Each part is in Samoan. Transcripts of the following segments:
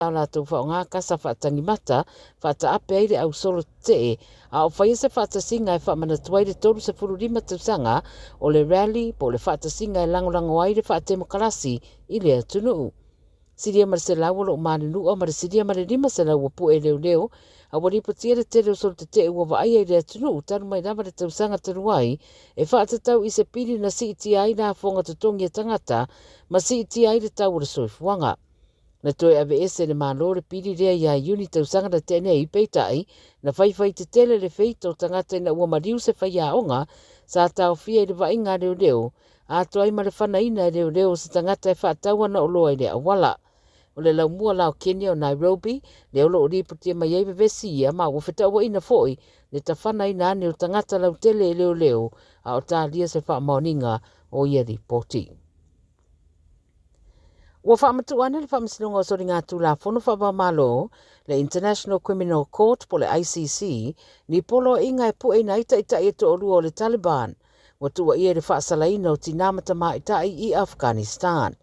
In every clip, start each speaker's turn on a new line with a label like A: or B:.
A: A latou faaaoga kasa faatagimata, faataape ai le au solo tetee, a o faia se faatasiga e faamanatu ai le 35 tausaga o le rally po o le faatasiga e lagolago ai le faatemokarasi i le atunuu. Silia ma le 100 o lo o malunua ma le silia ma le 500 ua pue e leoleo, a ua lipotia le tele o solo tetee ua vaaia i le atunuu talu mai lava le tausaga talu ai e faatatau i se pili na siitia ai lafoga totogi a tagata ma siitia ai le tau o le soifuaga. Na toe aveese e le Malo le pili lea ia Iuni tausaga na tea nei, peitai, na faifai tetele le feita o tagata ina ua maliu se faiaoga sa taofia i le vaaiga a leoleo, atoa ai ma le fanaina e leoleo o se tagata e faatau ana oloa i le auala. O le laumua la o Kenya o Nairobi, lea o lo o lipotia mai ai vevesi ia ma ua fetauaina foi le tafanaina ane o tagata lautele e leoleo a o talia se faamaoniga o ia lipoti. Ua faamatuu ane le Faamasinoga o Soligatulafono Faava-o-Malo, le International Criminal Court po o le ICC, ni poloaiga e pueina ai taitai e toalua o le Taliban, ua tuuaia i le faasalaina o tinā ma tamaitai i Afghanistan.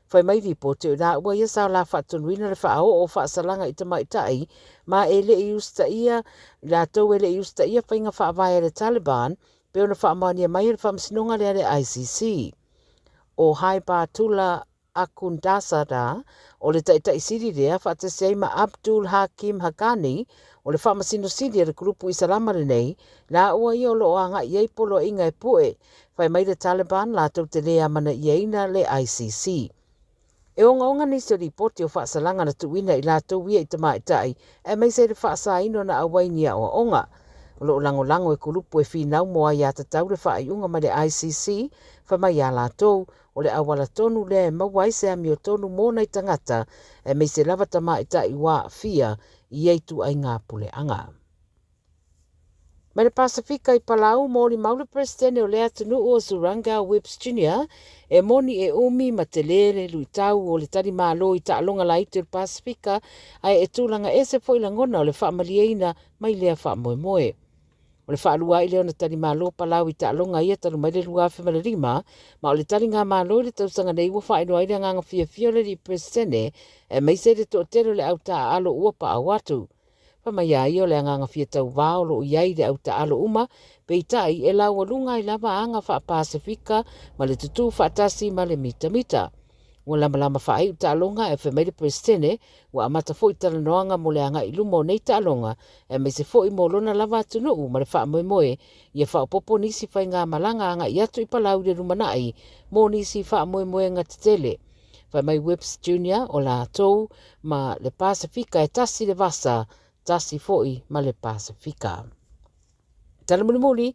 A: Fai mai lipoti o i laua ia sa o la faatonuina le faaoo o faasalaga i tamaitai ma e le i usitaia i latou e le i usitaia faiga faavae a le Taliban pei ona faamaonia mai e le Faamasinoga lea a le ICC. O Haibatullah Akhundzada, o le taitai sili lea, faatasi ai ma Abdul Hakim Haqqani, o le faamasino sili a le kulupu Isalama lenei, laua ia o lo o agai i ai poloaiga e pue. Fai mai le Taliban latou te le amanaiaina le ICC. E ogaoga nisi o lipoti o faasalaga na tuuina i latou ia i tamaitai, aemaise le faasaina o na auai ni aoaoga. O lo o lagolago e kulupu e finau mo aiatatau le faaiuga mai le ICC, fai mai iā latou, o le auala tonu lea e maua ai se amiotonu mo nai tagata, aemaise lava tamaitai ua aafia i ia ituaiga puleaga. Mai le Pasefika i Palau, molimau le Peresetene o lea atunuu o Surangel Whipps Jr. e moni e umi ma tele le luitau o le talimalo i taaloga laiti o le Pasefika, ae e tulaga ese foi lagona o le faamalieina mai lea faamoemoe. O le faalua ai lea ona talimalo Palau i taaloga ia talu mai le 2005, ma o le taligamalo i le tausaga nei ua faailoa ai le agaga fiafia o le alii Peresetene, aemaise le toatele o le au taaalo ua paau atu. Fai mai a ia o le agaga fia tauvā o lo o i ai i le au taaalo uma, peitai e laualuga ai lava aga faa-Pasefika ma le tutū faatasi ma le mitamita. Ua lamalama faaiu taaloga ae fai mai le Peresetene ua amata foi talanoaga mo le agai i luma o nei taaloga aemaise foi mo lona lava atunuu ma le faamoemoe ia faaopoopo nisi faigamalaga agai atu i Palau i le lumanai mo nisi faamoemoega tetele. Fai mai Whips Junior o latou ma le Pasefika e tasi le vasa, tasi foi ma le Pasefika. Tala mulimuli,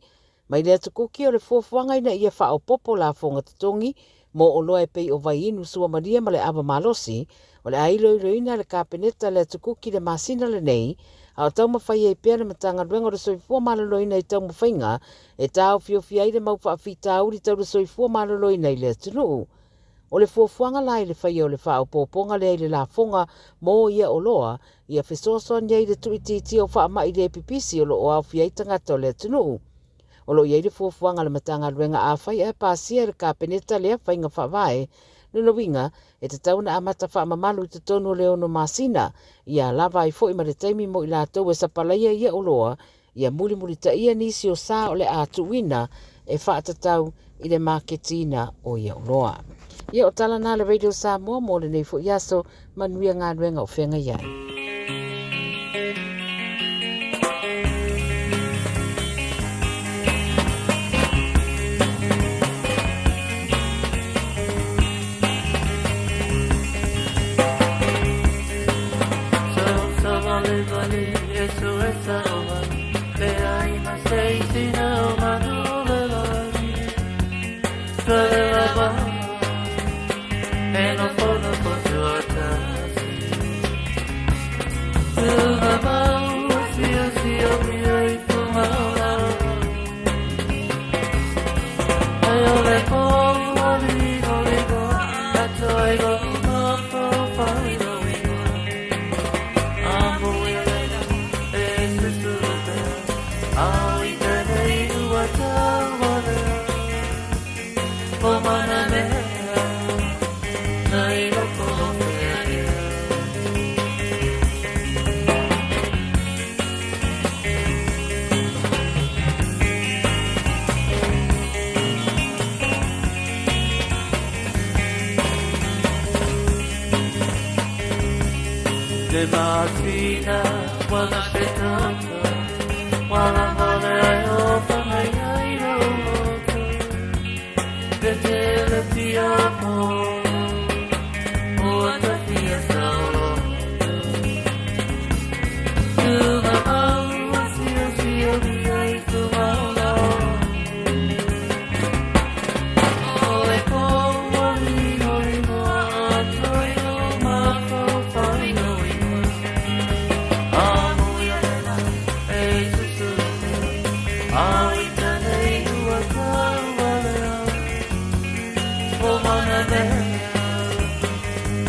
A: mai le atu kuki o le fuafuaga ina ia faaopoopo lafoga totogi mo oloa e pei o vaiinu suamalie ma le ava malosi, o le a iloiloina e le Kapeneta le atu kuki le masina lenei, a o taumafai ai pea le Matagaluega o le Soifua Maloloina i taumafaiga e taofiofi ai le mau faafitauli tau le soifua maloloina i le atunuu. O le fuafuaga la i le faia o le faaopoopoga lea i le lafoga mo ia oloa, ia fesoasoani ai i le tuuitiitia o faamai le pipisi o lo o aofia ai tagata o le atunuu. O lo o i ai le fuafuaga a le Matagaluega afai ae pasia e le Kapeneta lea faiga faavae, lona uiga, e tatau ona amata faamamalu i totonu o le ono masina, ia lava ai foi ma le taimi mo i latou e sapalaia ia oloa ia mulimulitaia nisi o sa o le a tuuina e faatatau i le maketiina o ia oloa. Ia o tala na le Radio Samoa mo lenei foi aso, manuia galuega o feagai ai.
B: Le masina ua Setama ua lagole ai o whangai ai roto Te tele pia mo o atafia saolo Tunga au sio sio mi ai tunga ola O le po ua lino lino a toi o mafau no iwa A mui lela e susulu A i tane ua tau alea O mana mea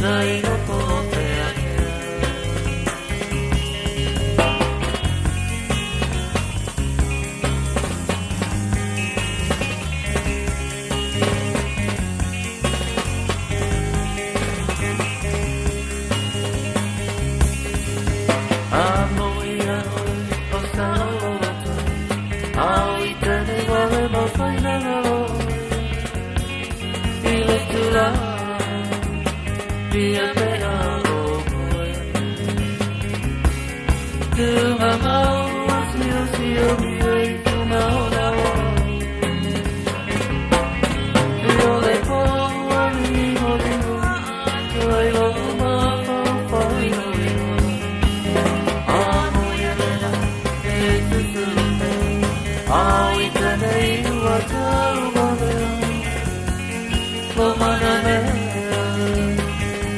B: Tai loko o te akea. A moi a oe o Saololoto, A i tene wale mo whainanga oe. I le tula, pia te a o koe. Tunga mau a sio sio mi ei tunga o na o. I o le po a limo limo, ai lo mafau whai no iwa. A moi a lela e susulu me, A i tene ua tau walea. Lo mana mea,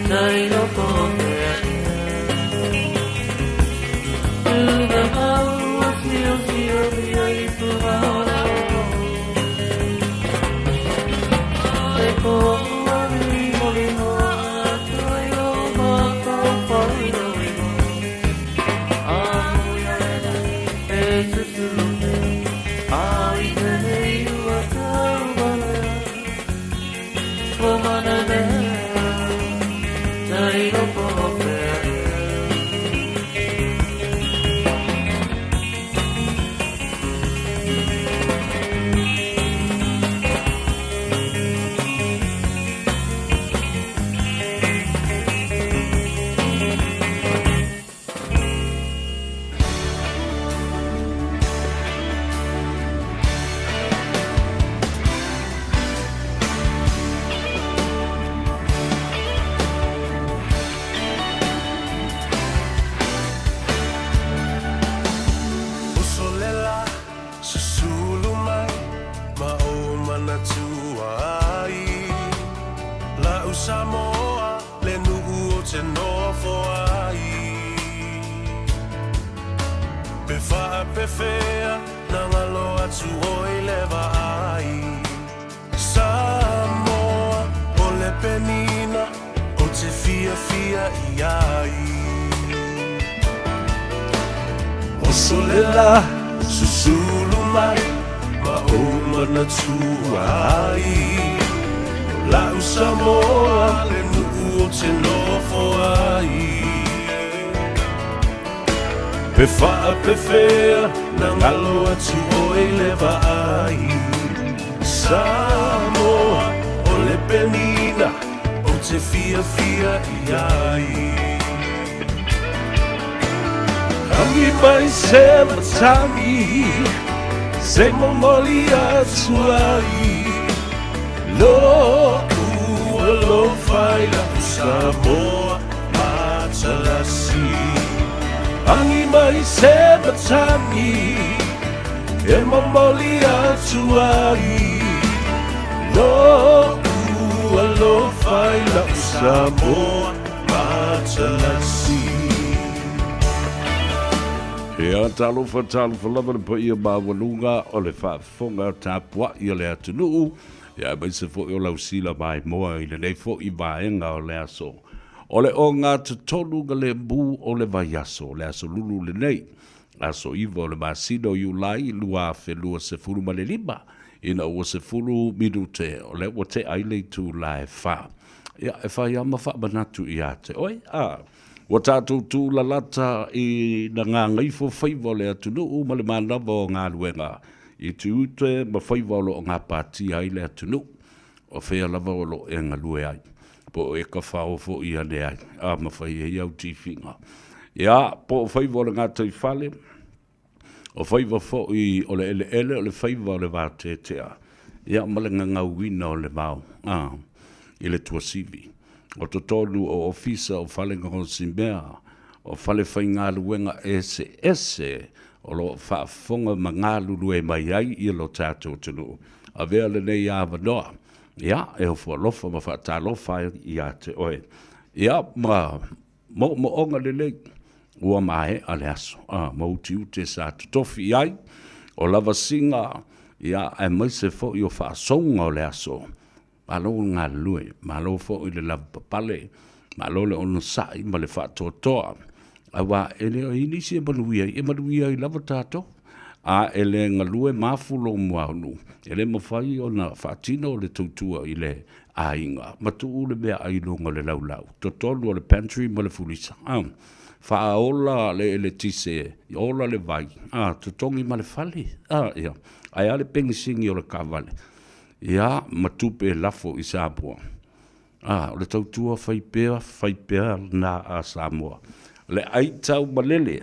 B: tai loko o te akea. Tunga mau a sio sio mi ai tunga o na o. Le po a limo limo a toi lo mafau whai no iwa. A moi a lela e susulu me, A i tene ua tau walea. Lo mana mea, tai loko o te akea.
C: Usolela susulu mai ma o manatua ai. La'u Samoa le nuu o te nofo ai. Pe faapefea na galo atu oe i le vaai. Samoa o le penina o te fiafia i ai. Usolela susulu mai ma o manatua ai. La'u Samoa le nuu o te nofo ai. Pe faapefea na galo atu oe i le vaai. Samoa o le penina o te fiafia i ai. Agi mai se matagi se momoli atu ai. Lo'u alofa i la'u Samoa matalasi. Agi mai se matagi e momoli atu ai. Lo'u alofa i la'u Samoa matalasi.
D: Ia, talofa, talofa lava le paia maualuga o le faafofoga tapuai a le atunuu, ia aemaise foi o lau sila maimoa i lenei foi vaega o le aso. O le ogatotonu ga lemu o le vaiaso, o le aso lulu lenei, aso 9 o le masina o Iulai 2025, ina ua 10 minute o lea ua tea ai le itula e 4. Ia, e fai lava ma faamanatu ia te oe, a ua tatou tūlalata i na gagaifo faiva o le atunuu ma le manava o galuega i tiute ma faiva o lo o gapatia ai le atunuu, o fea lava o lo o e galue ai. Po o eka whao fo i ane ai, a mawhai e iau tiwhinga. Ia, po o whaiwa o le ngātai whale, o whaiwa fo i o le ele ele, o le whaiwa o le wātetea. Ia, ma le ngangauina o le vao, a, i le tuasivi. O totonu o ofisa o fale gaosimea, o fale faigaluega eseese o lo o faafofoga ma galulue mai ai ia lo tatou atunuu. Avea lenei avanoa, ia, e ofo alofa ma faatalofa ai ia te oe. Ia, ma moomooga lelei, ua maea le aso, a, ma utiute sa totofi i ai, o lavasiga, ia, aemaise foi o faasouga o le aso. Malo le galulue, malo foi le lavapapale, malo le onosai ma le faatoatoa, aua e le o i ai nisi e manuia ai, e manuia ai lava tatou. A e le galue mafu lou muaunu, e le mafai ona faatino le tautua i le aiga ma tuu le meaai i luga o le laulau, totonu o le pantry ma le fulisa. A, faaola le eletise, ola le vai, a, totogi ma le fale, a, ia. Ae a le penisini o le taavale? Ia, ma tupe e lafo i Samoa. A, o le tautua fai pea, fai pea lena a Samoa. Le ai tau malele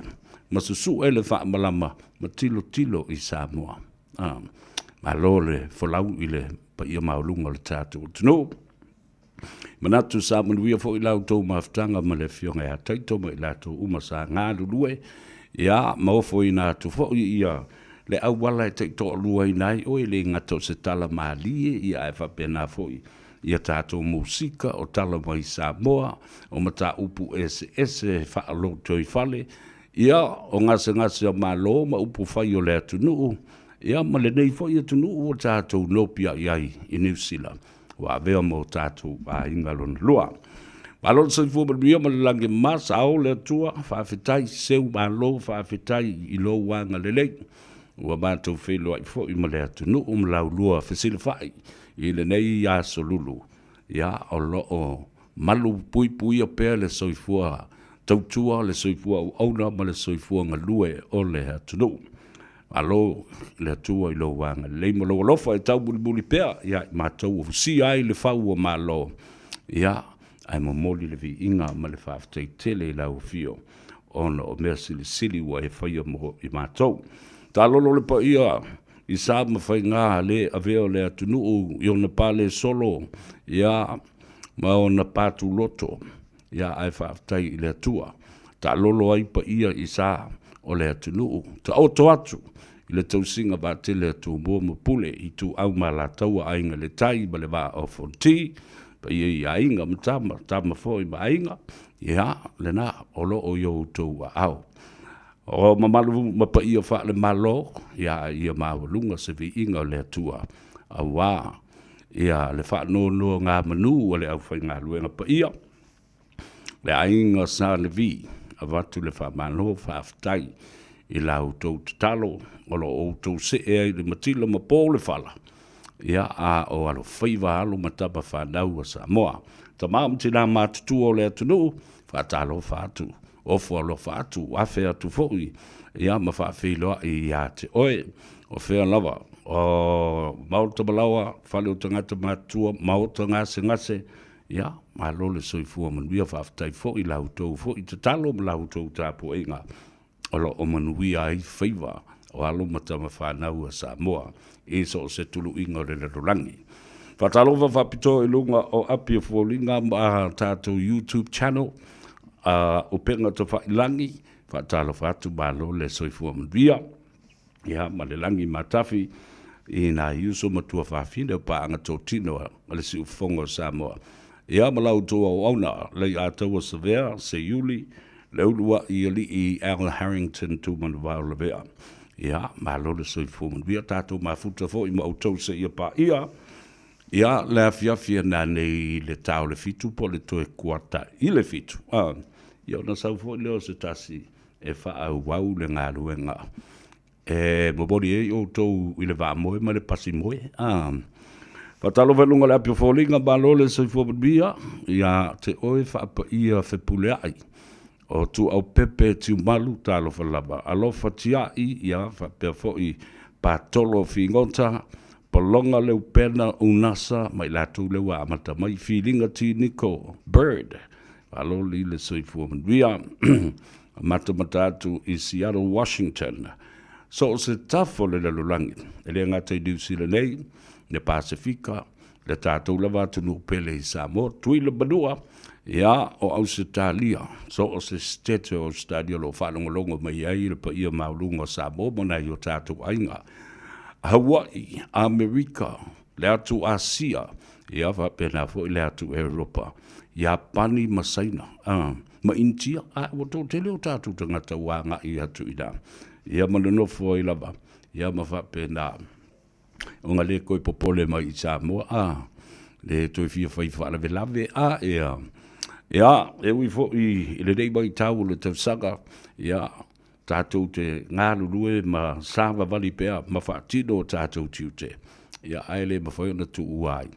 D: ma susue le faamalama ma tilotilo i Samoa. A, malo le folau i le paia maualuga o le tatou atunuu. Manatu sa manuia foi la outou mafutaga ma le Afioga ia Taito ma i latou uma sa galulue, ia, ma ofoina atu foi ia le auala e taitoaluaina ai oe, e le gata o se tala malie, ia ae faapena foi ia tatou musika o tala mai Samoa, o mataupu eseese e faalotoifale, ia, o gasegase o Malo ma upufai o le atunuu, ia ma lenei foi atunuu ua tatou nopiai ai i Niu Sila. Ua avea ma o tatou aiga lona lua. Malo le soifua manuia ma le lagi mama, sao le Atua, faafetai, seu malo, faafetai i lou agalelei. Ua matou feiloai foi ma le atunuu ma laulua fesilafai i lenei aso lulu. Ia, o lo o malu puipuia pea le soifua tautua, le soifua auauna ma le soifua galue o le atunuu. Malo le Atua i lou agalelei ma lou alofa e taumulimuli pea ia i matou ua fusia ai le fau o Malo, ia, ae momoli le viiga ma le faafetai tele i lau afio ona o mea silisili ua e faia mo i matou. Taalolo le paia i sa ma faiga le avea o le atunuu i ona pale solo, ia, ma ona patuloto. Ia, ae faafetai i le Atua, taalolo ai paia i sa o le atunuu, taoto atu i le tausiga vaatele a Tumua ma Pule, Ituau ma Alataua, Aiga i le Tai ma le Vaa o Fonoti, paia i aiga ma tama, tama foi ma aiga, ia, lena o lo o i o outou aao. O mamalu ma paia faale-Malo, ia, ia maualuga se viiga o le Atua, aua ia le faanonogamanu a le aufaigaluega paia, le aiga Sa Levi, avatu le faamalo faafetai i la outou tatalo o lo o outou see ai i le matila ma po le fala, ia a o alofaiva alo ma tama fanau a Samoa. Tama ma tina matutua o le atunuu, faatalofa atu, ofo alofa atu, afe atu foi, ia ma faafeiloai ia te oe. O fea lava, o Maota Malaoa, Fale o Tagata Matutua, Maota Gasegase, ia, malo le soifua manuia, faafetai foi i la outou foi tatalo ma la outou tapuaiga o lo o manuia ai faiva o alo ma tama fanau a Samoa i so o se tuluiga o le lalolagi. Faatalofa faapitoa i luga o api o foliga ma tatou YouTube channel a Upega Tafailagi, faatalofa atu, malo le soifua manuia. Ia, ma le lagi matafi i nai uso ma tuafafine o paaga totino a le Siufofoga o Samoa. Ia, ma la outou auauna, Leiataua Savea, Seiuli, le uluai alii Al Harrington Tumanuvao Lavea. Ia, malo le soifua manuia, tatou mafuta foi ma outou seia paia. Ia, le afiafi e nanei i le ta o le 7 po o le toe kuata i le 7. Ah, ia ona sau foi lea o se tasi e faaauau le galuega e momoli ai outou i le vaamoe ma le pasimoe. Ah, faatalofa i luga o le api o foliga, malo le soifua manuia ia te oe faapaia fepuleai o Tuaupepe Tiumalu, talofa lava. Alofa tiai, ia faapea foi Patolo Figota, Pologa Leupena Unasa ma i latou lea ua amata mai, Filiga T. Niko Bird, malo i le soifua manuia. Matamata atu i Seattle, Washington. So o se tafa o le lalolagi, e le gata i Niu Sila nei, le Pasefika, le tatou lava atunuu pele i Samoa, Tuila Manua, ia, o Ausetalia, so o se sitete o Ausetalia o lo o faalogologo mai ai le paia maualuga o Samoa ma nai o tatou aiga. Hawaii, Amerika, le atu Asia, ia faapena foi le atu Europa, Iapani ma Saina, ma Initia, a ua toatele o tatou tagata ua agai atu i ina, ia ma nonofo ai lava, ia ma faapena ona le toe popole mai i Samoa, a le toe fia fai faalavelave, a ia, ia, e ui foi i lenei vaitau o le tausaga, ia, tatou te galulue ma savavali pea ma faatino o tatou tiute, ia, ae le mafai ona tuua ai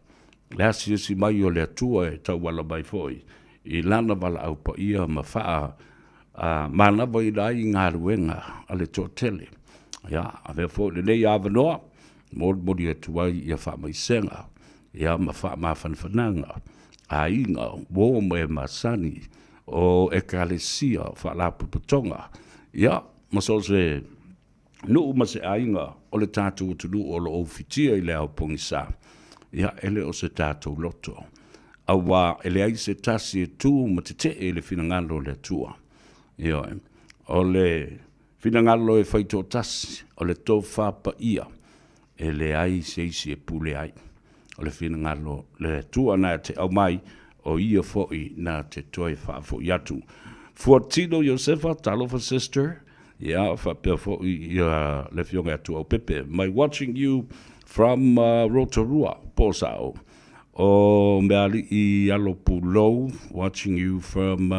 D: le asiasi mai o le Atua e tauala mai foi i Lana valaau paia ma faa manavaina ai galuega a le toatele. Ia, avea foi lenei avanoa, molimoli atu ai ia faamaisega, ia ma faamafanafanaga, aiga, uo ma e masani, o Ekalesia, o Faalapotopotoga, ia, ma so o se nuu ma se aiga o le tatou atunuu o lo o ufitia i le ao pogisa, ia, e le o se tatou loto, auā e leai se tasi e tu ma tetee i le finagalo o le Atua. Ioe, o le finagalo e faitoatasi, o le tofa paia, e leai se isi e pule ai. O le finagalo le Atua na te aumai, o ia foi na te toe faafoi atu. Fuatino Iosefa, talofa sister, ia faapea foi ia le afioga ia Tuaupepe. My watching you from Rotorua, po o sao. O Mealii Alo Pulou, watching you from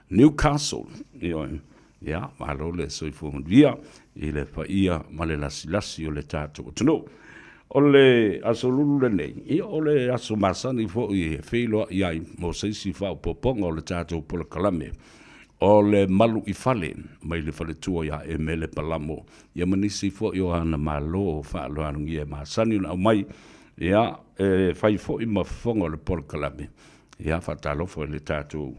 D: Newcastle. Ioe. Ia, malo le soifua manuia i le paia ma le lasilasi o le tatou atunuu. O le aso lulu lenei, ia o le aso masani foi e feiloai ai mo se isi faaopoopoga o le tatou polokalame o le malu i fale mai le faletua ia Emele Palamo, ia ma nisi foi o ana malo faaaloalogia e masani ona aumai, ia e fai foi ma fofoga o le polokalame. Ia faatalofa i le tatou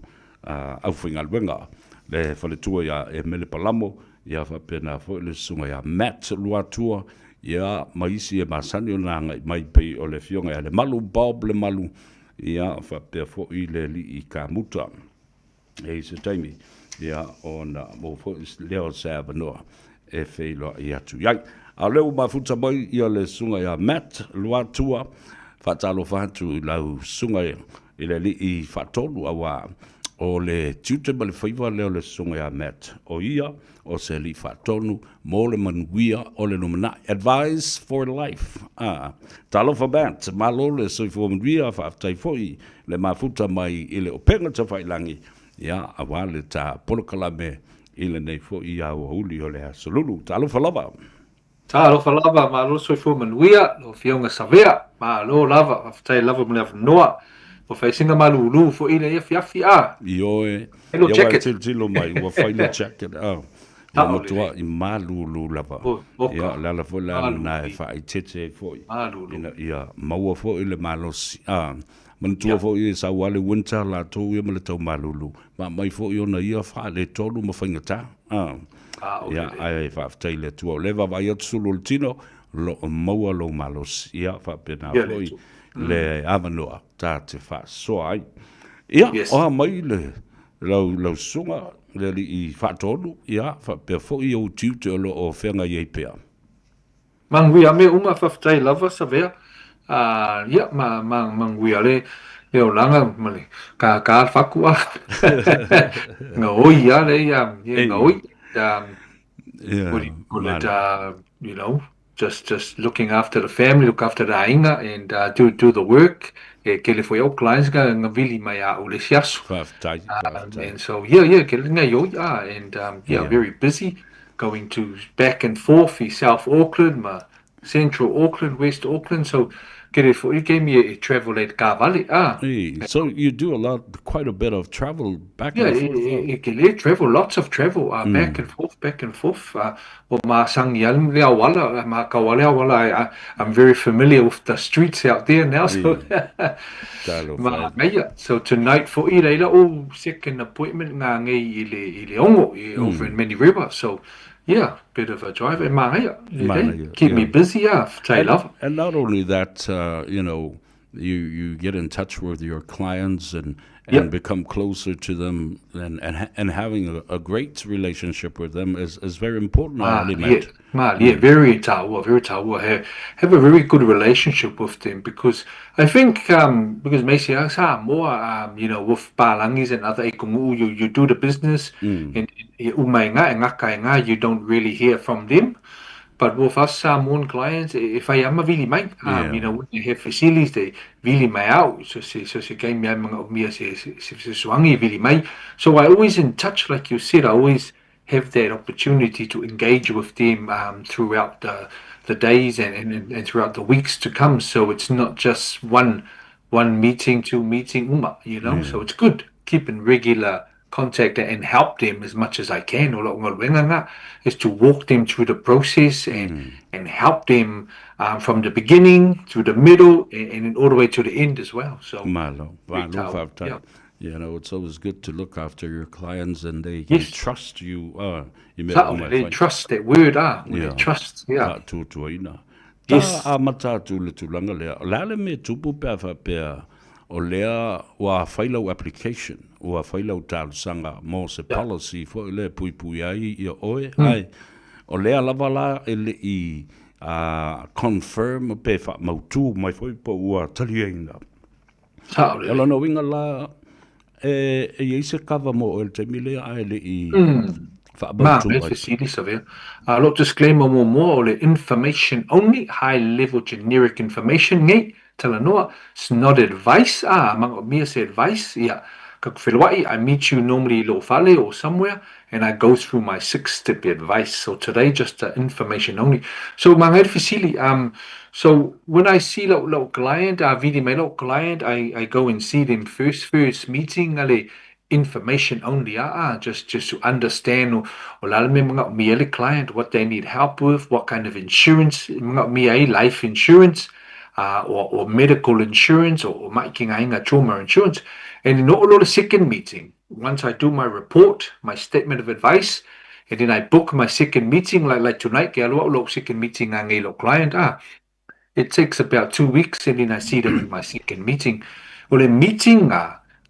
D: aufaigaluega, le faletua ia Emele Palamo, ia faapena foi le susuga ia Matt Luatua, ia ma isi e masani ona agai mai pei o le afioga ia Lemalu, Bob Lemalu, ia faapea foi le alii Kamuta. E i se taimi, ia ona maua foi lea o se avanoa e feiloai atu i ai. A o lea ua mafuta mai ia le susuga ia Matt Luatua, faatalofa atu i lau susuga i le alii faatolu, auā o le tiute ma le faiva lea o le susuga ia Matt, o ia o se alii faatonu mo le manuia o le lumanai. Advice for life. A, talofa Matt, malo le soifua manuia, faafetai foi le mafuta mai i le upega tafailagi, ia, auā le ta polokalame i lenei foi aoauli o le Aso Lulu. Talofa lava.
E: Talofa lava, malo le soifua manuia, lau Afioga Savea, malo lava, faafetai lava mo le avanoa. Ua fai sina malūlū foi i lenei afiafi, a.
D: Ioe,
E: Fai lou
D: ia ua e
E: jacket.
D: tilotilo mai, ua fai lou jacket, a. Ua
E: Sao lelei.
D: matuai malūlū lava.
E: Oi,
D: Ia,
E: oka,
D: o le ala foi la lena e
E: malūlū,
D: faaeteete ai foi,
E: malūlū.
D: ina ia maua foi le malosi, a. Manatua
E: Ia.
D: foi e sau lava le winter latou ia ma le tau malulu, ma aumai foi ona ia faaletonu ma faigata. A,
E: Sao
D: ia,
E: lelei.
D: ae faafetai i le Atua o lea e vaavaai atu sulu o le tino, o lo o maua lou malosi. Ia, faapena
E: Ia le
D: foi
E: Atua.
D: le avanoa ta te faasoa ai. Ia,
E: Yes.
D: o a mai le lau, lau susuga, le alii faatonu, ia, faapea foi ou tiute o lo o feagai ai pea.
E: Manuia mea uma faafetai lava Savea ia ma ma manuia le le olaga ma le kākā le faku a gaoi a le ia ia gaoi
D: Yeah,
E: what do you call it
D: malo.
E: you know just just looking after the family look after the aiga and do do the work e kele foi au clients nga nga vili mai a au le isi aso
D: Faafetai, faafetai.
E: and so yeah yeah kele gaioi a and yeah
D: Yeah.
E: very busy going to back and forth i South Auckland ma Central Auckland, West Auckland, so Kele foʻi kemi e travel ai le ah.
D: Hey, so you do a lot, quite a bit of travel back
E: Yeah,
D: and
E: e,
D: forth.
E: e, e kele travel, lots of travel, back and forth, back and forth. O masangi al le awala, ma ka wale awala, I'm very familiar with the streets out there now. So,
D: Talo
E: ma
D: fai.
E: meia. So tonight foʻi leila o second appointment ngā ngei i le ongo i over in Many River. So yeah, bit of a drive. E ma
D: Manaia,
E: keep me
D: yeah.
E: busy, yeah. Tai
D: And,
E: lava.
D: and not only that, you get in touch with your clients and become closer to them, and having a great relationship with them is very important.
E: Ah,
D: I
E: yeah,
D: meant.
E: ma, yeah, very taua, very taua. Have a very good relationship with them because I think because Macy sa more with Palangis and other ikongu, you do the business and umainga and ngakainga, you don't really hear from them. But with us Samoan clients, if I am a vili mai, when they have facilities, they vili mai out. So se kei mea mga mia se swangi vili mai. So I always in touch, like you said, I always have that opportunity to engage with them throughout the days and throughout the weeks to come. So it's not just one meeting, two meeting, uma. So it's good keeping regular contact and help them as much as I can. O la'u galuega lena is to walk them through the process and help them from the beginning through the middle and all the way to the end as well. So
D: Malo,
E: very
D: malo,
E: taua.
D: fa'afetai. It's always good to look after your clients and they can trust you. I mea
E: Sa'o
D: uma e
E: they
D: fai.
E: Trust that word, ah, when they trust, yeah.
D: Faatuatuaina. Ta amata atu le tulaga lea. O le a le mea e tupu pe a faapea o lea ua fai lau application, ua fai lau talosaga mo se policy foʻi lea e puipui ai ia oe, ae o lea lava la e leʻi confirm pe faamautū mai foi po ua taliaina.
E: Sa'o
D: O
E: lelei.
D: lona uiga la e e iai se kava mo oe i le taimi lea ae leʻi
E: Ma,
D: faamautū
E: me
D: mai.
E: fesili Savea. La'u disclaimer muamua o le information only, high level generic information nei, talanoa, it's not advice, ah, manaomia se advice, ia, ka feloaʻi, I meet you normally i lou fale or somewhere, and I go through my six step advice. So today just the information only. So magae le fesili, so when I see la'u client, a vili mai la'u client, I go and see them first meeting, ale information only, ah, just to understand o le a le mea manaomia ai le client, what they need help with, what kind of insurance manaomia ai, life insurance, or medical insurance, or maʻi trauma insurance. And in all the second meeting, once I do my report, my statement of advice, and then I book my second meeting, like tonight, ke alu a'u la'u second meeting a la'u client, ah, it takes about 2 weeks and then I see them in my second meeting. Well, in meeting,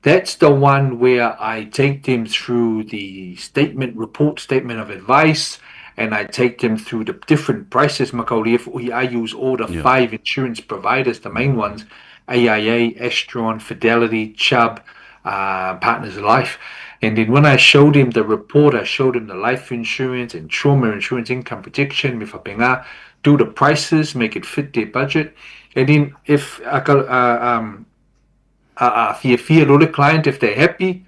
E: that's the one where I take them through the statement, report statement of advice, and I take them through the different prices. Macaulay, I use all the five insurance providers, the main ones, AIA, Astron, Fidelity, Chubb, Partners Life. And then when I showed him the report, I showed him the life insurance and trauma insurance, income protection, do the prices, make it fit their budget. And then if I got fiafia loa le client, if they're happy,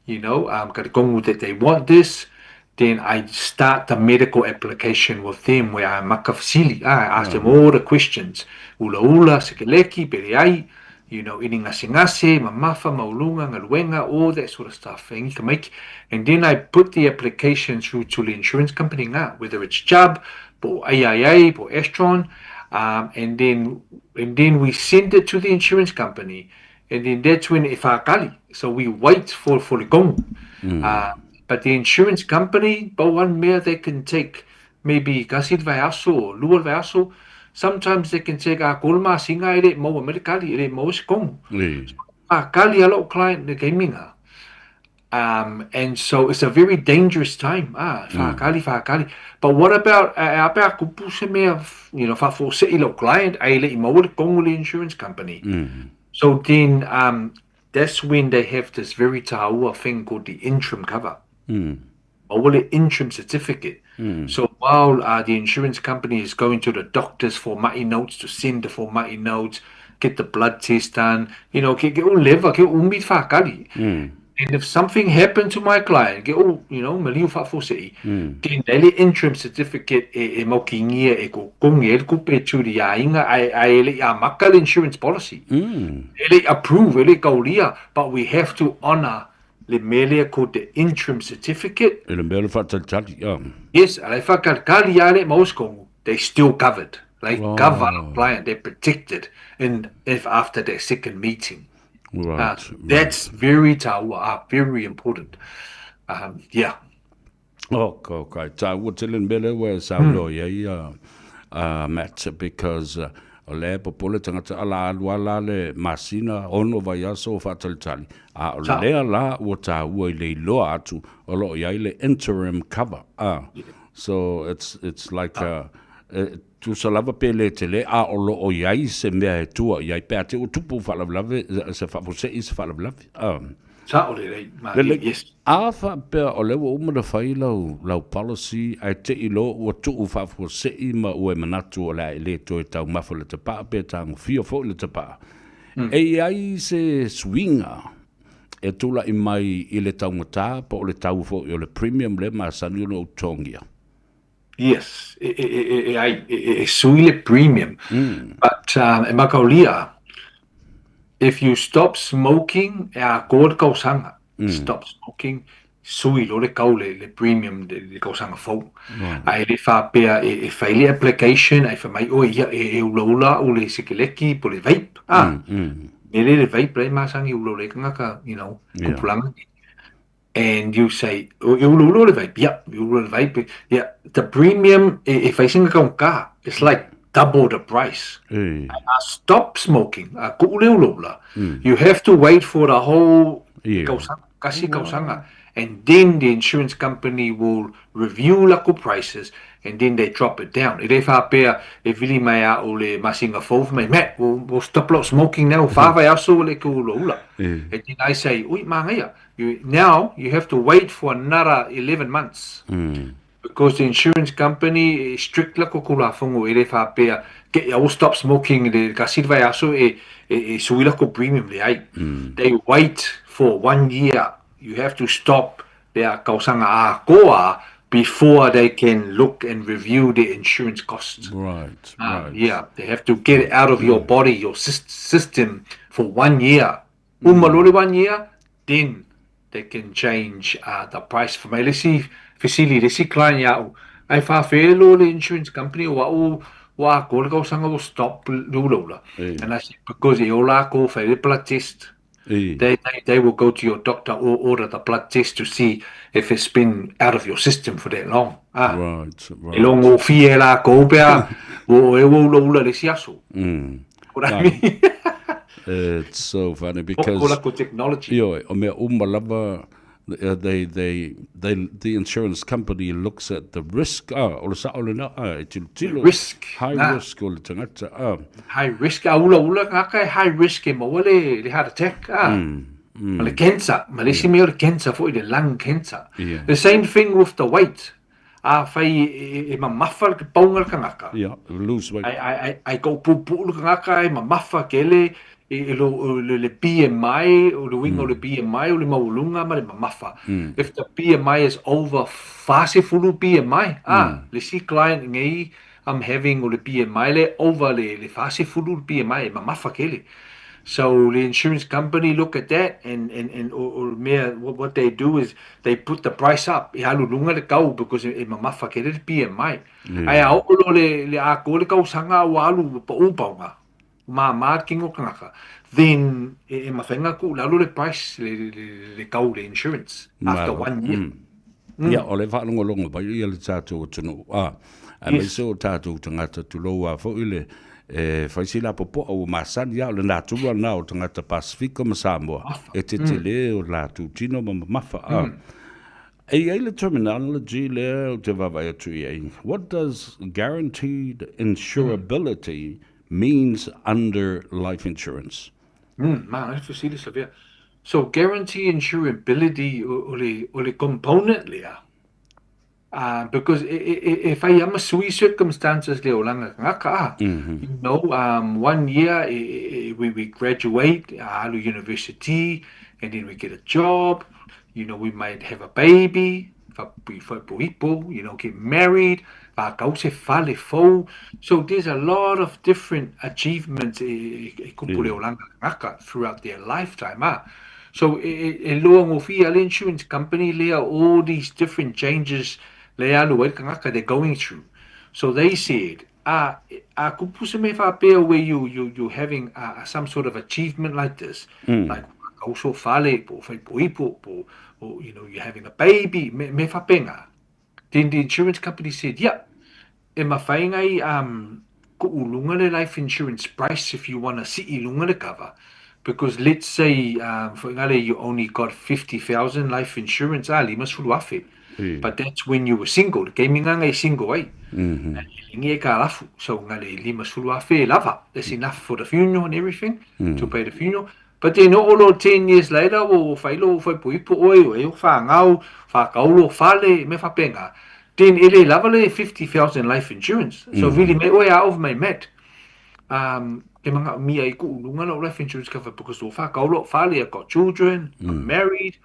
E: got to that they want this, then I start the medical application with them where I makafsili. I ask them all the questions. Ula ula, sekeleki, peleai, ini ngase ngase, mamafa, maulunga, galuega, all that sort of stuff. And you can make, and then I put the application through to the insurance company, nga, whether it's Chubb, or AIA, or Astron, and then we send it to the insurance company, and then that's when if akali. So we wait for the gong. But the insurance company, but one mea they can take maybe kasi le vaiaso or lua le vaiaso. Sometimes they can take a kolu masina e leʻi maua mai le kali, e leʻi maua se kogu. Faakali a la'u client le taimi lena. And so it's a very dangerous time. Ah, faakali, faakali. But what about a pe a kupu se mea, faafuaseʻi la'u client ae leʻi maua le kogu le insurance company. So then that's when they have this very taua thing called the interim cover. Maua le interim certificate. So while the insurance company is going to the doctors for maʻi notes, to send the for maʻi notes, get the blood test done, ke ʻo leva, ke umi faakali. And if something happened to my client, ke oh, you know, maliu faafuasei, ke nei le interim certificate e, e maukigia e totogi ai le tupe e tuli aiga ae, ae e le i amata le insurance policy. E le i approve, e le i taulia, but we have to honour le mea lea called the interim certificate.
D: I le mea o le faatalitali, ah.
E: Yes, a la e faatalitali lava le maua se tonu, they still covered. Like cover the client, they're protected in if after that second meeting.
D: Right, right.
E: That's very taua, very important. Yeah.
D: Oh, okay. Tāua tele le mea lea ua e saunoa i ai a Matt, because o lea e popole tagata a la alu a la le masina, ono vaiaso o faatalitali, a o lea la ua tāua i le iloa atu o lo o i ai le interim cover. So it's, it's like a, e tusa lava pe le tele, a o lo o i ai se mea e tua i ai pe a te ua tupu faalavelave, se faafuasei se faalavelave.
E: Sao lelei, malie, yes.
D: A faapea o lea ua uma ona fai lau, lau policy ae te i loa ua tuu faafuasei ma ua e manatu o le a e le toe taumafa le tapaa pe tagofia foi le tapaa. E i ai se suiga e tulai mai i le taugata po o le tau foi o le premium lea masani ona ou totogia?
E: Yes, e, e, e, e, ai, e, e sui le premium. But e makaulia, if you stop smoking, e atoa le tausaga, stop smoking, sui loa le tau le, le premium le, le tausaga fou. Ae le faapea e, e fai le application, ae fai mai oe, ia, e, e ulaula au le sikeleki po le vape. Ah, mea lea le vape la e masani e ulaula ai tagata, you know, tupulaga nei. And you say, e ulaula le vape, yeah, e ulaula le vape, yeah, the premium e, e fai sina taugata, it's like double the price. A stop smoking, a tuu le ulaula, you have to wait for the whole tausaga, kasi tausaga, and then the insurance company will review lakou prices and then they drop it down. E le faapea e vili mai a o le masina fou, fai mai, Matt, we'll, we'll stop lot smoking now, fa vaiaso ua le ke ulaula. And then I say, ui, manaia, You, now you have to wait for another 11 months. Because the insurance company e strict la ko kulafono e le faapea ke I will stop smoking le kasi le vaiaso e e, e sui la ko premium le ai. They wait for one year. You have to stop le tausaga atoa before they can look and review the insurance costs. Yeah, they have to get it out of your body, your system for one year. Uma loa le one year, then they can change the price. Fai mai le isi fesili i le isi client ia au, ai faafea loa le insurance company o au ua atoa le tausaga ua stop le ulaula. And I said, because e o lakou fai le blood test. They, they, they will go to your doctor or order the blood test to see if it's been out of your system for that long. Ah. E logofie e lakou pe a ua oe ua ulaula i le isi aso. What I mean?
D: It's so funny because
E: Ko lakou technology.
D: Ioe, o mea uma lava they, they, they, the insurance company looks at the risk, ah, o le sao lena, ah, e tilotilo.
E: Risk.
D: High risk o le tagata, ah.
E: High risk, a ulaula tagata e high risk e maua le, le heart attack, ah. Ma le cancer, ma le isi mea o le cancer foi, le lung cancer. The same thing with the weight. Afai e mamafa le pauga le tagata.
D: Yeah, lose weight.
E: Ai, ai, ai, ai kou puupuu le tagata e mamafa tele i lo, le, le BMI, o le uiga o le BMI o le maualuga ma le mamafa. If the BMI is over 40 BMI, ah, le isi client nei I'm having o le BMI le over le, le 40 le BMI e mamafa tele. So the insurance company look at that and, and, and o, o le mea, what, what they do is they put the price up, e alu luga le tau because e, e mamafa tele le BMI. Ae a oo loa le, le atoa le tausaga ua alu ua pau pauga, ua māmā le kino o le tagata, then e, e mafai ona tuu i lalo le price, le, le, le, le tau o le insurance after one year.
D: Ia, o le faalogologo mai ia le tatou atunuu, a, aemaise o tatou tagata tulou a foi le, e fai si lapopoa ua masani a o le natura lena o tagata Pasifika ma Samoa, e tetele o latou tino ma mamafa, a. E i ai le terminology lea ou te vaavaai atu i ai, what does guaranteed insurability means under life insurance?
E: Ma, e fesili Savea. So guarantee insurability o le, o le component lea, because e, e, e, e whai ama sui circumstances le olaga tagata a. You know, one year e, e, we, we graduate, alu university, And then we get a job, you know, we might have a baby, faipoipo, you know, get married, whakau se fale fou. So there's a lot of different achievements e, e, e kupu le olanga ngaka throughout their lifetime. Ah. So e, e, e loa ngofia le insurance company lea all these different changes le alu ai kangaka they're going through. So they said, a, a kupu se me whapea where you, you, you having a, some sort of achievement like this, like whakauso fale, po whaipoipo, po, or, you know, you're having a baby, me, me whapenga. Then the insurance company said, yeah, e mawhai ngai um, ko ulunga le life insurance price if you want to see ilunga le cover. Because let's say, um, for ngale, you only got 50,000 life insurance, ah, lima sulu afe. But that's when you were single. Kei minga ngai single ai. Mm -hmm. e ka lafu. So ngale lima sulu afe lava. That's enough for the funeral and everything, to pay the funeral. But then all of 10 years later, o whailo, o whaipoipo oe, o e o whangau, whakaulo, whale, me whapenga. Then ele lava le 50,000 life insurance. So really me oe out of my mat. Um, e mga mia i ku lunga lo life insurance cover because o whakaulo, whale, I've got children, I'm married,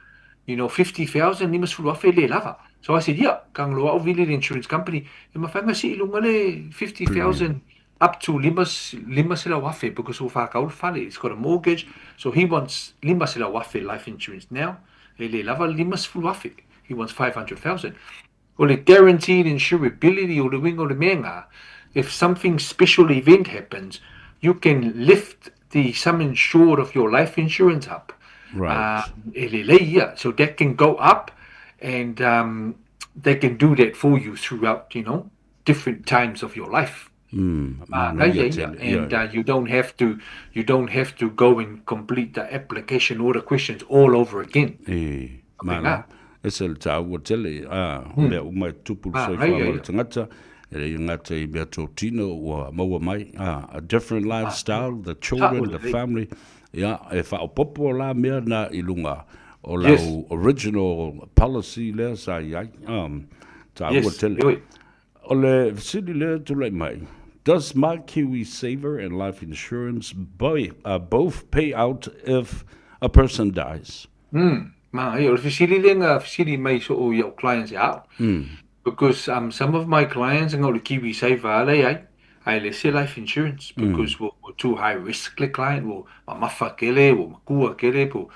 E: you know, 50,000, lima sulu afe le lava. So I said, yeah, kang loa o vili le insurance company, e mawhanga si ilunga le 50,000 up to lima, lima sela wafe because o whakaulu fale, he's got a mortgage, so he wants lima sela wafe life insurance now, e le lava lima sefulu afe, he wants 500,000. O le guaranteed insurability o le winga o le mea if something special event happens, you can lift the sum insured of your life insurance up.
D: Right.
E: E le lei ia. So that can go up and um, they can do that for you throughout, you know, different times of your life.
D: Manaia
E: yeah,
D: tele.
E: And you don't have to you don't have to go and complete the application or the questions all over again.
D: E, mana, e se le tāua tele, a, mea uma e tupu le
E: Ah,
D: soifua
E: ai,
D: o
E: ai,
D: le tagata, e le gata i mea tōtino ua maua mai, a, a different lifestyle, the children, the
E: lelei.
D: family, ia, e whaopopo la mea na i lunga o
E: Yes.
D: lau original policy lea sa i ai, um, tāua
E: Yes,
D: tele.
E: oi.
D: O le fesili lea tulai mai, does my Kiwi Saver and life insurance buy, both pay out if a person dies?
E: Ma, ai, o le fesili lea nga fesili mai so o iau clients ia. Because um, some of my clients nga o le Kiwi Saver ale ai, ai le se life insurance because mm. we're too high risk le client, wo mamafa kele, wo makua kele, po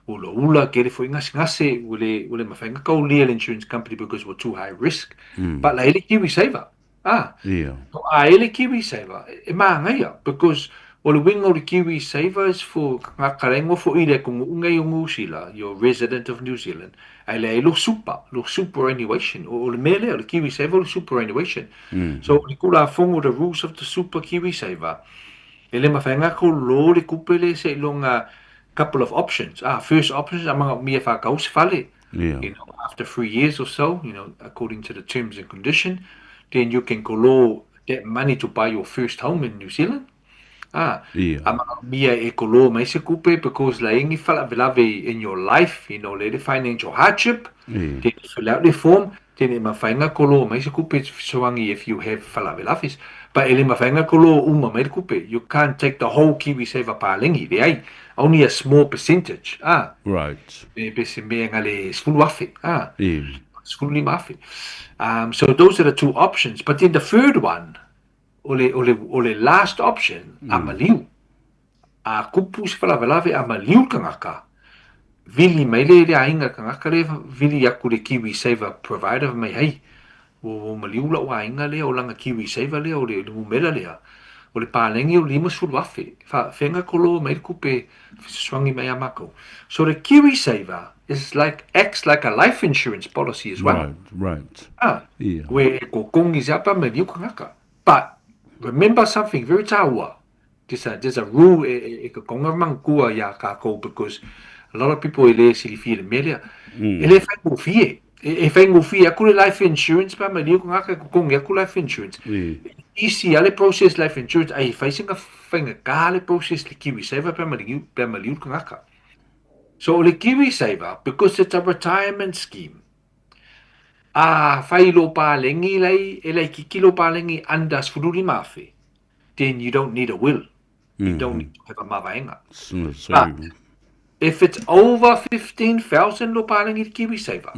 E: wo lo ula kele fo ngase ngase, wo le wo le mawhainga kau le insurance company because we're too high risk. But la ele Kiwi Saver. Ah,
D: Ia.
E: So, a ele Kiwi Saver, e māngaia, because o le winga o le Kiwi Saver is for ngā karengo fo i le kongu ungai o New Zealand, you're resident of New Zealand, ai le lo super, lo superannuation, o, o le mea lea, o le Kiwi Saver o le superannuation. So, o le kula fongo the rules of the super Kiwi Saver, e le mawhainga ko lo le kupe le se longa couple of options. Ah, first option, amanga mia whakau se fale.
D: Ia.
E: You know, after 3 years or so, you know, according to the terms and condition, then you can kolo that money to buy your first home in New Zealand. Ah,
D: Ia.
E: amanga mia e kolo mai se kupe because la ingi whalavelave in your life, you know, le le financial hardship,
D: Ia.
E: then you fill out the form, then e mawhainga kolo mai se kupe soangi if you have whalavelaves. But ele mawhainga kolo uma mai le kupe. You can't take the whole Kiwi Saver pālengi, le ai. Only a small percentage. Ah,
D: Right.
E: e pe se mea ngā le sefulu afe. Ah,
D: Ia.
E: sefulu lima afe. So those are the two options. But then the third one, o le, o le, o le last option, a maliu. A kupu se whalavelave a maliu kangaka. Vili mai le le ainga kangaka le vili aku le Kiwi Saver provider mai hei. O, o maliu la o ainga le o langa Kiwi Saver le o le, le mumela lea. O le pālengi o lima sefulu afe. Wha, whenga kolo mai le kupe swangi mai a mako. So the Kiwi Saver is like, acts like a life insurance policy as well.
D: Right, right.
E: Ah,
D: Ia.
E: where e ko kongi se apa me liu kangaka. But remember something very taua. There's a, there's a rule e, e, e ka konga mangkua ia kākou because a lot of people e le silifia le mea lea. E le whaingofie. E, e whaingofie aku le life insurance pa me liu kangaka e ko kongi aku life insurance.
D: Ia.
E: Easy ale process life insurance ai whaisinga whainga ka le process le Kiwi Saver pa me liu, pa me liu kangaka. So le Kiwi Saver, because it's a retirement scheme, a whai lo pālengi lei, e lei kiki lo pālengi under sefulu lima afe, then you don't need a will. You don't need to have a mavaenga.
D: So,
E: But If it's over 15,000 lou palagi i le KiwiSaver,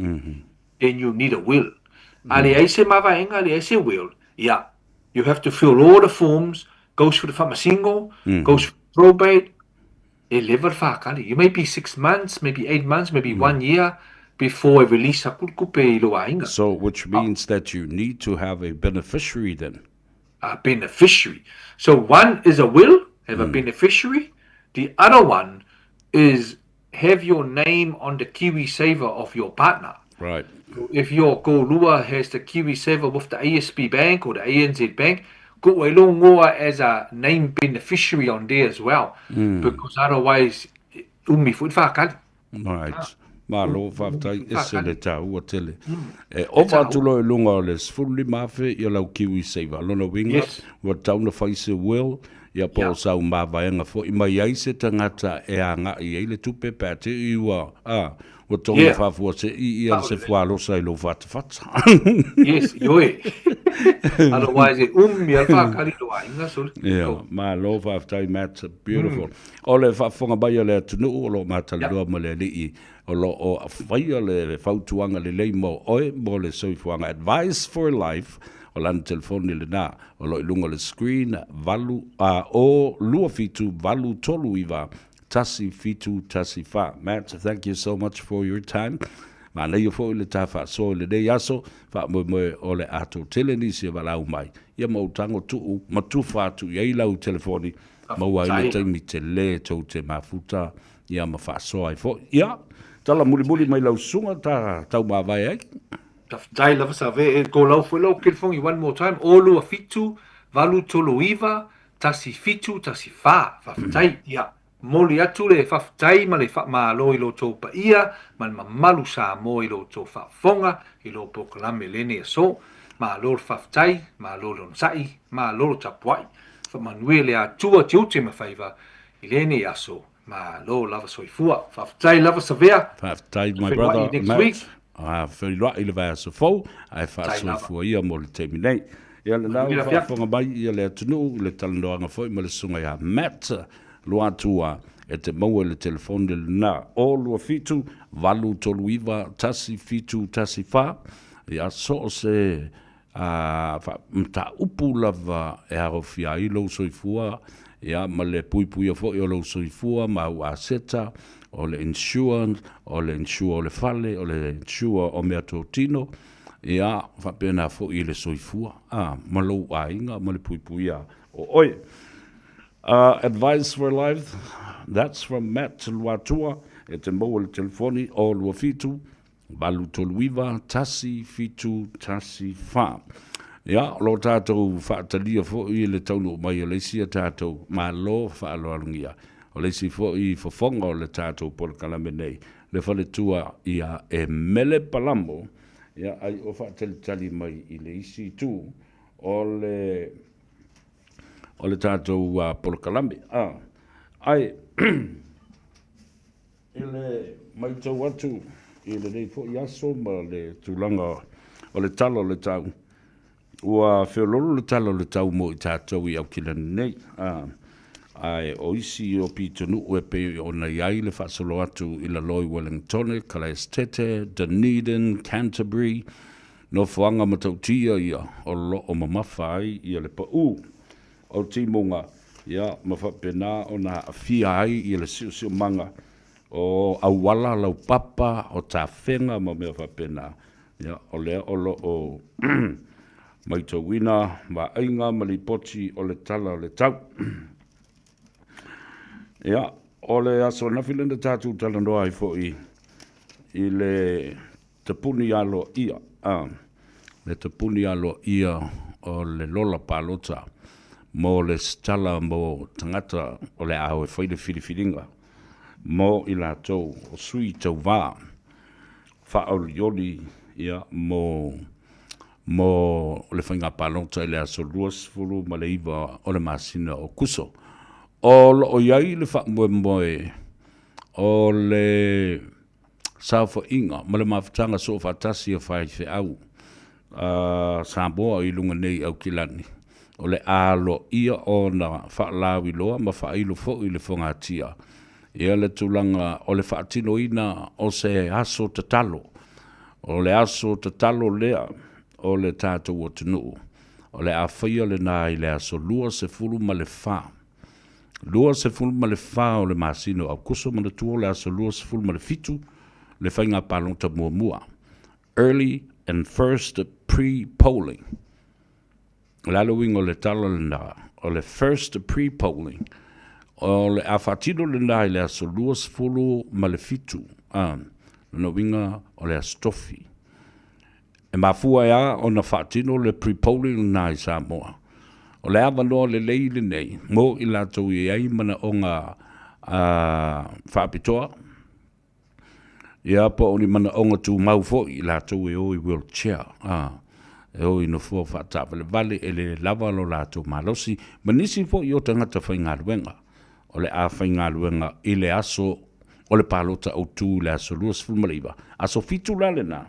E: then you need a will. A leai se mavaega, leai se will, ia, you have to fill all the forms, goes through the faamasino, goes through probate, e leva le whākali. You may be 6 months, maybe 8 months, maybe 1 year before e release aku le tupe i lou aiga.
D: So which means that you need to have a beneficiary then?
E: A beneficiary. So one is a will, have a beneficiary. The other one is have your name on the KiwiSaver of your partner.
D: Right.
E: So if your kōrua has the KiwiSaver with the ASB Bank or the ANZ Bank, ko oe lou ngoa as a named beneficiary on there as well. Because otherwise, umi foi le whakali.
D: Right. Malo, faafetai, ese le taua tele. E ova atu loa i luga o le 15,000 ia lau KiwiSaver. Lona uiga, ua tatau ona fai se will, ia po o sau mavaega foi mai ai se tagata e agai i ai le tupe pe a te i ua, a, ua toga faafuasei ia se fualosa i lou fatafata.
E: Yes, ioe. Otherwise e umi a le whakari lo aiga, sole.
D: Ia, malo faafetai Matt, beautiful. O le faafofoga mai a le atunuu o lo o matalanoa ma le alii o lo o faia le fautuaga lelei mo oe mo le soifuaga Advice for Life, o lana telefoni lena o lo o i luga o le screen, 8, a, 0, 2 7 8 3 9 1 7 1 4. Matt, thank you so much for your time. Manaia foi le ta faasoa i lenei aso, faamoemoe o le a tou tele nisi e valaau mai, ia ma ou tago tuu ma tufa atu i ai lau telefoni, maua ai le taimi tele tou te mafuta ia ma faasoa ai foi. Ia, tala mulimuli mai lau susuga ta taumavae ai.
E: Faafetai lava Save, e kolau foi lau telefoni one more time, 0 2 7 8 3 9 1 7 1 4. Faafetai. Ia, momoli atu le faafetai ma le faamalo i lo outou paia ma le mamalu Samoa i lo outou faafofoga i lo polokalame i lenei aso. Malo le faafetai, malo le onosai, malo le tapuai. Faamanuia le Atua tiute ma faiva i lenei aso. Malo lava soifua. Faafetai lava Savea.
D: Faafetai my brother next Matt. Week. A feiloai i le vaiaso fou, ae faasoifua ia mo le taimi nei. Ia lena ua faafofoga mai ia le atunuu i le talanoaga foi ma le susuga ia Matt Luatua e te maua i le telefoni lena 027 839 1714 ia so o se A mataupu lava e aofia ai lou soifua, ia, ma le puipuia foi o lou soifua ma au aseta, o le insurance, o le insure o le fale, o le insure o meatotino, ia, faapena foi i le soifua, a, ma lou aiga ma le puipuia o oe. Advice for life, that's from Matt Luatua, e te maua i le telefoni 027 839 1 7 1 4. Ia, o lo tatou faatalia foi le taunuu mai o le isi a tatou Malo faaaloalogia, o le isi foi fofoga o le tatou polokalame nei, le faletua ia Emele Palamo, ia, ai o faatalitali mai i le isi itu o le o le tatou polokalame. A, ai, I le matau atu i lenei foi aso ma le tulaga o le tala o le tau, ua feoloolo le tala o le tau mo i tatou i Aukilani nei, ae o isi o pitonuu e pei ona i ai le faasolo atu i lalo i Wellingtone, Kalaestete, Dunedin, Canterbury, nofoaga matautia ia o lo o mamafa ai ia le pau o timuga, ia, ma faapena ona aafia ai ia le siosiomaga o auala laupapa, o tafega ma mea faapena. Ia, o lea o lo o maitauina vaaiga ma lipoti o le Tala o le Tau. Ia, o le aso anafi lea na tatou talanoa ai foi i le Tapuni aloaia, a, le tapuni aloaia o le lola palota mo le setala mo tagata o le a o e fai le filifiliga mo i latou o sui tauvā faaolioli ia mo mo le faiga palota i le aso 29 o le masina o Kuso. O lo o i ai le faamoemoe o le saofaiga ma le mafutaga soofaatasi a faifeau a Samoa i luga nei i Aukilani, o le a aloaia ona faalauiloa ma faailo foi le fogatia. Ia le tulaga o le faatinoina o se aso tatalo. O le aso tatalo lea o le tatou atunuu, o le a faia lena i le aso 24. 24 o le masina o Aokuso, manatua o le aso 27 le faiga palota muamua. Early and first pre-polling. O le a le uiga o le tala lena? O le first pre-polling, o le a faatino lena i le aso 27, a, lona uiga o le aso Tofi. E mafua e a ona faatino le pre-polling lena i Samoa? O le avanoa lelei lenei mo i latou e i ai manaoga faapitoa, Ia, po o ni manaoga tumau foi i latou e o i wheelchair, a, e o i nofoa faataavalevale e le lava lo latou malosi, ma nisi foi o tagata faigaluega o le a faigaluega i le aso o le palota autu i le aso 29, aso 7 la lena,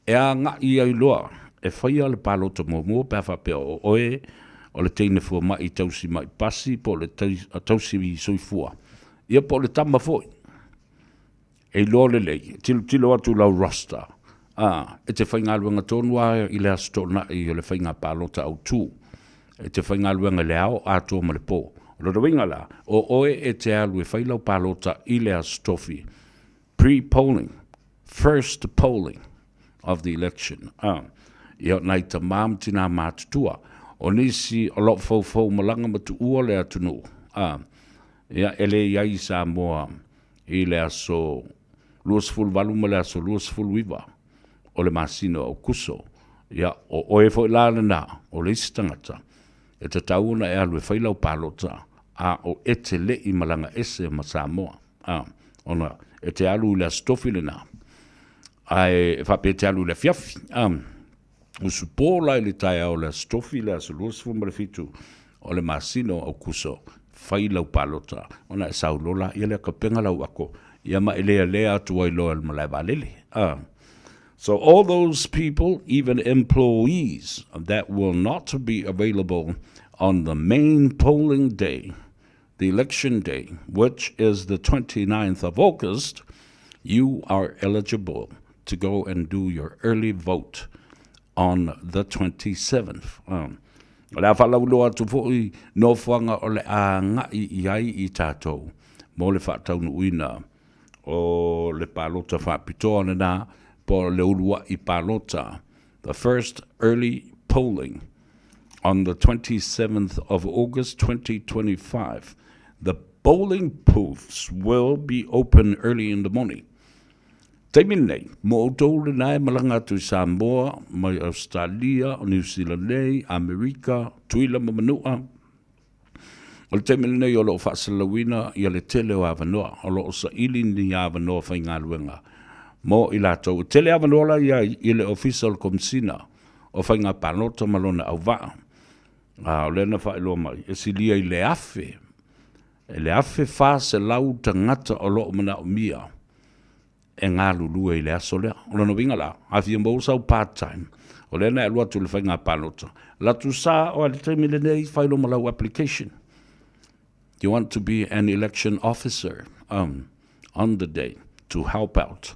D: e agai ai loa e faia le palota muamua pe a faapea o oe o le teine fuama'i tausi ma'i pasi po o le tausi soifua, ia po o le tama foi. E iloa lelei, e tilotilo atu i lau roster, a, e te faigaluega tonu lava i le Aso Toonai o le faiga palota autu. E te faigaluega i le ao atoa ma le po. O lona uiga la, o oe e te alu e fai lau palota i le Aso Tofi, pre-polling, first polling of the election, a, ia nai tamā ma tinā matutua, o nisi o lo o foufou malaga ma tuua le atunuu, a, ia, e le i ai i Samoa i le aso 28 ma le aso 29 o le masina o Aokuso. Ia, o oe foi la lena, o le isi tagata, e tatau ona e alu e fai lau palota, a o e te le i malaga ese ma Samoa, a, ona e te alu i le aso Tofi lena, ae e faapea e te alu i le afiafi, a. Usupo la i le taeao o le Aso Tofi, le aso 27 o le masina o Aokuso, fai lau palota, ona e sau loa laia lea kapega lau ako, ia ma e lealea atu ai loa i le malae vaalele. A. So all those people, even employees, that will not be available on the main polling day, the election day, which is the 29th of August, you are eligible to go and do your early vote on the 27th. Um, o le a faalauiloa atu foi nofoaga o le a agai i ai i tatou mo le faataunuuina o le palota faapitoa lena po o le ulua'i palota the first early polling on the 27th of August 2025. The polling booths will be open early in the morning. Taimi lenei, mo outou lena e malaga atu i Samoa, mai Ausetalia, o Niu Sila nei, Amerika, Tuila ma Manua, O le taimi lenei o lo o faasalalauina ia le tele o avanoa, o lo o saili ni avanoa faigaluega mo i latou. E tele avanoa la ia i le Ofisa o le Komesina o Faiga Palota ma lona auvaa. A o lea na faailoa mai, e silia i le 1,000, le 1,400 tagata o lo o manaomia e galulue i le aso lea. O lona uiga la, a fia maua sau part time, o lea na e alu atu i le faiga palota, latu sa oa i le taimi lenei, fai loa ma lau application. You want to be an election officer um, on the day to help out.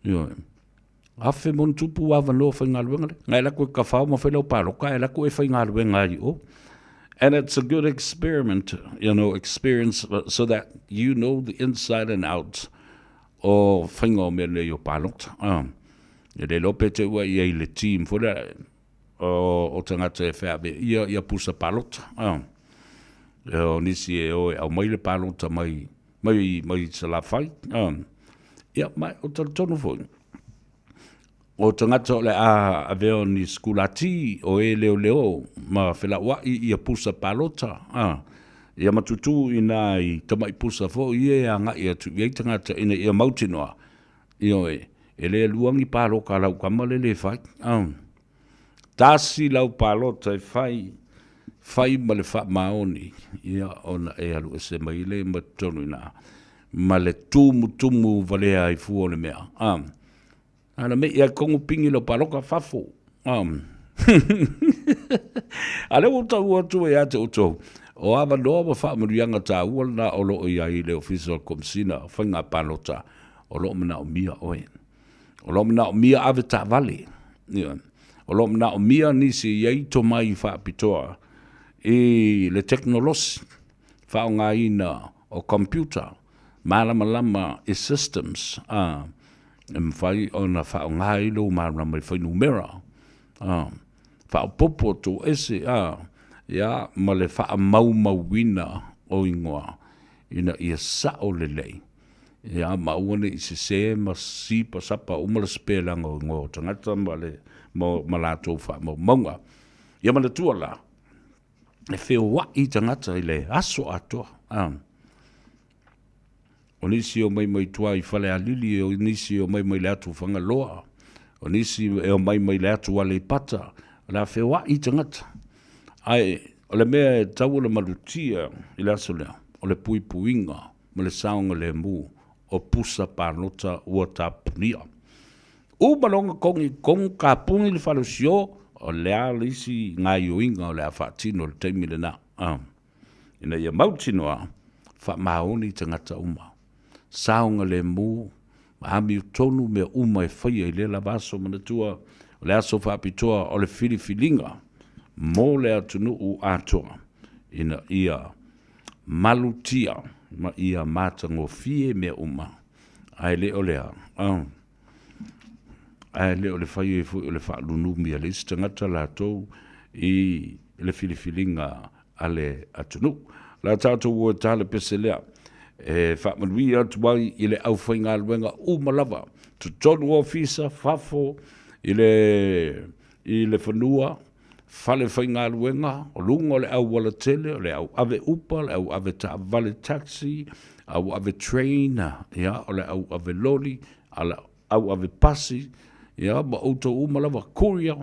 D: Ioe. Afe mo tupu avanoa faigaluega le. Ngai la koe kawhao ma whai lau paloka, e la koe faigaluega ai o. And it's a good experiment, you know, experience so that you know the inside and out o whainga o mea nei o palota. Um, e le lope te ua ia i le team fo lea o, o tangata e wheawe ia, ia pusa palota. Um, e o nisi e o e au mai le palota mai, mai, mai Salafai. Um, ia, mai, o talitonu foi. O tagata o le a avea o ni sikulati o e leoleo ma felauaʻi ia pusa palota, a, ia matutu i nai tamaʻi pusa foi ia e agaʻi atu i ai tagata ina ia mautinoa, ioe, e le lua ni paloka a lau tama le le fai, a. Tasi lau palota e fai, fai ma le faamaoni, ia, ona e alu ese mai lea ma totonu i ina, ma le tumutumu valea ai fua o le mea. A, ana me ia kongo pingi lau paloka fafo. A, a lea ua tau atu e ate outou. O avanoa ma faamanuiaga taua lena o lo o i ai i le Ofisa o le Komesina o Faiga Palota o lo o manaomia oe. O lo o manaomia ave taavale. Ioe. O lo o manaomia nisi e i ai tomai faapitoa i le tekonolosi, faaaogaina o computer, malamalama i systems, a, e mafai ona faaaoga ai lou malamalama i fuainumera, a, faaopoopo toese, a, ia, ma le faamaumauina o igoa ina ia sao lelei, ia, ma aua ne i sese ma sipasapa uma le sipelaga o igoa o tagata ma le ma latou faamaumauga. Ia manatua la, e feoai tagata i le aso atoa. A. O nisi e omai mai tua i Falealili, o nisi e omai mai le atu Fagaloa, o nisi e omai mai le atu Aleipata, o le a feoai tagata. Ae o le mea e tatau ona malutia i le aso lea, o le puipuiga ma le saogalemu o pusa palota ua tapunia. Uma loa ona togi tonu tapuni le fale o sio, o le a le isi gaioiga o le a faatino i le taimi lena. Ina ia mautinoa, faamaoni tagata uma, saogalemu ma amiotonu mea uma e faia i lea lava aso. Manatua, o le aso faapitoa o le filifiliga mo le atunuu atoa ina ia malutia ma ia matagofie mea uma, ae le o le a? Ae le o le fai ai foi o le faalunumi a le isi tagata latou i le filifiliga a le atunuu. O le a tatou o e ta le pese lea e faamanuia atu ai i le aufaigaluega uma lava, totonu o ofisa, fafo i le, i le fanua, fale faigaluega, o luga o le auala tele, o le au ave upa, o le au ave taavale taxi, au ave train, ia, o le au ave loli, au ave pasi, ia, ma outou uma lava, courier,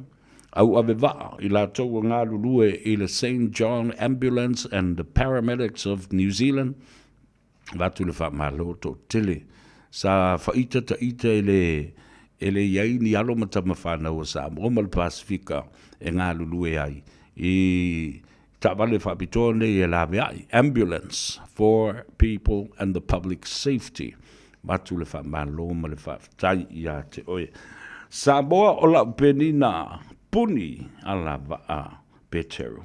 D: au ave vaa, i latou e galulue i le Saint John Ambulance and the Paramedics of New Zealand, avatu le faamalo toatele. Sa faaita taita e le e le i ai ni alo ma tama fanau a Samoa ma le Pasefika e galulue ai i taavale faapitoa nei e laveai, ambulance for people and the public safety. Avatu le faamalo ma le faafetai ia te oe. Samoa o lau penina puni alavaa Peteru.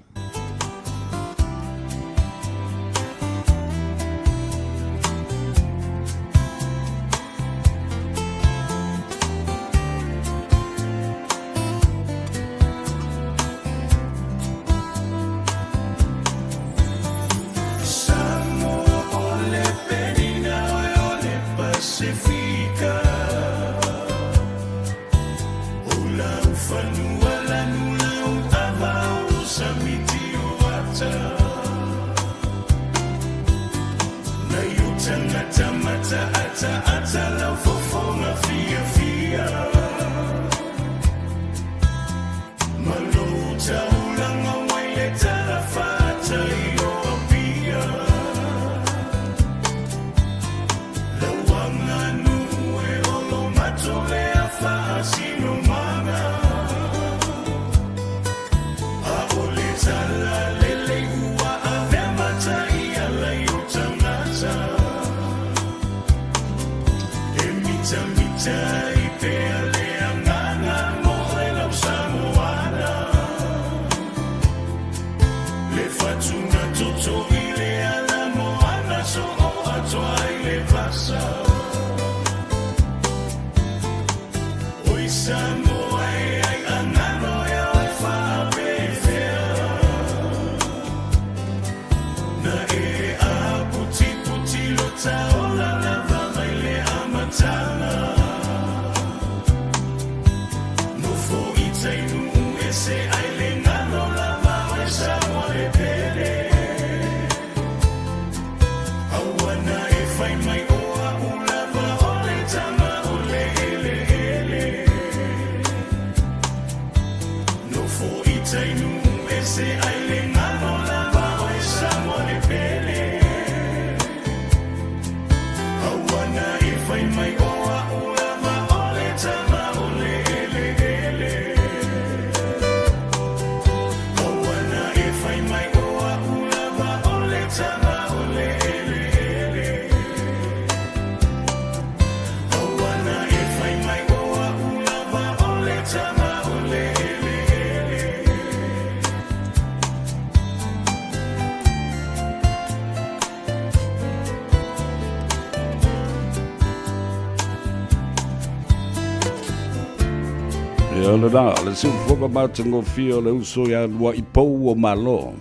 D: O lena, o le siufofoga matagofie o le uso ia Luaipou o Malo,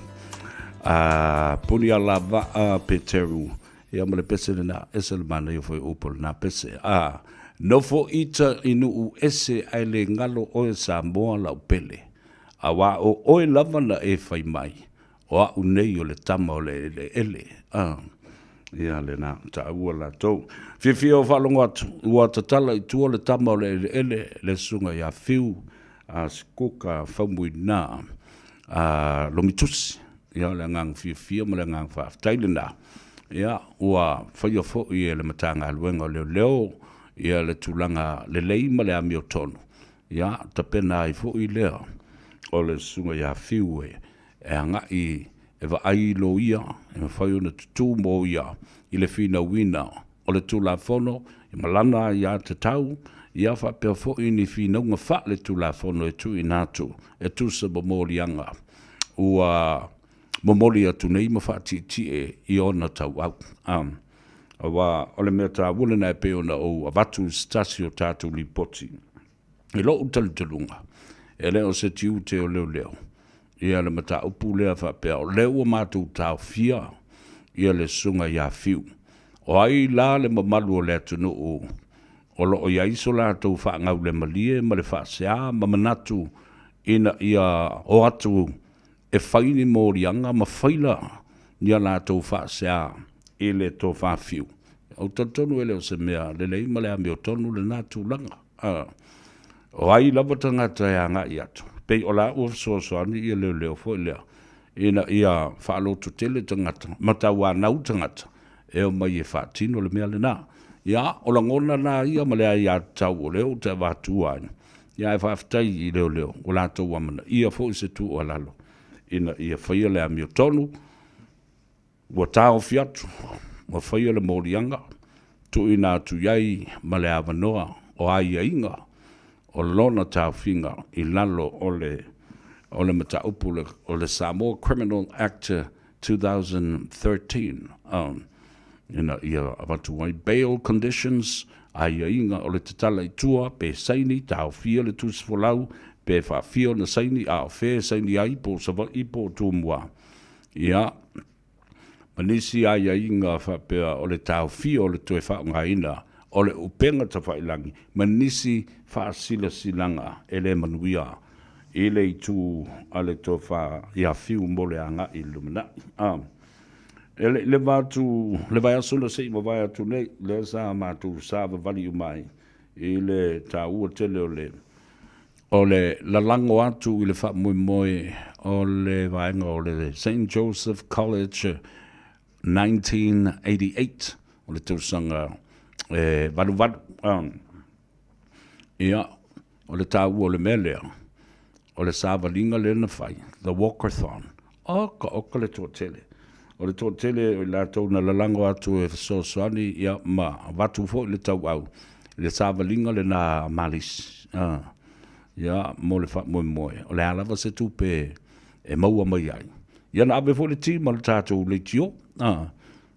D: a Punialavaa Peteru, ia ma le pese lena, ese le manaia foi o upu o lena pese. A nofo ita i nuu ese ae le galo oe Samoa lau pele, auā o oe lava na e fai mai, O a'u nei o le tama o le eleele. A, ia lena, taua latou. Fiafia o faalogo atu, ua tatala i tua le tama o le eleele, le susuga ia Fiu a Sikuka Faumuina a Logitusi. Ia, o le agaga fiafia ma le agaga faafetai lena. Ia, ua faia foi e le Matagaluega o Leoleo ia le tulaga lelei ma le amiotonu, ia, tapena ai foi lea o le susuga ia Fiu e e agai e vaai i loia e mafai ona tutū mo ia i le finauina o le Tulafono ma lana aiatatau, ia faapea foi ni finauga faale-Tulafono e tuuina atu e tusa ma moliaga ua momoli atu nei ma faatietie i ona tauau. Aua o le mea taua lena e pei ona ou avatu i se tasi o tatou Lipoti. I lou talitonuga, e le o se tiute o leoleo ia le mataupu lea faapea o lea ua matou taofia ia le Susuga ia Fiu. O ai la le mamalu o le atunuu o lo o i ai so latou faagaulemalie ma le faasea ma manatu ina ia o atu e fai ni moliaga ma faila ni a latou faasea i le tofa Fiu? Ou te talitonu e le o se mea lelei ma le amiotonu lena tulaga. O ai lava tagata e agai atu, pei o la ua fesoasoani ia leoleo foi lea ina ia faalototele tagata ma tauanau tagata e omai e faatino le mea lena. Ia, o lagona na ia ma le aiatatau o lea ou te avatua ai, ia ae faafetai i leoleo ua latou amanaia foi se tuualalo ina ia faia le amiotonu. Ua taofi atu, ua faia le moliaga, tuuina atu i ai ma le avanoa o aiaiga o lona taofiga i lalo o le o le mataupu o le Samoa Criminal Act 2013 ina ia avatu ai bail conditions, aiaiga o le tatala i tua, pe saini, taofia le tusi folau, pe faafia ona saini, a o fea e saini ai, po o Savaii po o Tumua. Ia, ma nisi aiaiga faapea o le taofia o le toe faaaogaina o le upega tafailagi ma nisi faasilasilaga e le manuia i le itu a le tofa ia Fiu mo le agai i le lumanai. A, e le i leva atu le vaiaso na se i mavae atu nei, lea sa matou savavali uma ai i le taua tele o le O le lalago atu i le faamoemoe o le vaega o le Saint Joseph College 1988, o le tausaga e valuvalu. Ia, o le taua o le mea lea, o le savaliga lea na fai, the walkathon, Oka oka le toatele. O le toatele o i latou na lalago atu e fesoasoani ia ma avatu foi le tauau i le savaliga lena a Malisi ia mo le faamoemoe o le a lava se tupe e maua mai ai. Ia na ave foi le team a le tatou leitio,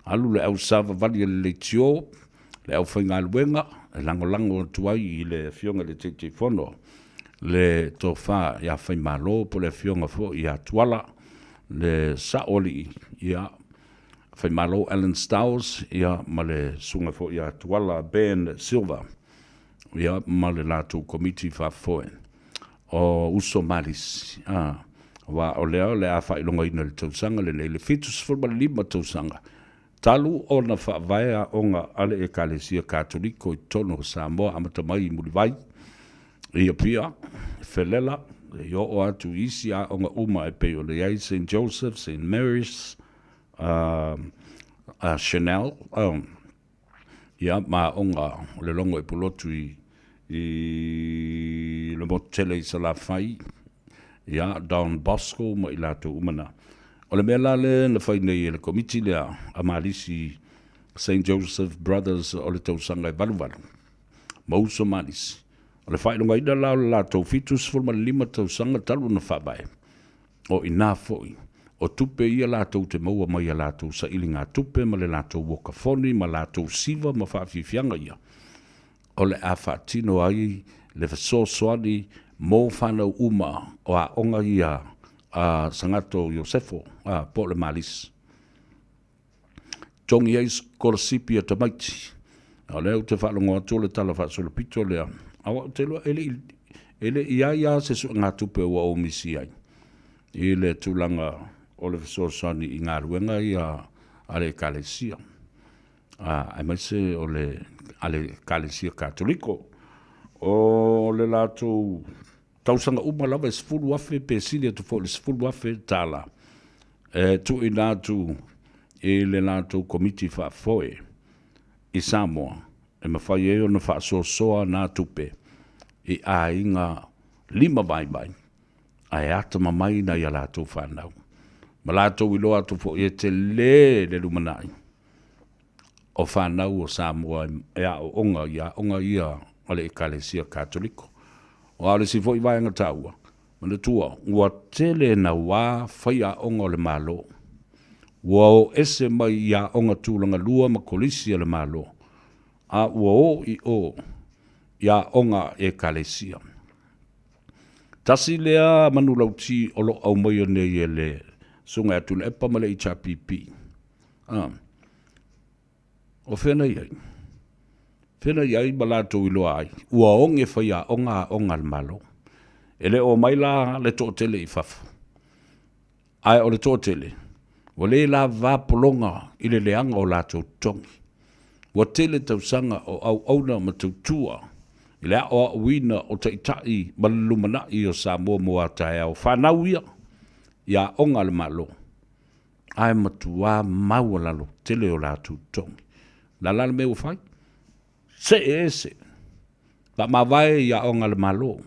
D: alu le au savavali a le leitio, le aufaigaluega e lagolago atu ai i le Afioga i le Taitaifono le Tofa ia Faimalo po o le Afioga foi ia Tuala le Saoalii, ia, Faimalo Allan Stowers, ia, ma le Susuga foi ia Tuala Ben Silva, ia, ma le latou Komiti Faafoe o Uso Malisi, a, aua o lea o le a faailogaina i le tausaga lenei le 75 tausaga Talu ona faavae aoga a le Ekalesia Katoliko i totonu o Samoa amata mai i Mulivai, i Apia, Felela, seia oo atu i isi aoga uma e pei ona i ai Saint Joseph, Saint Mary's, Chanel, ia ma aoga o le Logo i Pulotu i i le motu tele i Salafai, ia, Don Bosco ma i latou uma na. O le mea la lea na fai nei e le Komiti lea a Malisi Saint Joseph Brothers o le tausaga e valuvalu ma uso Malisi, o le faailogaina la o le latou 75 tausaga talu ona faavae, o i ina foi o tupe ia latou te maua mai a latou sailigatupe ma le latou okafoni ma latou siva ma faafiafiaga ia, o le a faatino ai le fesoasoani. mo fanau uma o aoga ia a Sagato Iosefo po o le Malisi. Togi ai sikolasipi a tamaiti. A o lea ou te faalogo atu o le tala faasolopito lea, aua ou te iloa e le i, e le i ai lava se suegatupe ua ou misi ai i le tulaga o le fesoasoani i galuega ia a le Ekalesia, aemaise o le a le Ekalesia Katoliko. O le latou tausaga uma lava e $10,000 pe sili atu foi i le $10,000 e tuuina atu i le latou Komiti Faafoe i Samoa e mafai ai ona faasoasoa na tupe i aiga lima vaivai ae atamamai nai a latou fanau ma latou iloa atu foi e tele le lumanai o fanau o Samoa e aooga i aoga ia a le Ekalesia Katoliko. Aua o le isi foi vaega taua, manatua ua tele naua faiaoga o le Malo ua o ese mai i aoga tulaga lua ma kolisi a le Malo, a ua o i o i aoga a Ekalesia. Tasi lea manulauti o lo o aumaia nei e le Susuga ia Tuilaepa ma le HRPP. A. O fea na i ai? Fea na i ai ma latou iloa ai ua oge faiaoga aoga a le Malo? E le o omai la le toatele i fafo, ae o le toatele ua le lava pologa i le leaga o latou totogi. Ua tele tausaga o auauna ma tautua i le aoaoina o taitai ma le lumanai o Samoa mo a taeao, fanau ia i aoga a le Malo. Ae matuā maualalo tele o latou totogi. O le a la le mea ua fai? See ese, faamavae i aoga a le Malo,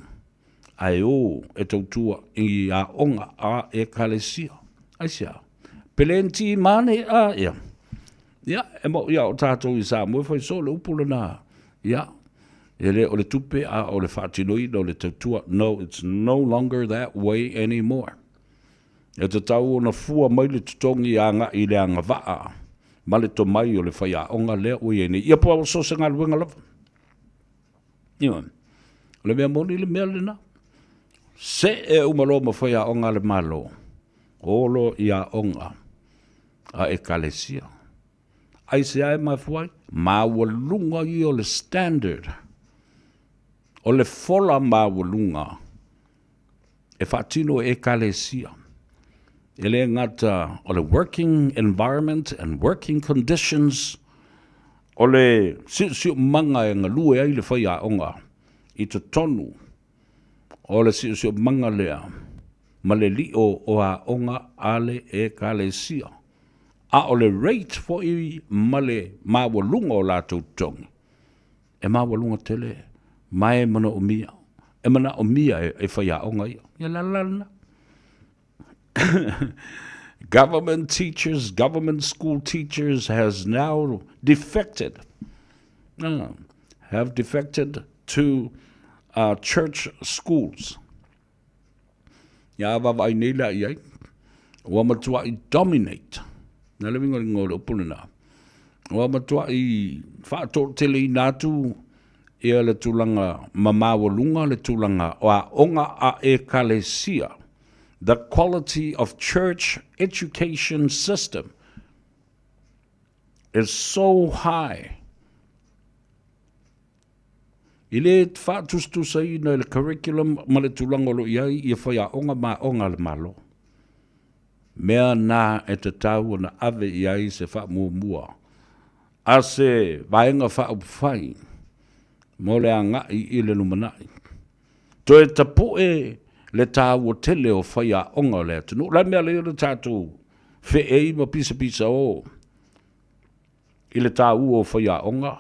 D: ae o e tautua i aoga a Ekalesia. Aisea? Plenty money a ia. Ia, e moni a o tatou i Samoa e fai soo le upu lena. Ia, e le o le tupe a o le faatinoina o le tautua. No, it's no longer that way anymore. E tatau ona fua mai le totogi agai i le agavaa ma le tomai o le faiaoga lea ua i ai nei. Ia po o so o se galuega lava. Ioe. O le mea moni le mea lena. See uma loa ma faiaoga a le Malo, o loa i aoga a Ekalesia. Aisea e mafua ai? Maualuga ia o le standard, o le fola maualuga e faatino e Ekalesia. E le gata o le working environment and working conditions, o le siosiomaga e galue ai le faiaoga i totonu o le siosiomaga lea ma le lio o aoga a le Ekalesia. A o le rate foi ma le maualuga o latou totogi, e maualuga tele ma e manaomia, e manaomia e faiaoga ia. Ia le ala lena. Government teachers, government school teachers has now defected, have defected to church schools. Ia a vaavaai nei la i ai, ua matuai dominate, na le uiga o le upu lena, ua matuai faatoateleina atu ia le tulaga ma maualuga le tulaga o aoga a Ekalesia, the quality of church education system is so high. I le faatusatusaina i le curriculum ma le tulaga o lo o i ai ia faiaoga ma aoga a le Malo. Mea na e tatau ona ave i ai se faamuamua a se Vaega Faaupufai mo le agai i le lumanai. Toe tapue le taua tele o faiaoga o le atunuu. O le a le mea lea o le tatou feei ma pisapisao i le taua o faiaoga,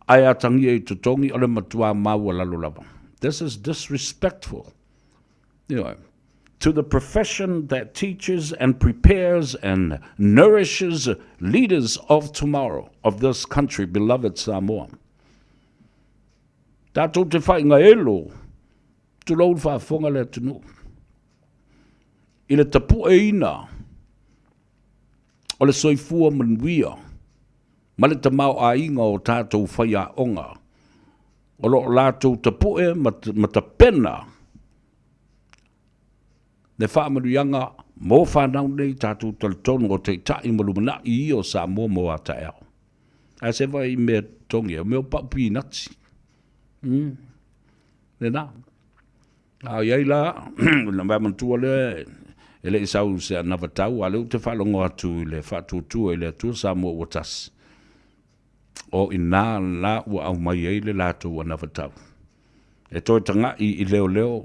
D: ae atagia i totogi o le matua maualalo lava. This is disrespectful. Ioe. To the profession that teaches and prepares and nourishes leaders of tomorrow of this country, beloved Samoa. Tatou te whainga elo, tulou le faafofoga le atunuu, i le tapueina o le soifua manuia ma le tamaoaiga o tatou faiaoga. O lo o latou tapue ma tapena le faamanuiaga mo fanau nei tatou talitonu o taitai ma lumanai ia o Samoa mo a taeao. Ae se vaai i mea totogi ai, o mea o pau pinati. Lena. A o i ai la, ona manatua lea e le i sau se anavatau, a o lea ou te faalogo atu i le faatuatua i le Atua Samoa ua Tasi, o i ina la ua aumai ai le latou anavatau e toe tagai i leoleo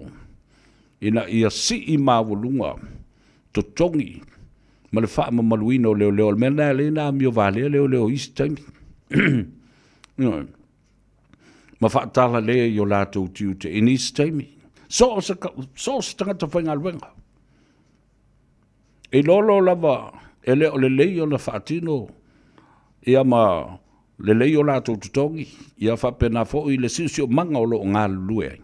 D: ina ia sii maualuga totogi ma le faamamaluina o leoleo. O le mea lena e ala ai ona amio valea leoleo i isi taimi. Ma faatalale i o latou tiute i nisi taimi. So o se, so o se tagata faigaluega. E iloa lava e le o lelei ona faatino ia ma lelei o latou totogi, ia faapena foi le siosiomaga o lo o galulue ai.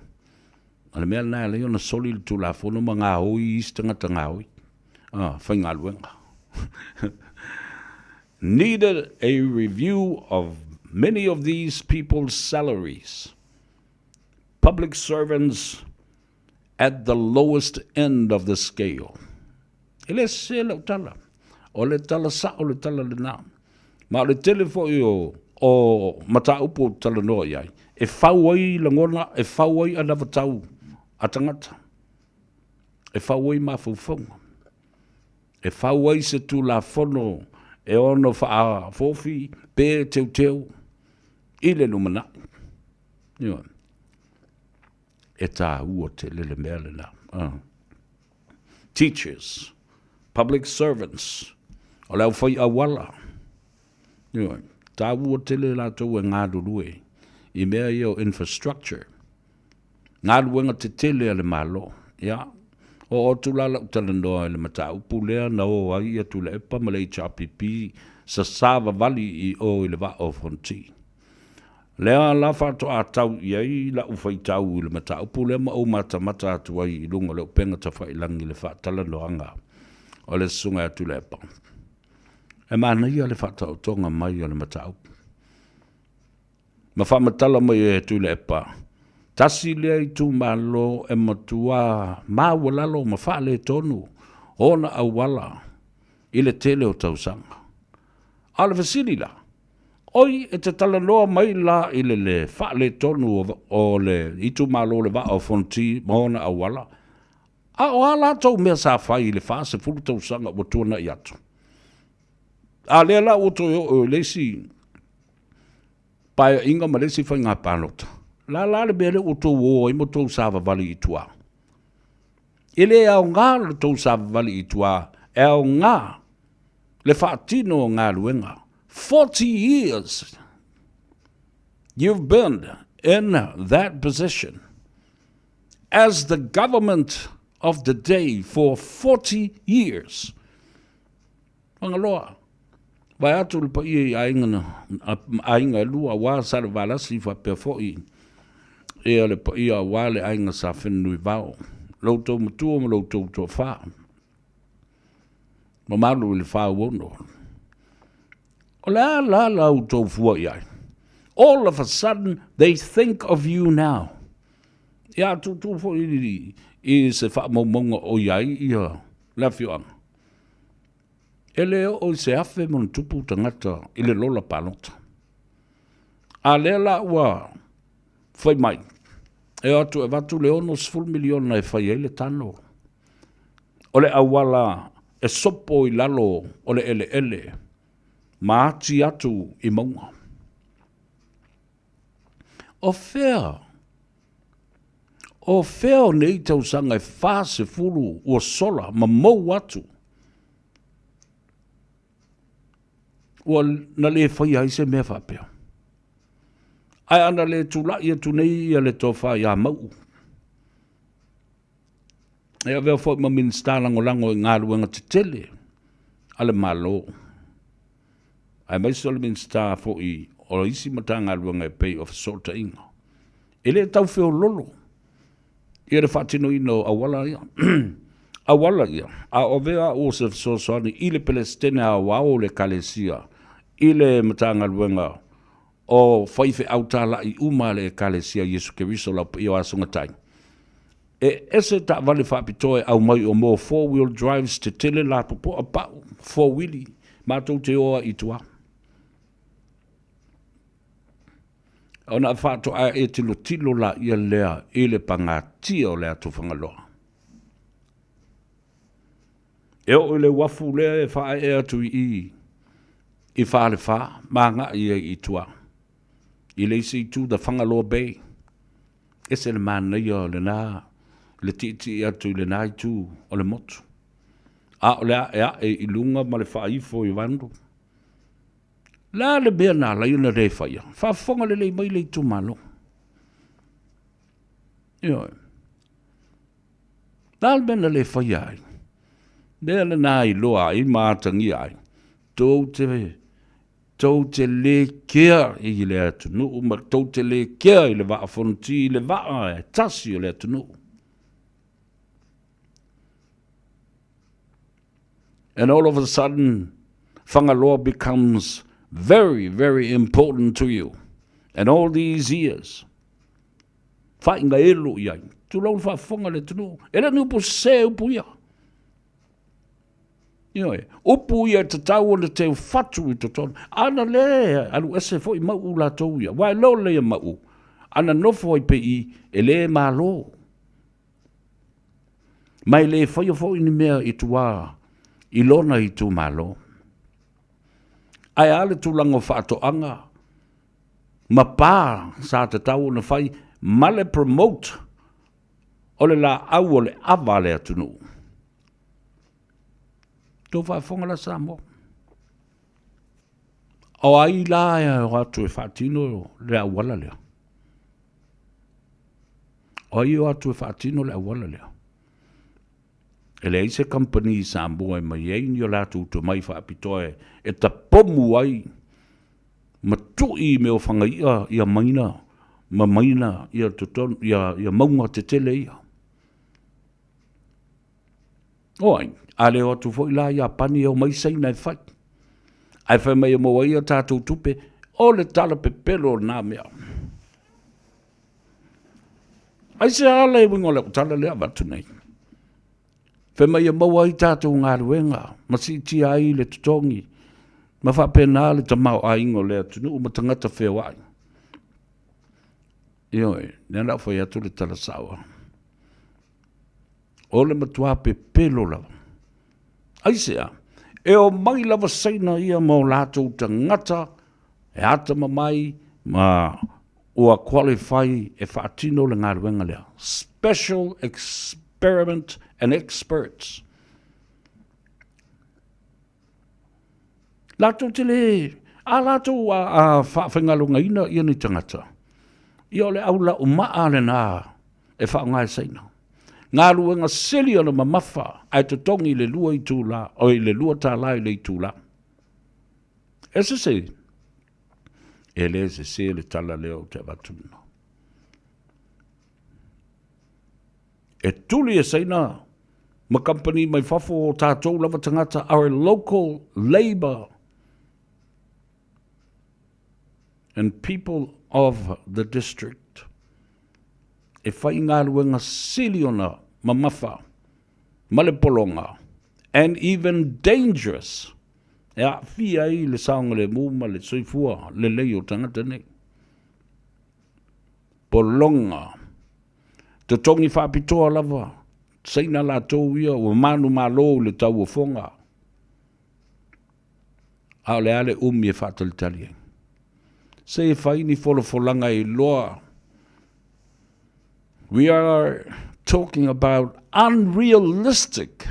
D: O le mea lena e ala ai ona soli le Tulafono ma gaoi isi tagata gaoi, faigaluega. Needed a review of many of these people's salaries. Public servants at the lowest end of the scale. E le sese lau tala. O le tala sao le tala lena. Ma o le tele foi o, o mataupu ou te talanoa i ai, e fau ai lagona, e fau ai anavatau a tagata, e fau ai mafaufauga, e fau ai se Tulafono e ono faafofi pe teuteu i le lumanai. Ioe. E taua tele le mea lena. Teachers, public servants, o le aufai auala. Ioe, taua tele latou e galulue i mea ia o infrastructure, galuega tetele a le Malo. Ia, oo atu la lau talanoa i le mataupu lea na o ai ia Tuilaepa ma le HRPP sasavavali i o i le Vaa o Fonoti. Lea la faatoa tau i ai lau faitau i le mataupu lea ma ou matamata atu ai i luga o le upega tafailagi i le faatalanoaga o le Susuga ia Tuilaepa. E manaia le faataotoga mai o le mataupu. Ma faamatala mai e Tuilaepa, tasi lea itumalo e matua maualalo ma faaletonu ona auala i le tele o tausaga. A o le fesili la, Oi, e te talanoa mai la i le le faaletonu o le itumalo o le Vaa o Fonoti ma ona auala, a o a latou mea sa fai i le 40 tausaga ua tuanai atu? A lea la ua toe oo i le isi paeaiga ma le isi faiga palota, o le a la le mea lea ua outou o ai ma outou savavali i tua? E le aoga lo tou savavali i tua, e aoga le faatino o galuega. 40 years you've been in that position as the government of the day for 40 years. Fagaloa, vae atu le paia i aiga, na, aiga e lua, aua Salevalasi faapea foi ia le paia aua le aiga sa Fenunuivao, lo outou matua ma lo outou toafa, mamalu i le 46. O le a la la outou fua i ai? All of a sudden, they think of you now. Ia tutu foi i se faamaumauga o i ai ia le afioaga. E le oo i se 1000 ma ona tupu tagata i le lola palota. A lea la ua fai mai, e o atu e avatu le 60 miliona e fai ai le tano o le auala e sopo i lalo o le eleele ma ati atu i mauga. O fea? O fea o nei tausaga e 40 ua sola ma mou atu ua na le faia ai se mea faapea? Ae ana le tulai atu nei ia le tofa ia Mau'u, e avea foi ma Minisita Lagolago i galuega tetele a le Malo, aemaise o le Minisita foi o isi Matagaluega e pei o Fesootaiga. E le tau feololo ia le faatinoina o auala ia. Auala ia, a o avea au o se fesoasoani i le Peresetene Aoao o le Ekalesia i le Matagaluega o faifeau talai uma a le Ekalesia Iesu Keriso Lau Paia o Aso Gatai. E ese taavale faapitoa e aumai o mo four-wheel drives tetele lapopoa pau four-wheelie matou te o ai i tua. Ona faatoa e tilotilo laia lea i le pagatia o le atu Fagaloa. E oo i le uafu lea e faaee atu i i i Falefa ma agai ai i tua i le isi itu, the Fagaloa Bay. Ese le manaia o lena, le tietie atu i lena itu o le motu. A o le aeae i luga ma le faaifo i Vandu. Le a le mea na ala ai ona le faia? Faafofoga lelei mai le itumalo. Ioe. Le a le mea na le faia ai? Mea lena e iloa ai ma atagia ai, tou te, tou te le kea i le atunuu ma tou te le kea i le vaa fonoti, i le vaa e tasi o le atunuu. And all of a sudden, Fagaloa becomes very, very important to you. And all these years, Whainga elo i ai. Tulou le faafofoga a le atunuu. E le o ni upu sese upu ia. Ioe. Upu ia e tatau ona teufatu i totonu. Ana le alu ese foi Mauu latou ia. Aua e leo lelei a Mauu. Ana nofo ai pea i i, e le malo. Ma e le faia foi ni mea i tua i lona itumalo. Ae a le tulaga o faatoaga ma pa sa tatau ona fai ma le promote o le laau o le ava a le atunuu. Tou faafofoga la Samoa. O ai la e o atu e faatino le auala lea? O ai e o atu e faatino le auala lea? E leai se kamupani i Samoa e mai ai ni o latou tomai faapitoa e tapomu ai ma tui i mea o fagai'a ia maina ma maina ia totonu ia ia mauga tetele ia. O ai, a le o atu foi la Iapani e omai Saina e fai. Ae fai mai e maua ai a tatou tupe, o le tala pepelo o lena mea. Aisea le uiga o lau tala lea avatu nei? Fai mai e maua ai tatou galuega ma siitia ai le totogi ma faapena le tamaoaiga o le atunuu ma tagata feoai. Ioe, lea na ou fai atu le tala sao. O le matua pepelo lava. Aisea? E omai lava Saina ia ma o latou tagata e atamamai ma ua qualify e faatino le galuega lea. Special experiment and experts. Latou te le, a latou a, a faafaigaluegaina ia ni tagata, ia o le au laumaa lena e faaaoga e Saina. Galuega sili ona mamafa ae totogi i le 2 itula, oi le $2 i le itula. E sese? E le sese le tala lea ou te avatu. E tuli e Saina ma kamupani mai fafo o tatou lava tagata, our local labour and people of the district e fai galuega sili ona mamafa ma le pologa and even dangerous e aafia ai le saogalemu ma le soifua lelei o tagata nei. Pologa. Totogi faapitoa lava, Saina latou ia ua manumalo i le tauofoga. A o le a le umi e faatalitali ai? Se e fai ni folafolaga e iloa. We are talking about unrealistic,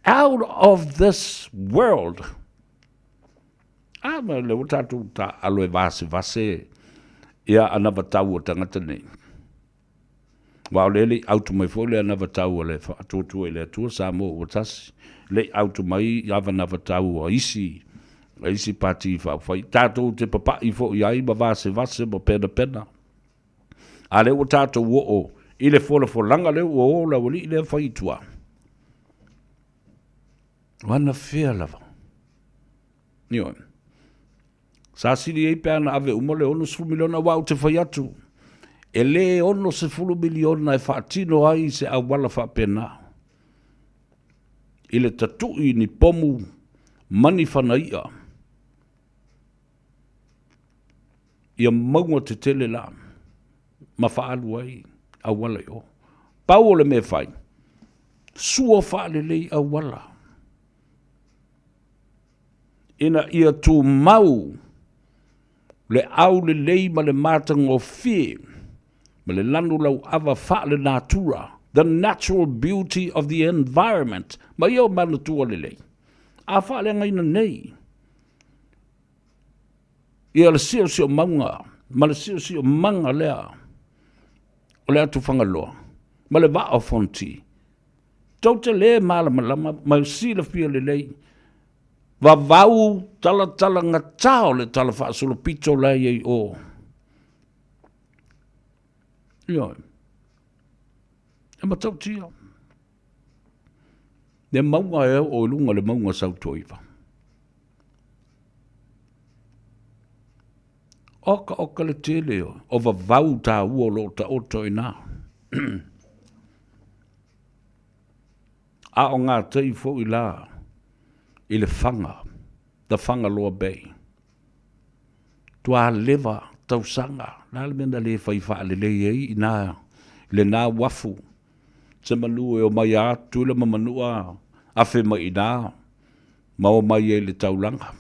D: out of this world. A ma le ua tatou taaalo e vasevase ia anavatau o tagata nei. Aua o lea e le i autu mai foi le anavatau a le Faatuatua i le Atua Samoa ua tasi, le i autu mai avanavatau a isi a isi Pati Faaupufai. Tatou te papai foi i ai ma vasevase ma penapena. A lea ua tatou oo i le folafolaga lea ua o le aualii lea fai i tua. O anafea lava? Ioe. Sa sili ai pe ana ave uma le 60 miliona aua ou te fai atu, e le 60 miliona e faatino ai se auala faapena i le tatui ni pomu ma ni fanaia ia mauga tetele la ma faaalu ai auala i o. Pau o le mea e fai, sua faalelei auala ina ia tumau le aulelei ma le matagofie ma le lanu lauava faale-natura, the natural beauty of the environment, ma ia manatua lelei. A faaleagaina nei ia le siosiomaga ma le siosiomaga lea o le atu Fagaloa ma le Vaa o Fonoti, tou te le malamalama ma silafia lelei vavau talatalagata o le talafaasolopito la e i ai o. Ioe. E matautia. Le mauga e oo i luga le mauga Sautoiva. Oka oka le tele o vavau taua o lo o taoto i ina. A o gatai foi la i le Faga, the Fagaloa Bay. Tualeva tausaga, o le a le mea na le fai faalelei ai i ina i lena uafu, se manu e omai a Tutuila ma Manua afe mai i ina ma omai ai i le taulaga,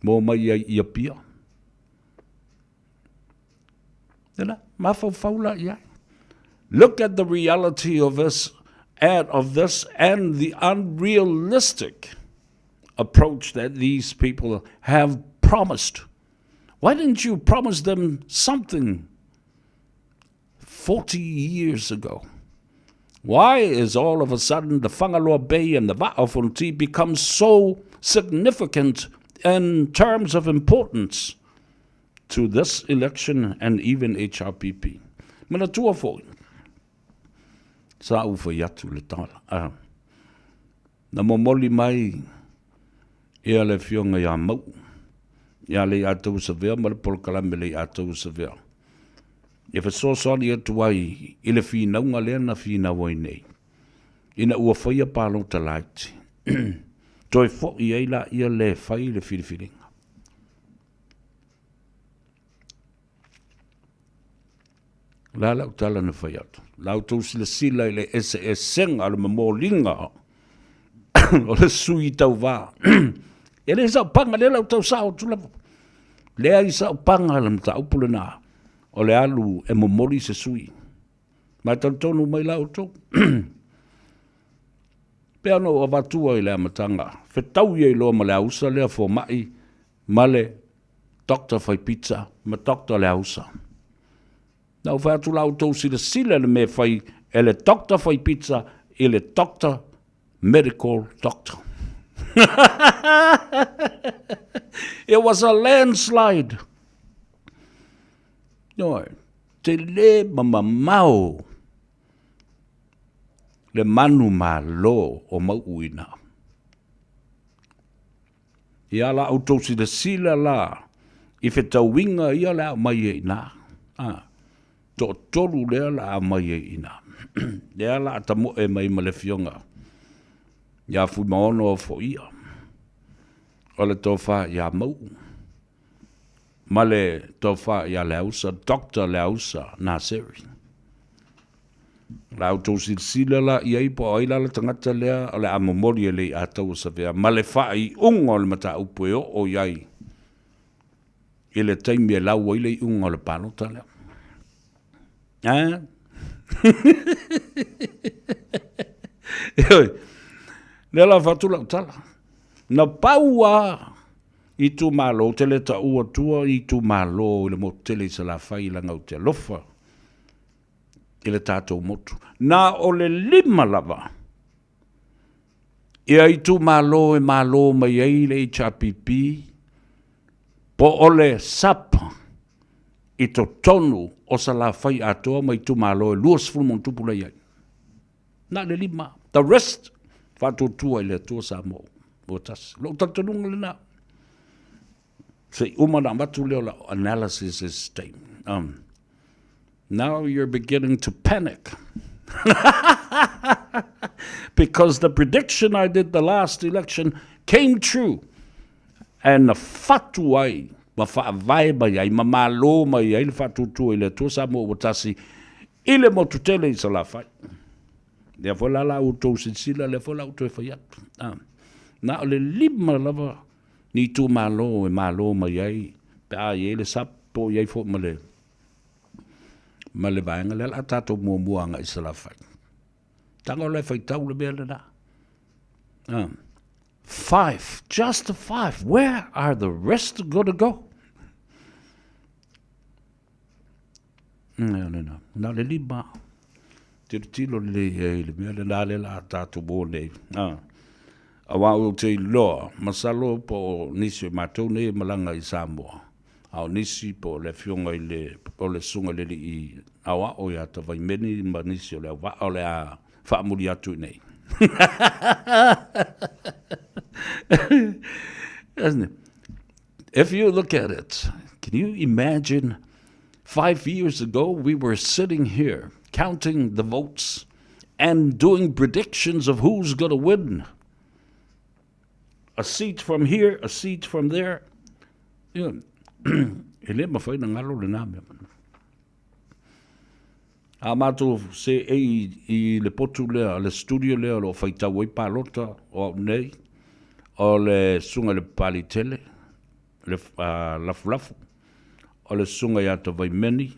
D: ma omai ai i Apia. Ela, mafaufau la i ai. Look at the reality of this and of this and the unrealistic approach that these people have promised. Why didn't you promise them something 40 years ago? Why is all of a sudden the Fagaloa Bay and the Va'a Fonoti become so significant in terms of importance to this election and even HRPP? Manatua foi, sa ou fai atu le tala, ah, na momoli mai ia le afioga ia Mau'u, ia Leiatauasavea ma le polokalame Leiatauasavea, e fesoasoani atu ai i le finauga lea na finau ai nei, ina ua faia palota laiti, toe foi ai laia le fai le filifiliga. O le a lau tala na fai atu? La outou silasila i le eseesega o le momoliga o le sui tauva. E le sau paga, lea la ou tau sao atu lava. Leai sau paga le mataupu lena, o le alu e momoli se sui. Ma e talitonu mai la outou. Pei ona ou avatua i le amataga, fetau ai loa ma le ausa lea fomai ma le Doctor fai pizza ma Doctor Leausa. Na ou fai atu la outou silasila i le mea e fai e le Doctor fai pizza i le Doctor medical doctor. It was a landslide. Ioe, tele ma mamao le manumalo o Mauuina. Ia la outou silasila la i fetauiga ia le a aumai ai i ina. A, toatolu lea la a aumai ai i ina. Lea la a tamoe mai ma le afioga ia Fuimaono Afoia, o le tofa ia Mau'u, ma le tofa ia Leausa, Doctor Leausa Naseri. La outou silasila la i ai po o ai la le tagata lea o le a momoli e Leiatauasavea ma le faaiuga o le mataupu e oo i ai i le taimi e lau ai le iuga o le palota lea. Eh? Ioe, lea la fatu lau tala. Na pau a itumalo, ou te le taua atua itumalo i le motu tele i Salafai leaga ou te alofa i le tatou motu. Na o le 5 lava ia itumalo e malo mai ai le HRPP po o le SAP i totonu o Salafai atoa ma itumalo e 20+ la i ai. Na o le 5. The rest, faatuatua i le Atua Samoa ua tasi. Lou talitonuga lena. Se i uma ona avatu lea o lau analysis i se taimi. Now you're beginning to panic. Because the prediction I did the last election came true. And na fatu ai, ma faavae mai ai, ma malo mai ai le faatuatua i le Atua Samoa ua tasi i le motu tele i Salafai. Lea foi la la outou silasila, lea foi la ou toe fai atu. Ah. Na o le lima lava ni itumalo e malo mai ai pe a i ai le SUPP po o i ai foi ma le ma le vaega lea o le a tatou muamua agai i Salafai. Tago loa e faitau le mea lena. Five, just five, where are the rest gonna go? Lena, na o le lima. Tilotilo lelei i ai i le mea lena lea o le a tatou o nei. Aua ou te iloa, masalo po o nisi o matou nei e malaga i Samoa, a o nisi po o le afioga i le, o le susuga i le alii aoao ia Tavaimeni ma nisi o le auvaa o le a faamuli atu i inei. If you look at it, can you imagine 5 years ago we were sitting here counting the votes and doing predictions of who's going to win? A seat from here, a seat from there. Ia, e le mawhai na ngalo le nā mea. A mātou se e i le potu lea, le studio lea o lo o faitau ai palota o au nei, o le susuga i le Papalii Tele, le Lafulafu, o le susuga ia Tavaimeni,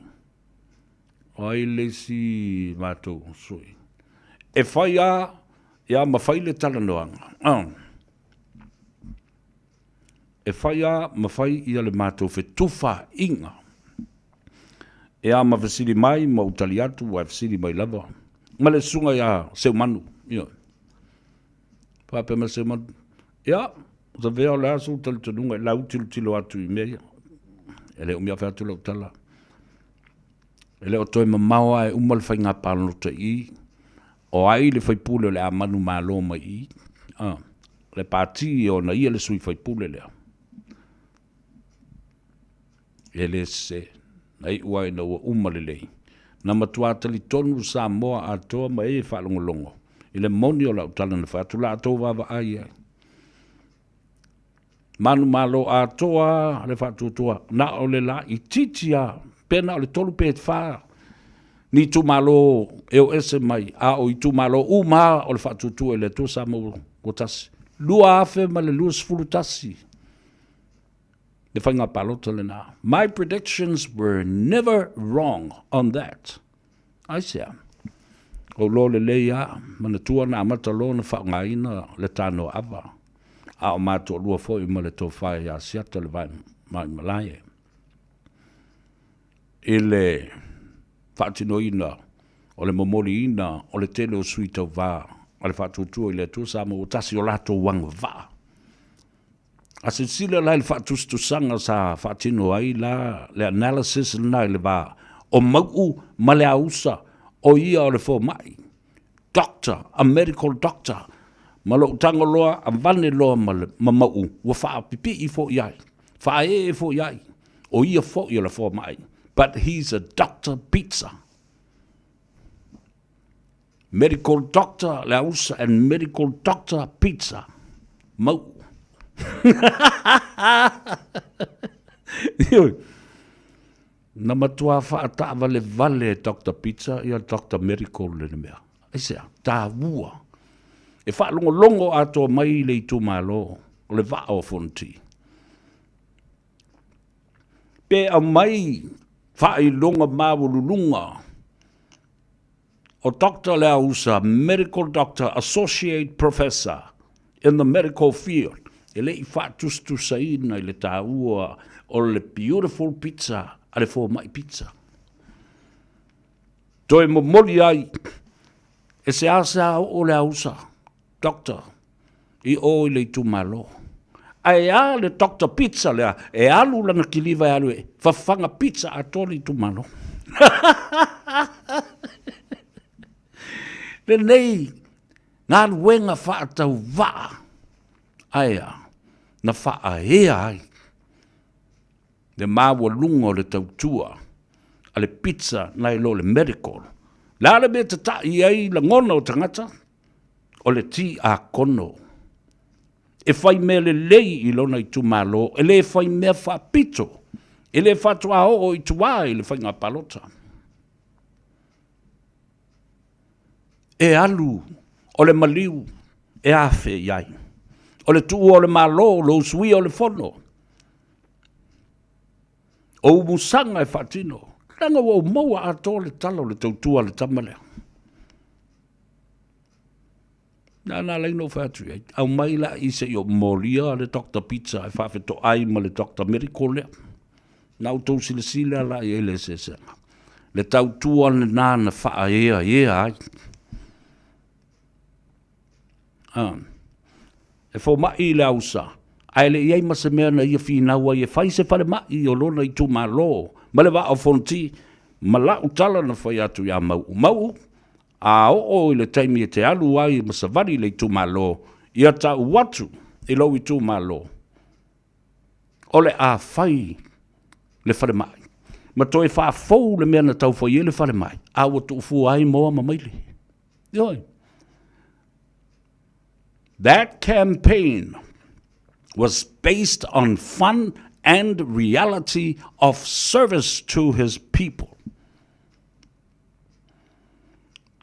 D: o ai le isi matou sui. E fai a, ia ma fai le talanoaga. E fai a ma fai ia le matou fetufaaiga. E a ma fesili mai ma ou tali atu, aua e fesili mai lava ma le susuga ia Seumanu. Ioe. Faapea mai Seumanu, ia, Savea o le a sou talitonuga i lau tilotilo atu i mea ia? E le umi afe atu lau tala. E le o toe mamao lava e uma le faiga palota i i. O ai le faipule o le a manumalo mai i i? Ah, le pati e ona ia le sui faipule lea. E le sese, na iu lava ina ua uma lelei. Na matua talitonu Samoa atoa ma e faalogologo i le moni o lau tala na fai atu, la outou vaavaai i ai. Manumalo atoa le faatuatua, na o le laitiiti lava, pe na o le tolu pe fa ni itumalo e o ese mai, a o itumalo uma lava o le faatuatua i le Atua Samoa ua tasi. 2021 le faiga palota lena. My predictions were never wrong on that. Aisea? Ou loa lelei a, manatua na amata loa ona faaaogaina le tanoa ava, a o matoalua foi ma le tofa ia Asiata le Vaimalae i le faatinoina o le momoliina o le tele o sui tauva a le Faatuatua i le Atua Samoa ua tasi o latou agavaa. A silasila la i le faatusatusaga sa faatino ai la le analysis lena i le va o Mau'u ma Leausa, o ia o le fomai, doctor, a medical doctor, ma lou tago loa avane loa ma, le, ma Mau'u, ua faapipii foi ai, faaee foi ai, o ia foi o le fomai, but he's a doctor pizza. Medical doctor Leausa and medical doctor Pizza. Mau. Ioe. Na matua whaataavalevale e Doctor Pizza ia Doctor Medical le mea. Aisea, tāua. E whaalongolongo atoa mai le itumalo o le vaa o Fonoti. Pe aumai faailoga maualuluga o Doctor Leausa, Medical Doctor, Associate Professor in the Medical Field, e le i faatusatusaina i le taua o le beautiful pizza a le fomai pizza. Toe momoli ai e seasea oo Leausa, Doctor, i o i le itumalo. Ae a le Doctor Pizza lea, e alu lana kiliva e alu e fafaga pizza atoa le itumalo. Lenei galuega faatauvaa, ae a, na faaea ai. Le maualuga o le tautua a le pizza nai lo le medical. Le a le mea tata'i ai lagona o tagata? O le tiakono. E fai mea lelei i lona itumalo, e le fai mea faapito, e le faatoa oo i tua i le faiga palota. E alu o le maliu e afe i ai. O le tuua o le Malo, o le usuia o le fono, o umusaga e faatino. Leaga ua ou maua atoa le tala o le tautua a le tama lea. Na na alai ona ou fai atu i ai, aumai la i se i ou molia le Doctor Pizza e faafetoai ma le Doctor Medical lea. Na outou silasila la i ai le eseesega. Le tautua lena na faaeaea ai. Ah. E fomai i le ausa, ae le i ai ma se mea na ia finau ai e fai se falemai o lona itumalo ma le Vaa o Fonoti ma lau tala na fai atu ia Mau'u. Mau'u, A oo i le taimi e te alu ai ma savali i le itumalo, ia tau atu i lou itumalo, o le a fai le falemai ma toe faafou le mea na tau fai ai le falemai, a ua tuufua ai moa ma maile. Ioe. That campaign was based on fun and reality of service to his people.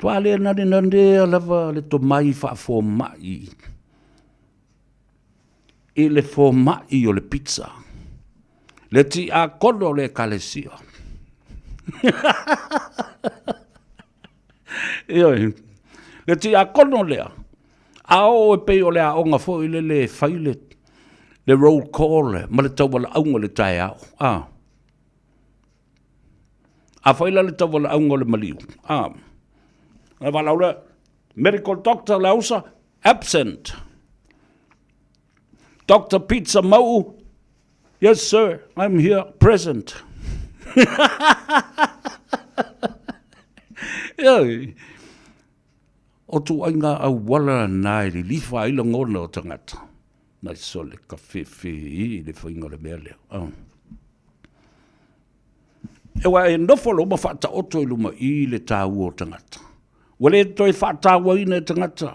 D: Tua le nanenanea lava le tomai faafomai i le fomai o le pizza, le tiakono o le ekalesia. Ioe, le tiakono lea, a oo e pei o le aoga foi lele e fai le, le roll call ma le taualaauga i le taeao, a. Afai la le taualaauga o le maliu, a, ona valaau lea, medical doctor Leausa, absent. Doctor Pizza Mau'u, yes sir, I'm here, present. Ioe, o ituaiga auala na e lilifa ai lagona o tagata. Nai sole ka fefe i le faiga o le mea lea. Oh. Aua e nofo loa ma faataoto i luma i le taua o tagata. Ua le toe faatauaina e tagata.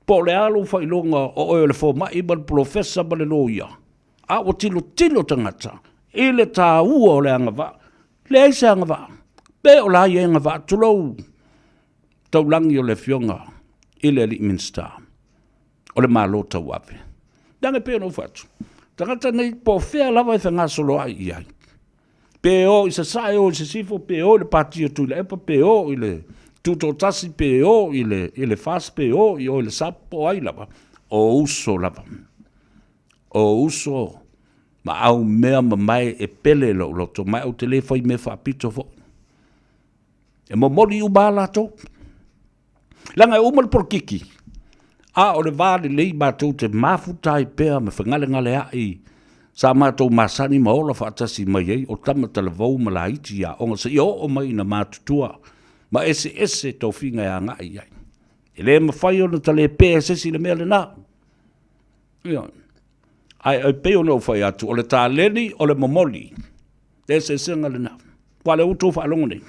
D: Po o le a lou faailoga o oe o le fomai ma le polofesa ma le loia, a ua tilotilo tagata i le taua o le agavaa. Leai se agavaa. Pe o la e i ai agavaa, tulou taulagi o le afioga i le alii Minisita o le Malo tauave. Leaga e pei ona ou fai atu, tagata nei po o fea lava e fegasoloai i ai, pe o i Sasae, o i Sisifo, pe o i le Pati o Tuilaepa, pe o i le Tutoatasi, pe o i le, i le FAST, pe o i o i le SUP, po o ai lava, o uso lava. O uso ma aumea mamae e pele lou loto, ma ou te le fai mea faapito foi. E momoli uma lava latou. Leaga e uma le polokiki, a o le va lelei matou te mafuta ai pea ma fegalegaleai sa matou masani ma ola faatasi mai ai o tama talavou ma laiti i aoga seia oo mai ina matutua ma eseese tofiga e agai i ai. E le mafai ona talepea e se isi le mea lena. Ioe. Ae e pei ona ou fai atu, o le taleni o le momoli, le eseesega lena. Aua o lea ua outou faalogo nei,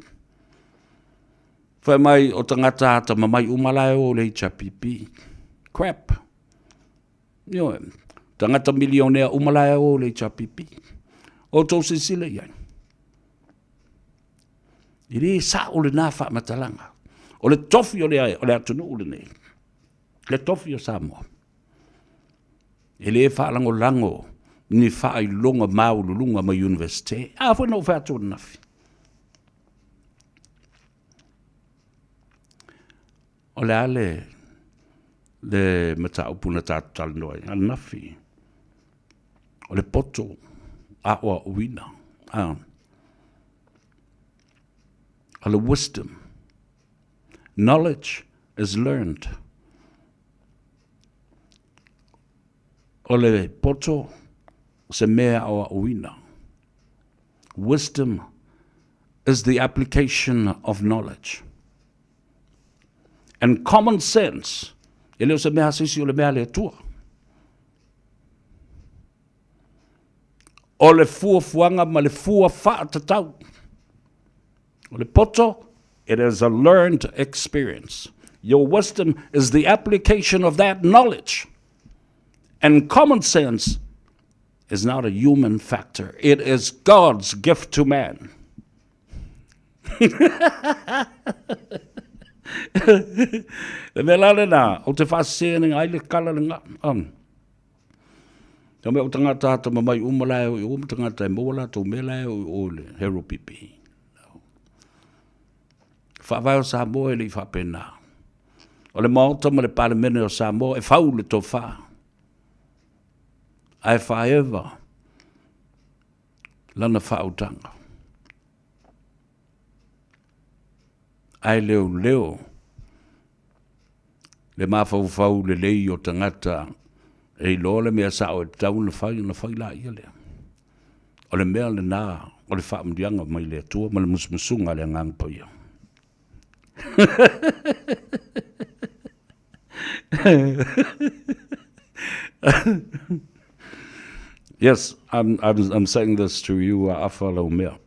D: fai mai o tagata atamamai uma la e o i le HRPP. Crap. Ioe. Tagata milionea uma la e o i le HRPP. Outou silasila i ai. E le sao lena faamatalaga. O le tofi o le, o le atunuu lenei, le tofi o Samoa, E le faalagolago ni faailoga maualuluga mai Iunivesite. A foi na ou fai atu ananafi. O le a le, le mataupu na tatou talanoa ai ananafi? O le poto aoaoina. Ah. O le wisdom. Knowledge is learned. O le poto o se mea aoaoina. Wisdom is the application of knowledge. And common sense, e le o se mea a se isi o le mea a le Atua. O le fuafuaga ma le fua faatatau. O le poto, it is a learned experience. Your wisdom is the application of that knowledge. And common sense is not a human factor. It is God's gift to man. Le mea la lena, o te whaasene ai le kala le nga. Um. Ka mea o tangata ata mamai uma la e o i o, ma tangata e maua latou mea la e o i o i le hero pipi. Faavae o Samoa e le i faapena. O le Maota ma le Palemene o Samoa e fau le tofa. Ae faaeva lana faautaga. Ae leoleo le mafaufau lelei o tagata e iloa le mea sao e tatau ona fai, ona fai laia lea. O le mea lena o le faamanuiaga mai le Atua ma le musumusuga a le Agaga Paia. Yes, I'm, I'm, I'm saying this to you, Afa Laumea.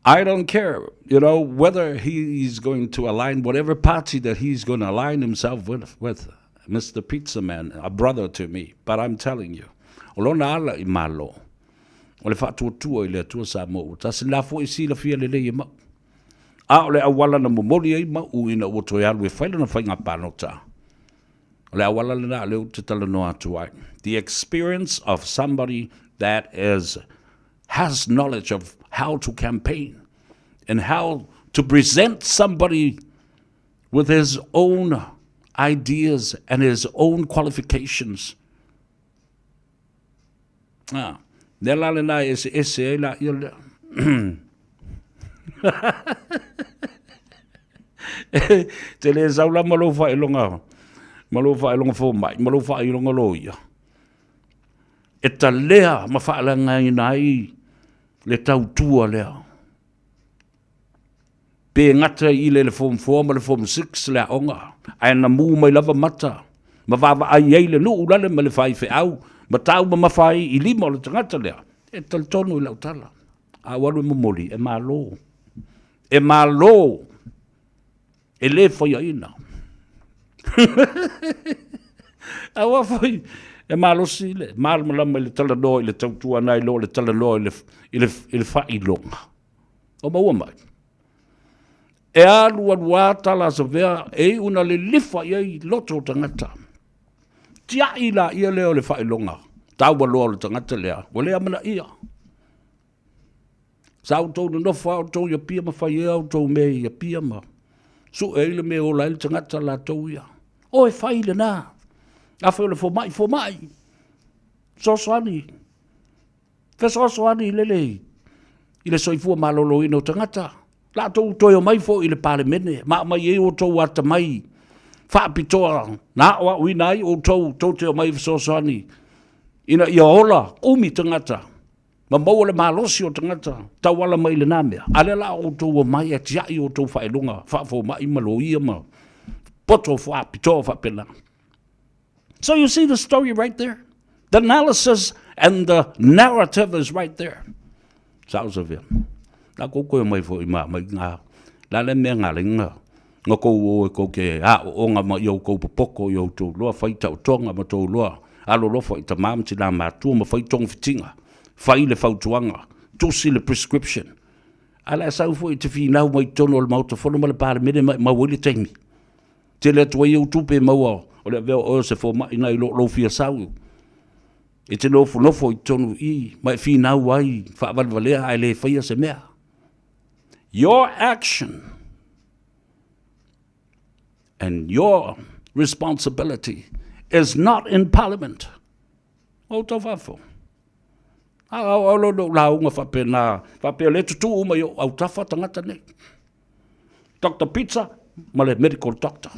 D: I don't care, you know, whether he's going to align whatever party that he's going to align himself with, with Mr. Pizza Man, a brother to me, but I'm telling you, o lona ala i malo, o le faatuatua i le Atua Samoa ua tasi, la foi silafia lelei e mau. A o le auala na momoli ai Mauu ina ua toe alu e fai lana faiga palota, o le auala lena lea ou te talanoa atu ai. The experience of somebody that is has knowledge of how to campaign and how to present somebody with his own ideas and his own qualifications. Ah, lea la lena e eseese ai la ia lea. Te le sau la ma lou faailoga, ma lou faailoga fomai, ma lou faailoga loia. E talea ma faaleagaina ai le tautua lea. Pe gata i le Form 4 ma le Form 6 le aoga, ae na mū mai lava mata, ma vaavaai ai le nuu lale ma le faifeau, ma taumamafa ai i lima o le tagata lea, e talitonu i lau tala. A ua alu e momoli, e malo. E malo! E le faiaina. Aua foi e malosi le malamalama i le talanoa i le tautua nai lo le talanoa i le, i le, i le faailoga. O maua mai. E alu alu a tala a Savea e iu na lilifa i ai loto o tagata. Tiai la ia lea o le faailoga taualoa o le tagata lea, ua le amanaia. Sa outou nonofo lava outou i Apia ma fai ai a outou mea i Apia ma sue ai le mea e ola ai le tagata latou ia. O e fai lena. Afai o le fomai, fomai. Fesoasoani. Fesoasoani lele i le soifua maloloina o tagata. Latou toe omai foi i le Palemene ma aumai ai outou atamai faapitoa na aoaoina ai outou tou te omai e fesoasoani ina ia ola umi tagata ma maua le malosi o tagata tauala mai i lena mea. A lea la outou omai e tiai outou faailoga faafomai ma loia ma poto faapitoa faapena. So you see the story right there? The analysis and the narrative is right there. Sao sa vea. Na kou koe mai foi ma mai ngā. La le mea ngā lenga. Nga kou o e kou ke a o onga ma i au kou popoko i au tou loa whai tau tonga ma tou loa. Alo lofa i ta mam ti nā mātua ma whai tonga whitinga. Whai le fautuanga. Tusi le prescription. Ala e sau foi te whinau mai tono o le maota fono ma le palemene mai mau ai le taimi. Tele atu ai ou tupe e maua o le avea o oe o se fomai nai lo lou fia sau. E te nofonofo i totonu i ma e finau ai faavalevalea ae le faia se mea. Your action and your responsibility is not in parliament. O tau fafo. A au au lo lauga faapena, faapea le tutuu uma i ou autafa tagata nei. Doctor Pizza ma le medical doctor.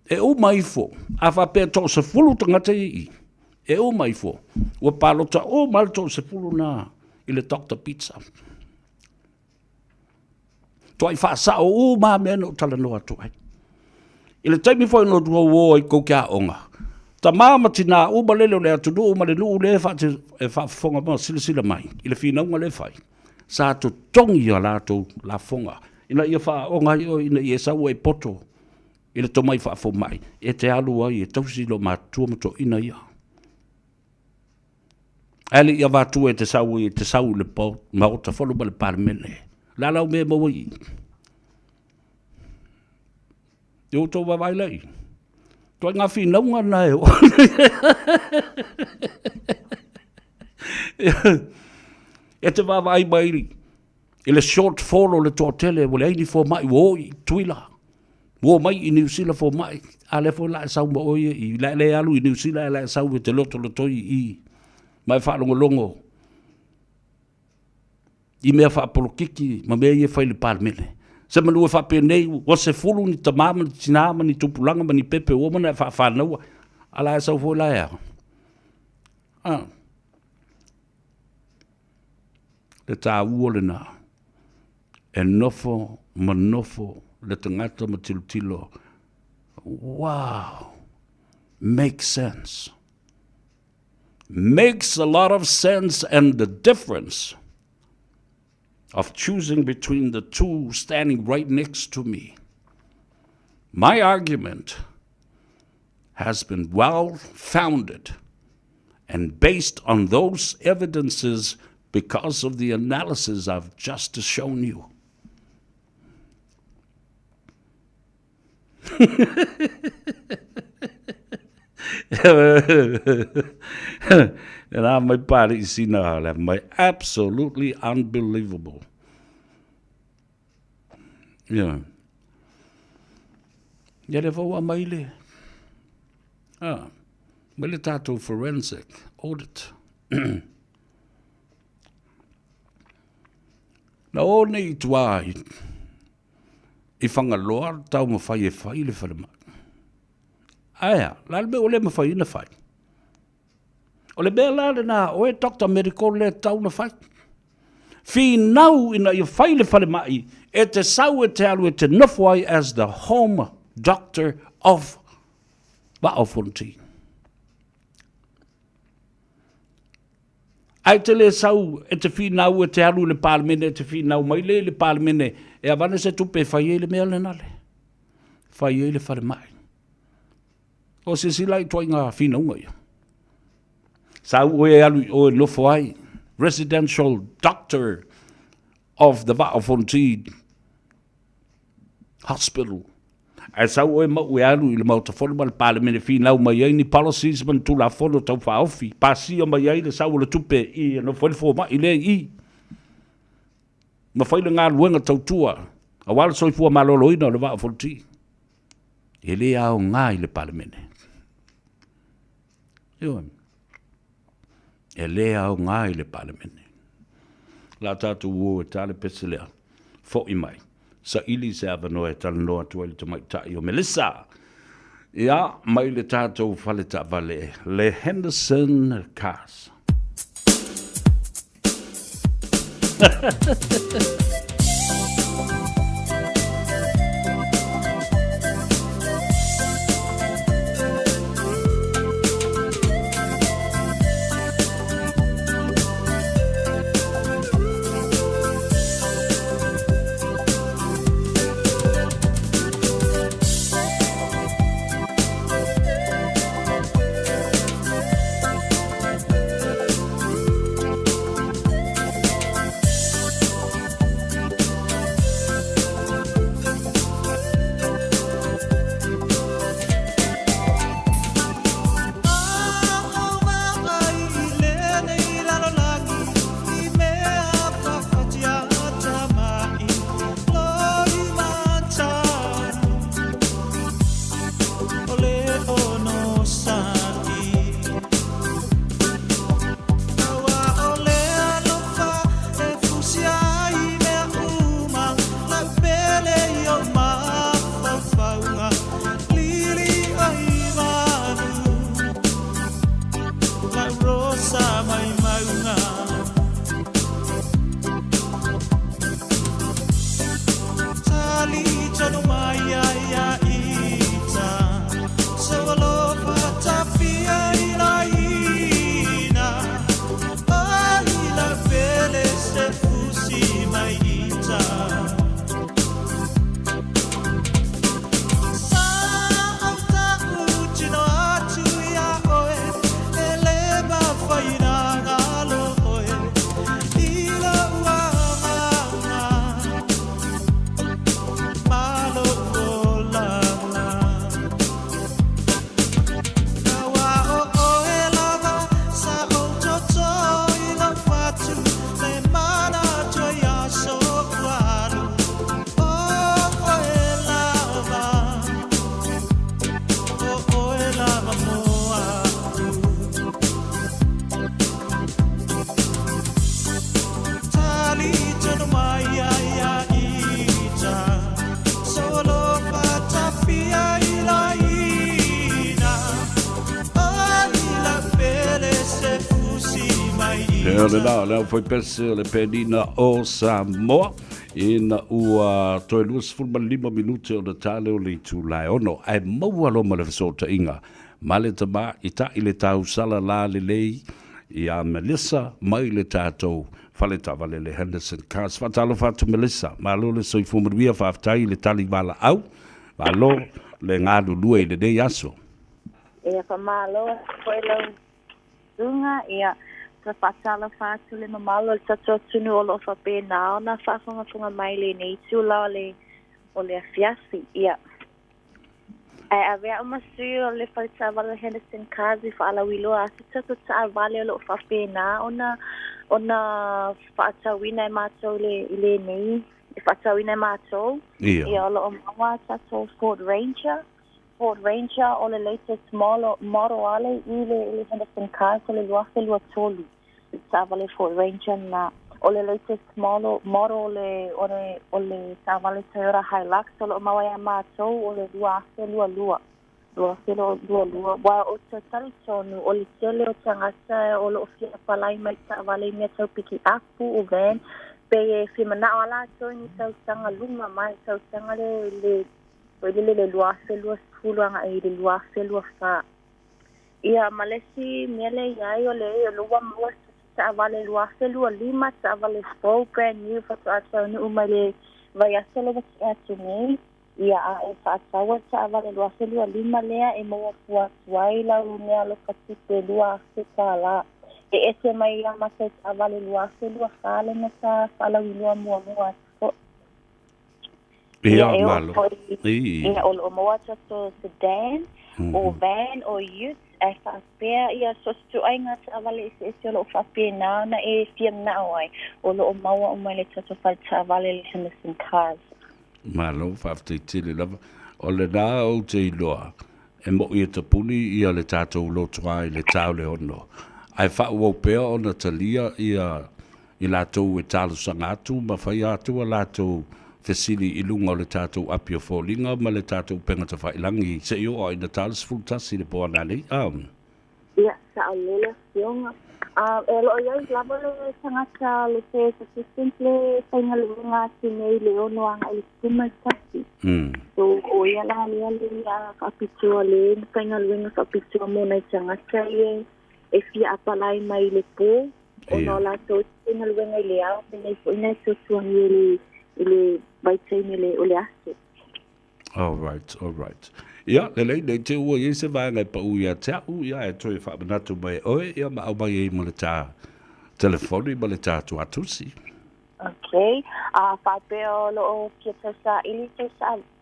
D: E uma ifo, a faapea 30 tagata i i, e uma ifo, ua palota uma le 30 na i le Doctor Pizza. Toai faasao uma mea na ou talanoa atu ai. I le taimi foi na ou o ai kou ke aoga, Tama ma tinā uma lele o le atunuu ma le nuu lea e faafofoga ma silasila mai i le finauga lea e fai, sa totogi a latou lafoga ina ia faaaoga ai oe ina ia e sau ai e poto i le tomai faafomai e te alu ai e tausi loomatua ma toeaiina ia. Ae le i avatua e te sau ai e te sau i le Maota Fono ma le Palemene. O le a lau mea e maua i i? Ia outou vaavaai la i i. Ituaiga finauga na e oo. E te vaavaai mai i le shortfall o le toatele ua leai ni fomai ua o i Tutuila, ua omai i Niu Sila fomai, a lea foi la e sau ma oe ia i, la e le alu i Niu Sila ae la e sau e te lotolotoi i i ma e faalogologo i mea faapolokiki ma mea ia e fai i le Palemene. Semanu e faapenei ua 10 ni tama ma ni tina ma ni tupulaga ma ni pepe ua uma ona e faafanaua, a la e sau foi la e a? Ah. Le taua lena, e nofo ma nofo le tagata ma tilotilo, wow, makes sense. Makes a lot of sense and the difference of choosing between the two standing right next to me. My argument has been well founded and based on those evidences because of the analysis I've just shown you. E rā mai pāre i sina le mai absolutely unbelievable. Yeah. Ia le fau mai le. Ah, mai le tātou forensic audit. Na o nei i tua i I Fagaloa le taumafai e fai le falemai. Ae a, la le mea ua le mafai ona fai. O le mea la lena a oe Doctor Medical lea e tatau ona fai. Finau ina ia fai le falemai e te sau e te alu e te nofo ai as the home doctor of Vaa o Fonoti. Ae te le sau e te finau e te alu i le Palemene e te finau mai lea i le Palemene e avane se tupe e fai ai le mea lena le fai ai le falemai. O silasila i ituaiga finauga ia. Sau oe e alu i o e nofo ai residential doctor of the Vaa o Fonoti Hospital. Ae sau oe Mauu e alu i le Maota Fono ma le Palemene finau mai ai ni policies ma ni Tulafono tau faaofi, pasia mai ai le sau o le tupe i e nofo ai le fomai lea i i ma fai le galuega tautua aua le soifua maloloina o le Vaa o Fonoti. E le aoga i le Palemene. Ioe. E le aoga i le Palemene. La tatou o e ta le pese lea, fo'i mai, saili se avanoa e talanoa atu ai le tamaitai o Melissa. Ia, mai le tatou fale taavale, le Henderson Cars. E o le la, o le aufaipese o le penina o Samoa, ina ua toe 25 minute ona ta lea o le itula e ono, ae maua loa ma le fesootaiga ma le tamaitai le tausala la lelei ia Melissa mai le tatou fale taavale le Henderson Cars. Faatalofa atu Melissa, malo le soifua manuia, faafetai i le tali valaau, malo le galulue i lenei aso.
F: Ia faamalo atu foi lau Susuga, ia, toe faatalofa atu le mamalu o le tatou atunuu o lo o faapena ona faafogafoga mai i lenei itula o le o le afiafi. Ia, ae avea au ma sui o le fale taavale o Henderson Cars e faalauiloa atu tatou taavale o lo o faapena ona ona faatauina e matou i le i lenei e faatauina e matou. Ia, o lo o maua tatou Ford Ranger, Ford Ranger o le latest model ale i le i le Henderson Cars o le 2023 taavale Ford Ranger na. O le latest model model o le o le o le taavale Toyota Hilux o lo o maua iā mātou o le 2022 2022. Aua ou te talitonu o le tele o tagata o lo o fia apalai mai taavale i mea tau pikiapu o van pei e fia manao lava latou i ni tausaga luma mai tausaga le le Foi lele le 2020 agai i le 2024. Ia, ma le isi mea lea i ai, o le ua maua se taavale 2025, taavale fou, brand new, faatoa taunuu mai le vaiaso lea ua tea atu nei. Ia, a e faataua le taavale 2025 lea, e maua fua atu ai lau meaalofa tupe $2,000. E ese mai ia matou taavale 2024 lea sa faalauiloa muamua atu foi.
D: Ia, e oo
F: foi, ia, o lo o maua tatou sedan, o van, o ute, ae faapea ia so o se ituaiga taavale eseese o lo o faapena ona e fia manao ai, o lo o maua uma i le tatou fale taavale le Henderson Cars.
D: Malo, faafetai tele lava. O lena ou te iloa, e mo'i e tapuni ia le tatou lotoa i le ta o le ono, ae faaauau pea ona talia ia i latou e talosaga atu ma faia atu a latou fesili i luga o le tatou api o foliga ma le tatou upega tafailagi seia oo ina ta le 11 i le po ananei. A.
F: Ia, saolele afioga. A, e lo o i ai lava le tagata le sales assistant le faigaluega atu nei i le ono agai i le 11. So, o ia la lea le faapitoa le faigaluega faapitoa mo nai tagata ia e fia apalai mai i le po. Ona o latou e faigaluega i le ao, penei foi nai tuatuagi i le, i le vaitaimi o le, o le aso.
D: All right, all right. Ia, lelei, nei te ua i ai se vaega e pau ia te au, ia, e toe faamanatu mai e oe, ia, ma aumai ai ma le tā telefoni ma le tā tuatusi.
F: Okay. A faapea o lo o fia tausaili tou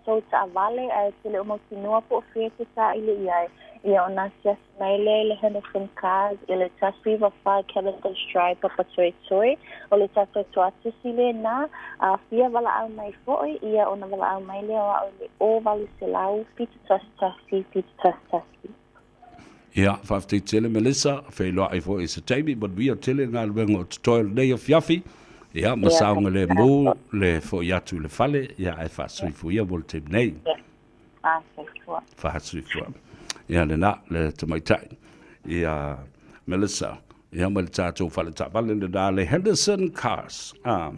F: tou taavale ae te le o mautinoa po o fea e te saili i ai, ia ona asiasi mai lea i le Henderson Cars i le 194 Cavendish Drive, Papatoetoe. O le tatou toatusi lena, a fia valaau mai foi, ia ona valaau mai lea o au i le 0800 711 711.
D: Ia, faafetai tele Melissa, feiloai foi i se taimi, manuia tele galuega o totoe o lenei afiafi, ia, ma saogalemu le foi atu i le fale, ia, ae faasoifua ia mo le taimi nei.
F: Faasoifua.
D: Faasoifua. Ia, lena, le tamaitai, ia, Melissa, Ia ma le tatou fale taavale lena le Henderson Cars. Ah.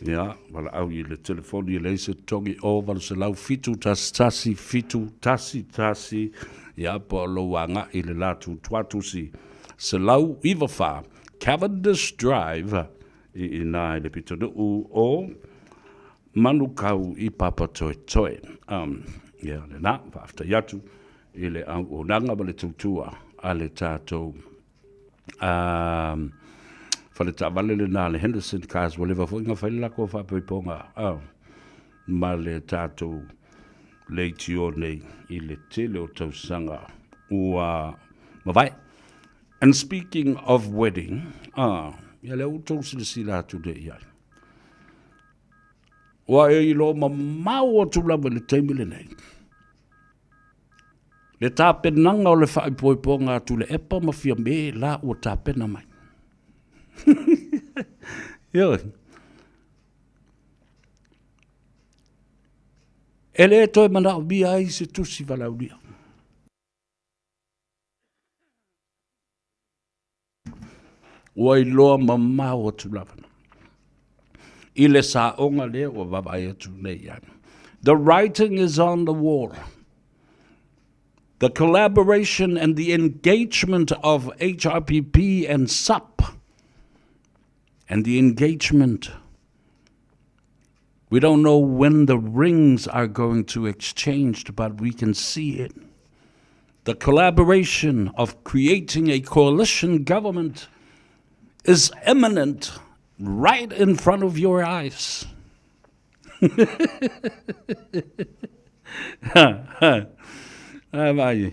D: Ia, valaau i le telefoni e leai se totogi o 800 711 711 ia po o lou agai i le latou tuatusi 194 Cavendish Drive i ina i le pitonuu o Manukau i Papatoetoe. Um, ia lena, faafetai atu i le auaunaga ma le tautua a le tatou fale taavale lena le Henderson Cars ua leva foi na fai le latou faapoipoga ma le tatou leitio nei i le tele o tausaga ua mavae. And speaking of wedding, ia lea ua outou silasila atu nei i ai. Ua e iloa mamao atu lava i le taimi lenei. Le tapenaga o le faaipoipoga a Tuilaepa ma Fiame la ua tapena mai. Ioe. E le toe manaomia ai se tusi valaaulia. Ua iloa mamao atu lava i le saoga lea ua vaavaai atu nei i ai. The writing is on the wall. The collaboration and the engagement of HRPP and SUP and the engagement We don't know when the rings are going to exchange, but we can see it. The collaboration of creating a coalition government is imminent right in front of your eyes. Ai vai.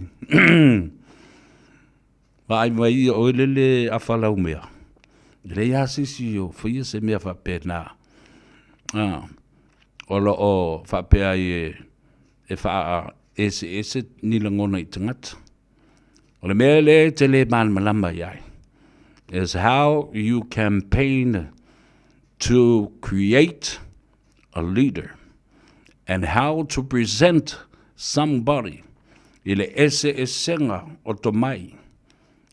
D: Vaai mai ia oe lele afa laumea. E leai lava se isi o faia se mea faapena. A, o lo o faapea ai e, e faaeseese ni lagona i tagata. O le mea lea e te le malamalama i ai, is how you campaign to create a leader and how to present somebody i le eseesega o tomai,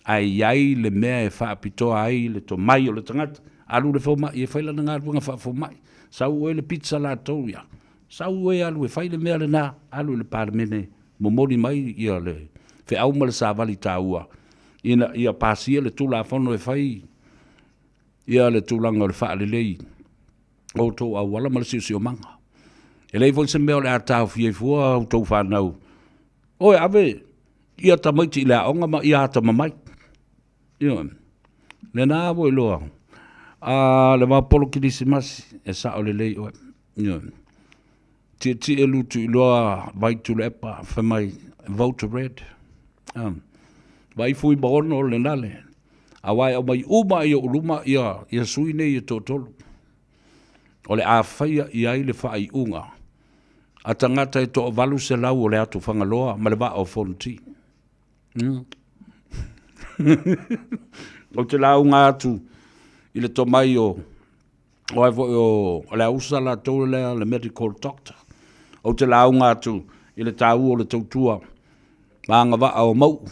D: ae i ai le mea e faapitoa ai le tomai o le tagata, alu le fomai e fai lana galuega faafomai, sau oe le pizza latou ia, sau oe alu e fai le mea lena, alu i le Palemene, momoli mai ia le feau ma le savali taua ina ia pasia le Tulafono e fai ia le tulaga o le faalelei o outou auala ma le siosiomaga. E leai foi se mea o le a taofia ai fua a outou fanau, Oe ave ia tamaiti i le aoga ma ia atamamai. Ioe. Lena ua iloa. A le vapolo kerisimasi, e sao lelei oe. Ioe. Tietie lutu iloa vai Tuilaepa fai mai vote red. Um, vai fui ma ono le nale. Aua e aumai uma i ou luma ia, ia sui nei e toatolu. O le a faia i ai le faaiuga a tagata e toa 800 o le atu Fagaloa ma le vaa o Fonoti. Mm. Ou te lauga atu i le tomai o o ai foi o le ausa latou lea le medical doctor. Ou te lauga atu i le taua o le tautua ma agavaa o Mau'u.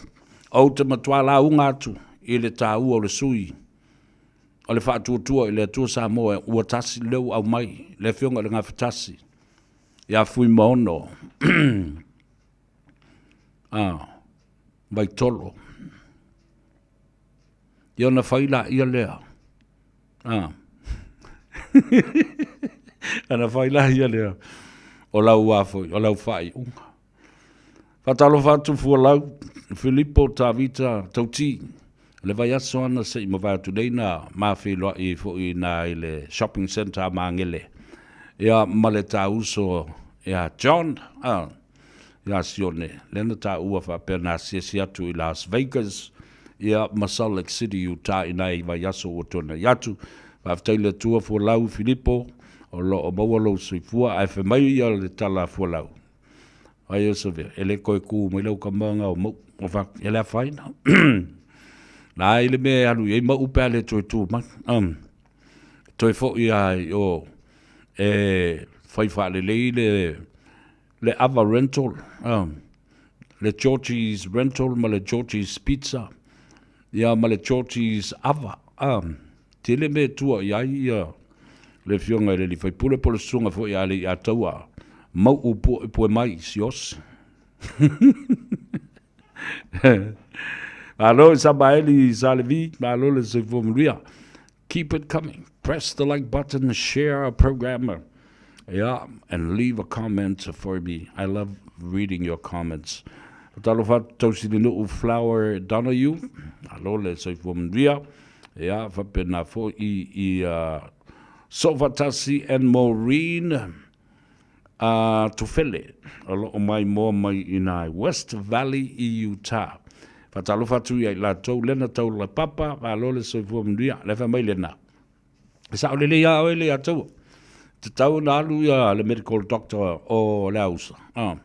D: Ou te matua lauga atu i le taua o le sui o le faatuatua i le Atua Samoa ua tasi lea ua aumai le Afioga i le Gafatasi ia Fuimaono a Vaitolo. Ia ona fai laia lea. A. Ona fai laia lea o lau a foi, o lau faaiuga. Faatalofa atu Fualau, Filipo Tavita Tauti, le vaiaso ana se i mavae atu nei na ma feiloai ai foi i na i le shopping centre a Magele. Ia ma le tauso ia John, a, ia Sione, lea na taua faapea na asiasi atu i Las Vegas, ia ma Salt Lake City, Utah i nai vaiaso ua tuanai atu. Faafetai i le Atua Fualau Filipo, o lo o maua lou soifua, ae fai mai ia le tala a Fualau. Ai o Sofia, e le koe ku mai lau kama o mau, o fa, e le afaina. Na ai le mea e alu i ai mau pe a le toe tu mai. Um, toe foi ai o e fai faalelei le le ava rental, um, le Georgie's rental ma le Georgie's pizza, ia ma le Georgie's ava. Um, tele mea e tua i ai ia le afioga i le alii faipule po o le susuga foi ia Alii-a-Taua Mau'u Puepuemai Siose. Malo i Samaeli Salevi, malo le soifua manuia. Keep it coming. Press the like button, share our program, yeah, and leave a comment for me. I love reading your comments. Talofa atu Tausilinuu Flower Donohue, malo le soifua manuia. Ia, faapena foi i Soofaatasi and Maureen a Tufele, o lo o maimoa mai i nā West Valley i Utah. Faatalofa atu ia i latou, Lena Taulapapa, malo le soifua manuia, le fai mai Lena. E sao lelei lava oe le ia taua. Tatau ona alu ia le medical doctor o Leausa. Ah.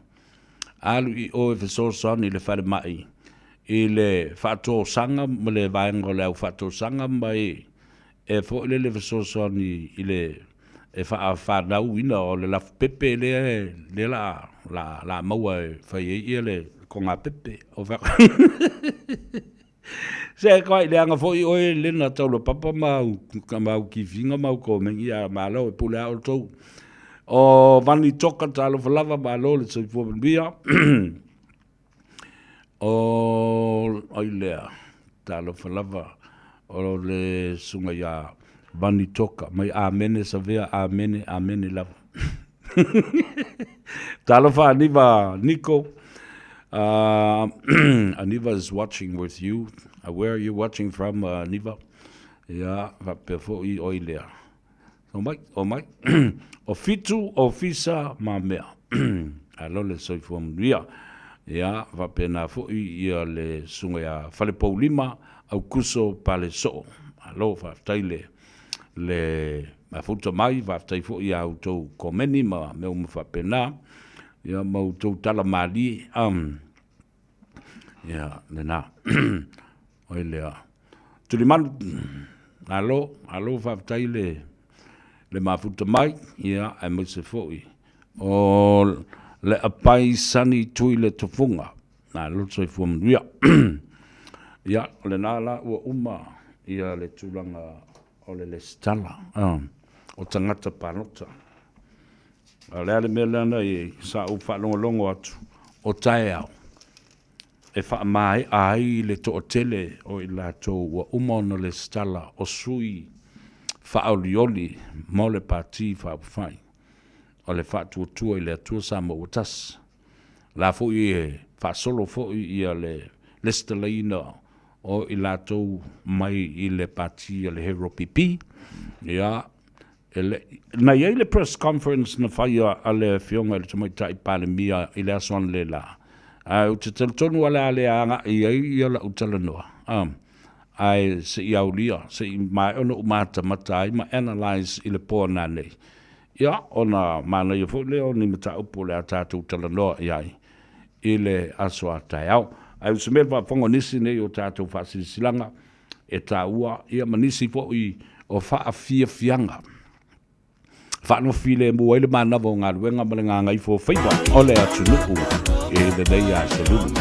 D: Alu i o e fesoasoani i le falemai i le faatosaga ma le vaega o le au faatosaga ma e e foi lele fesoasoani i le e faafanauina o le lafupepe lea lea la la la maua e fai ai ia le kogapepe o Se koe leaga foi oe lena taulapapa ma au ma au kifiga ma au komeni ia malo e pule a outou. O Vani Toka talofa lava malo le soifua manuia. O ai lea talofa lava o le susuga ia Vani Toka mai Amene Savea Amene Amene lava. Talofa Aniva Niko. Aniva is watching with you. Where are you watching from, Aniva? Ia, faapea foi oi lea. O mai, o mai. O Fitu, o Fisa, ma mea. Alo le soifua manuia. Ia, faapena foi ia le susuga ia Falepoulima, Aukuso Palesoo. Alo, faafetai le le mafuta mai, faafetai foi ia outou komeni ma mea uma faapena, ia ma outou tala malie, um, ia, lena, oi lea. Tulimanu, alo, alo faafetai le, le mafuta mai, ia, aemaise foi o le apai sani tui le tofuga, malo le soifua manuia. Ia, o lena la ua uma ia le tulaga o le lesitala o tagata palota. A o le a le mea lea na i sa ou faalogologo atu o taeao e faamaea ai le toatele o i latou ua uma ona lesitala o sui faaolioli mo le Pati Faaupufai o le Faatuatua i le Atua Samoa ua Tasi. O la foi e faasolo foi ia le lesitalaina o i latou mai i le Pati a le HRPP. Ia, e le, na i ai le press conference na faia a le Afioga i le Tamaitai Palemia i le aso analeila, ae ou te talitonu o le a le agai i ai ia lau talanoa, ae se i aulia, se i maea ona ou matamata ai ma analyse i le po a nanei. Ia, ona manaia foi lea o ni mataupu o le a tatou talanoa i ai i le aso a taeao. Ae o se mea faafofoga o nisi nei o tatou faasilasilaga e taua, ia ma nisi foi o faafiafiaga faanofilemu ai le manava o galuega ma le gagaifo o faiva o le atunuu i lenei aso lulu.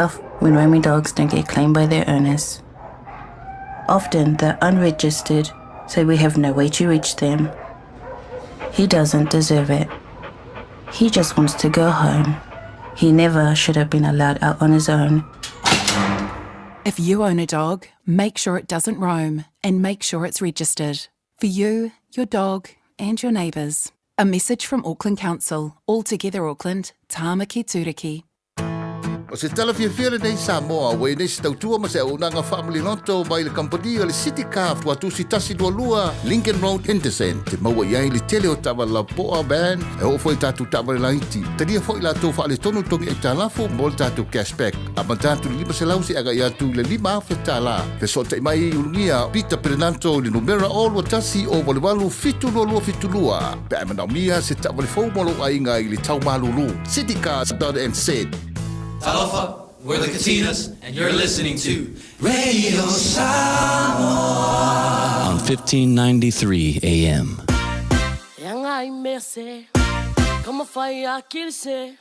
G: tough when roaming dogs don't get claimed by their owners. Often they're unregistered, so we have no way to reach them. He doesn't deserve it. He just wants to go home. He never should have been allowed out on his own.
H: If you own a dog, make sure it doesn't roam and make sure it's registered. For you, your dog, and your neighbours. A message from Auckland Council, All Together Auckland, Tāmaki Tūriki.
I: O se tala fiafia lenei Samoa, ua i nei se tautua ma se auaunaga faamaliloto mai le kamupani o le City Car Tuatusi 122 Lincoln Road, Henderson. Te maua i ai le tele o taavale lapoa, van, e oo foi i tatou taavale laiti. Talia foi latou faaletonu togi aitalafu mo le tatou cash back. Amata atu i le 500 seia agai atu i le $5,000. Fesootai mai i Ulugia Peter Perenanto i le numera 021 088 7272 pe a e manaomia se taavale fou mo lou aiga i le tau malulu. Citycars.nz.
J: Talofa, we're the Katinas, and you're listening to Radio Samoa on 1593 AM.
K: E aga i mea se, ka mawhai a kiri se,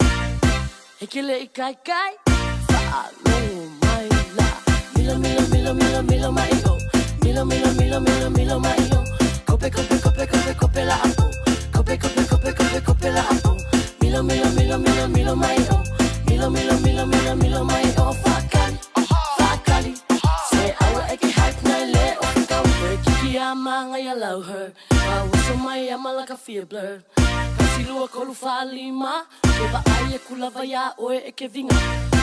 K: E ke le i kai kai, whaalogo mai la. Milo, milo, milo, milo, milo mai o. Milo, milo, milo, milo, milo mai o. Kope, kope, kope, kope, kope la apo. Kope, kope, kope, kope, kope la apo. Milo, milo, milo, milo, milo mai o. Milo, milo, milo, milo, milo mai o. Whakali, whakali. Se aua e ke hype nei le o whakau. Koe kiki a māngai a lau her. Ka uso mai a malaka fia blur. Kasi lua kolu wha lima. Ke vaai e kula vai a oe e ke vinga.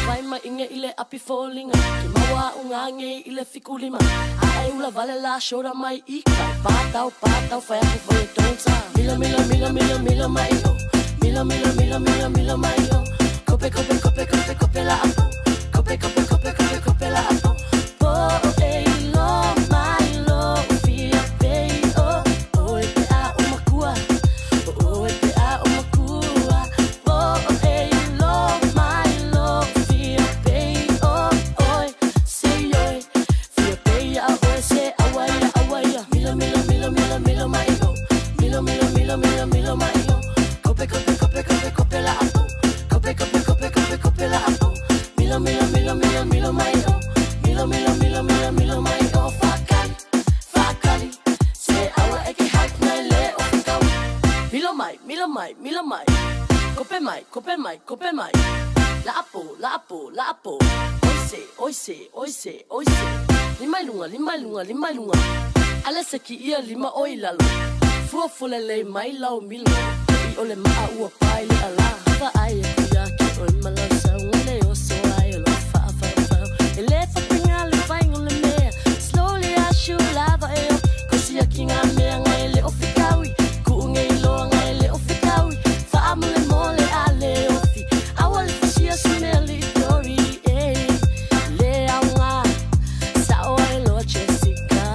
K: Vai mai inge i le api fōlinga. Ke maua o ngā ngei i le fiku lima. A e ula vale la shora mai i kai. Pātau, pātau, whai aku whai e tōnsa. Milo, milo, milo, milo, milo mai o. Milo, milo, milo, milo, milo mai o. Kope, kope, kope, kope, kope la apo. Kope, kope, kope, kope, kope la apo. Po e lo mai lo fia pei o. O e te a o makua. O e te a o makua. Po e lo mai lo fia pei o. Oi, se oi. Fia pei a oe se awaia awaia. Milo, milo, milo, milo, milo mai o. Milo, milo, milo, milo, milo mai o. Kope, kope, kope, kope, kope la apo. Kope, kope, kope, kope, kope la apo. Milo, milo, milo, milo, milo mai o. Milo, milo, milo, milo, milo mai o. Whakali, whakali. Se aua e ke hype nei le o whakau. Milo mai, milo mai, milo mai. Kope mai, kope mai, kope mai. La apo, la apo, la apo. Oi se, oi se, oi se, oi se. Lima i lunga, lima i lunga, lima i lunga. Ale se ki ia lima o i lalo. Fua fole lei mai lau milo. I ole maa ua pai le ala. Va ai e kuia ki oi malau sau. Ngale o so ai o lo wha wha wha. E le whapinga le whaingo le mea. Slowly I shoot lava e o. Kosi a ki ngā mea ngai le o whikaui. Ku ngei loa ngai le o whikaui. Wha mole mole a le ofi. Awa le whisia si mea li tori. E le au ngā. Sa o e loa Jessica.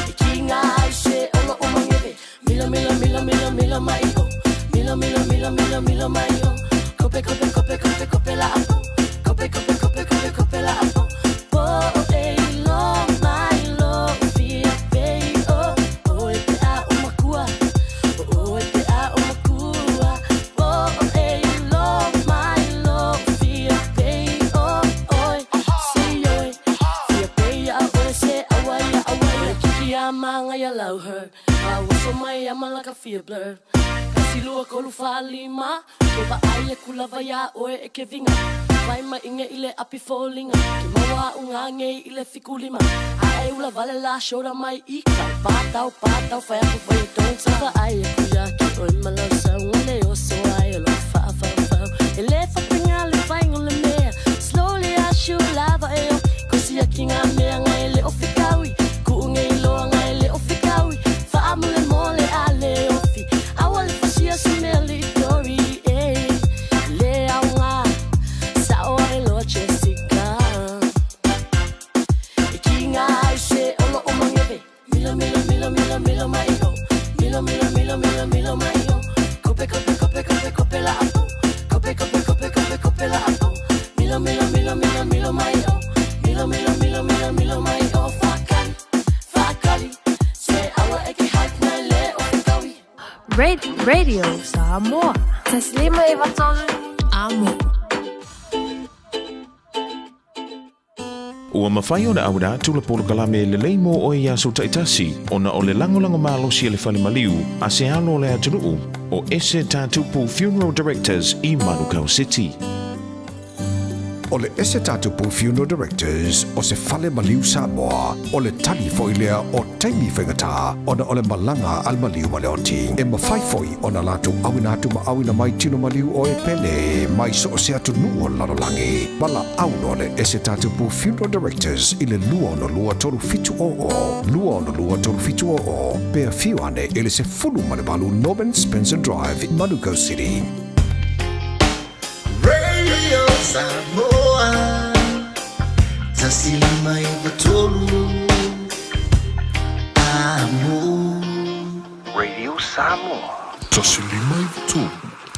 K: E ki ngā ai se olo o mangere. Milo, milo, milo, milo, milo mai o. Milo, milo, milo, milo, milo mai o. Kope, kope, kope, kope, kope la apo. Kope, kope, kope, kope, kope la apo. Po e lo mai lo fia pei o. O e te a o makua. O e te a o makua. Po e lo mai lo fia pei o. Oi, se oi. Fia pei a oe se awaia awaia. Kiki a manga ia lau her. A uso mai a malaka fia blur. Kasi lua kolu wha lima. Ke va ai e kula vai a oe e ke vinga. Vai mai inge i le api fōlinga. Ke maua o ngā ngei i le fiku lima. A e ula vale la shora mai i kai. Pātau, pātau, whai aku whai e tōnsa. Va ai e kuia ki oi malau sau. Ngale o so ai o lo wha wha wha. E le whapinga le whaingo le mea. Slowly I shoot lava e o. Kosi a ki ngā mea ngai le o whikaui. Ku ngei loa ngai le o whikaui. Wha mole mole a le ofi. Awa le whasia si mea li tori. E le au ngā. Sa o e loa Jessica. E ki ngā ai se olo o mangere. Milo, milo, milo, milo, milo mai o. Milo, milo, milo, milo, milo mai o. Kope, kope, kope, kope, kope la apo. Kope, kope, kope, kope, kope la apo. Milo, milo, milo, milo, milo mai o. Milo, milo, milo, milo, milo mai o. Whakali, whakali. Se aua e ke hype nei le o whikaui.
L: Radio Samoa. Taslima e Vatolu. Amo. Ua mafai ona auina atu le polokalame lelei mo oe i aso taitasi ona o le lagolago malosi a le fale maliu a se alo o le atunuu o Ese Tatupu Funeral Directors i Manukau City.
M: O le Ese Tatupu Funeral Directors o se fale maliu Samoa, o le tali foi lea o taimi faigata ona o le malaga a le maliu ma le oti. E mafai foi ona latou auina atu ma auina mai tino maliu o e pele mai so o se atunuu o le lalolagi. Valaau loa le Ese Tatupu Funeral Directors i le 262 3700, 262 3700, pe afio ane i le 18 Norman Spencer Drive, Manukau City.
N: Radio Samoa 153 Amo.
O: Radio Samoa.
I: 153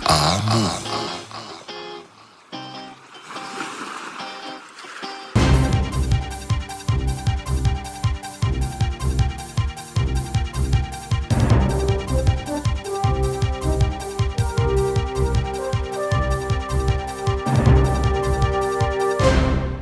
I: Amo.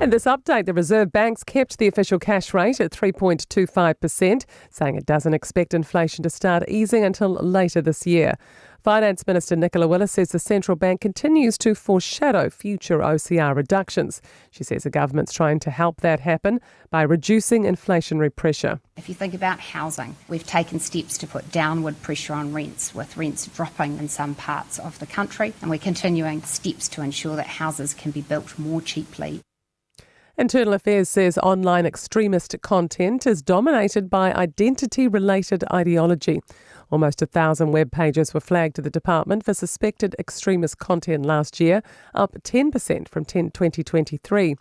P: In this update, the Reserve Bank's kept the official cash rate at 3.25%, saying it doesn't expect inflation to start easing until later this year. Finance Minister Nicola Willis says the central bank continues to foreshadow future OCR reductions. She says the government's trying to help that happen by reducing inflationary pressure.
Q: If you think about housing, we've taken steps to put downward pressure on rents, with rents dropping in some parts of the country, and we're continuing steps to ensure that houses can be built more cheaply.
P: Internal Affairs says online extremist content is dominated by identity related ideology. Almost a thousand web pages were flagged to the department for suspected extremist content last year, up 10% from 10, 2023.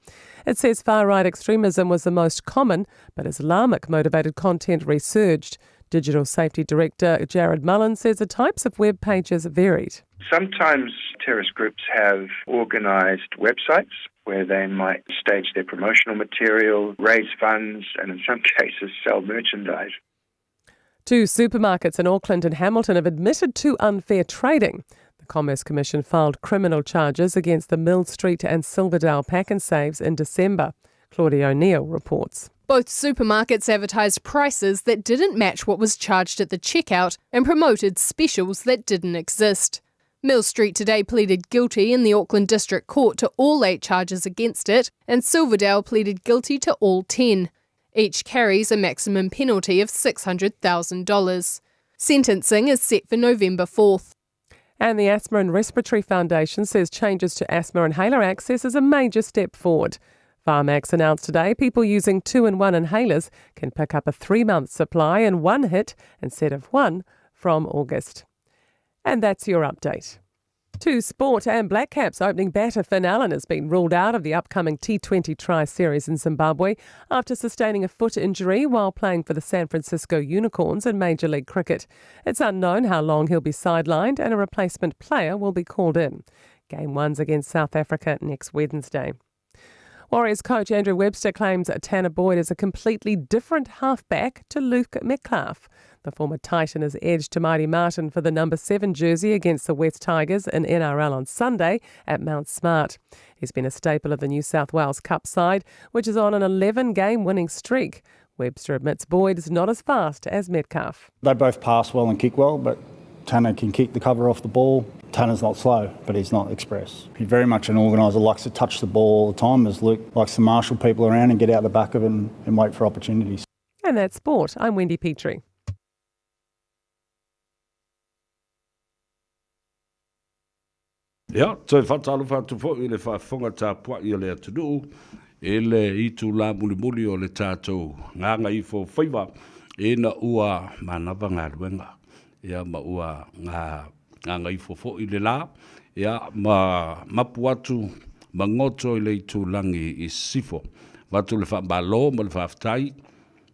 P: It says far right extremism was the most common, but Islamic motivated content resurged. Digital Safety Director Jared Mullen says the types of web pages varied.
R: Sometimes terrorist groups have organised websites where they might stage their promotional material, raise funds, and in some cases sell merchandise.
P: Two supermarkets in Auckland and Hamilton have admitted to unfair trading. The Commerce Commission filed criminal charges against the Mill Street and Silverdale Pack and Saves in December. Claudia O'Neill reports.
S: Both supermarkets advertised prices that didn't match what was charged at the checkout and promoted specials that didn't exist. Mill Street today pleaded guilty in the Auckland District Court to all eight charges against it, and Silverdale pleaded guilty to all 10. Each carries a maximum penalty of $600,000. Sentencing is set for November 4th.
P: And the Asthma and Respiratory Foundation says changes to asthma inhaler access is a major step forward. Pharmax announced today people using two in one inhalers can pick up a three month supply in one hit instead of one from August. And that's your update. To sport and Black Caps opening batter Finn Allen has been ruled out of the upcoming T20 Tri Series in Zimbabwe after sustaining a foot injury while playing for the San Francisco Unicorns in Major League Cricket. It's unknown how long he'll be sidelined and a replacement player will be called in. Game one's against South Africa next Wednesday. Warriors coach Andrew Webster claims Tanner Boyd is a completely different halfback to Luke Metcalf. The former Titan has edged to Mighty Martin for the number 7 jersey against the West Tigers in NRL on Sunday at Mount Smart. He's been a staple of the New South Wales Cup side, which is on an 11 game winning streak. Webster admits Boyd is not as fast as Metcalf.
T: They both pass well and kick well, but Tanner can kick the cover off the ball. Tanner's not slow, but he's not express. He's very much an organiser, likes to touch the ball all the time, as Luke likes to marshal people around and get out the back of it and, and wait for opportunities.
P: And that's sport. I'm Wendy Petrie.
D: Ia, toe faatalofa atu foi i le faafofoga tapuai a le atunuu i le itulā mulimuli o le tatou gagaifofaiva ina ua manava galuega, ia, ma ua gagaifo foi le la, ia, ma mapu atu ma goto i le itulagi i sisifo. Avatu le faamalo ma le faafetai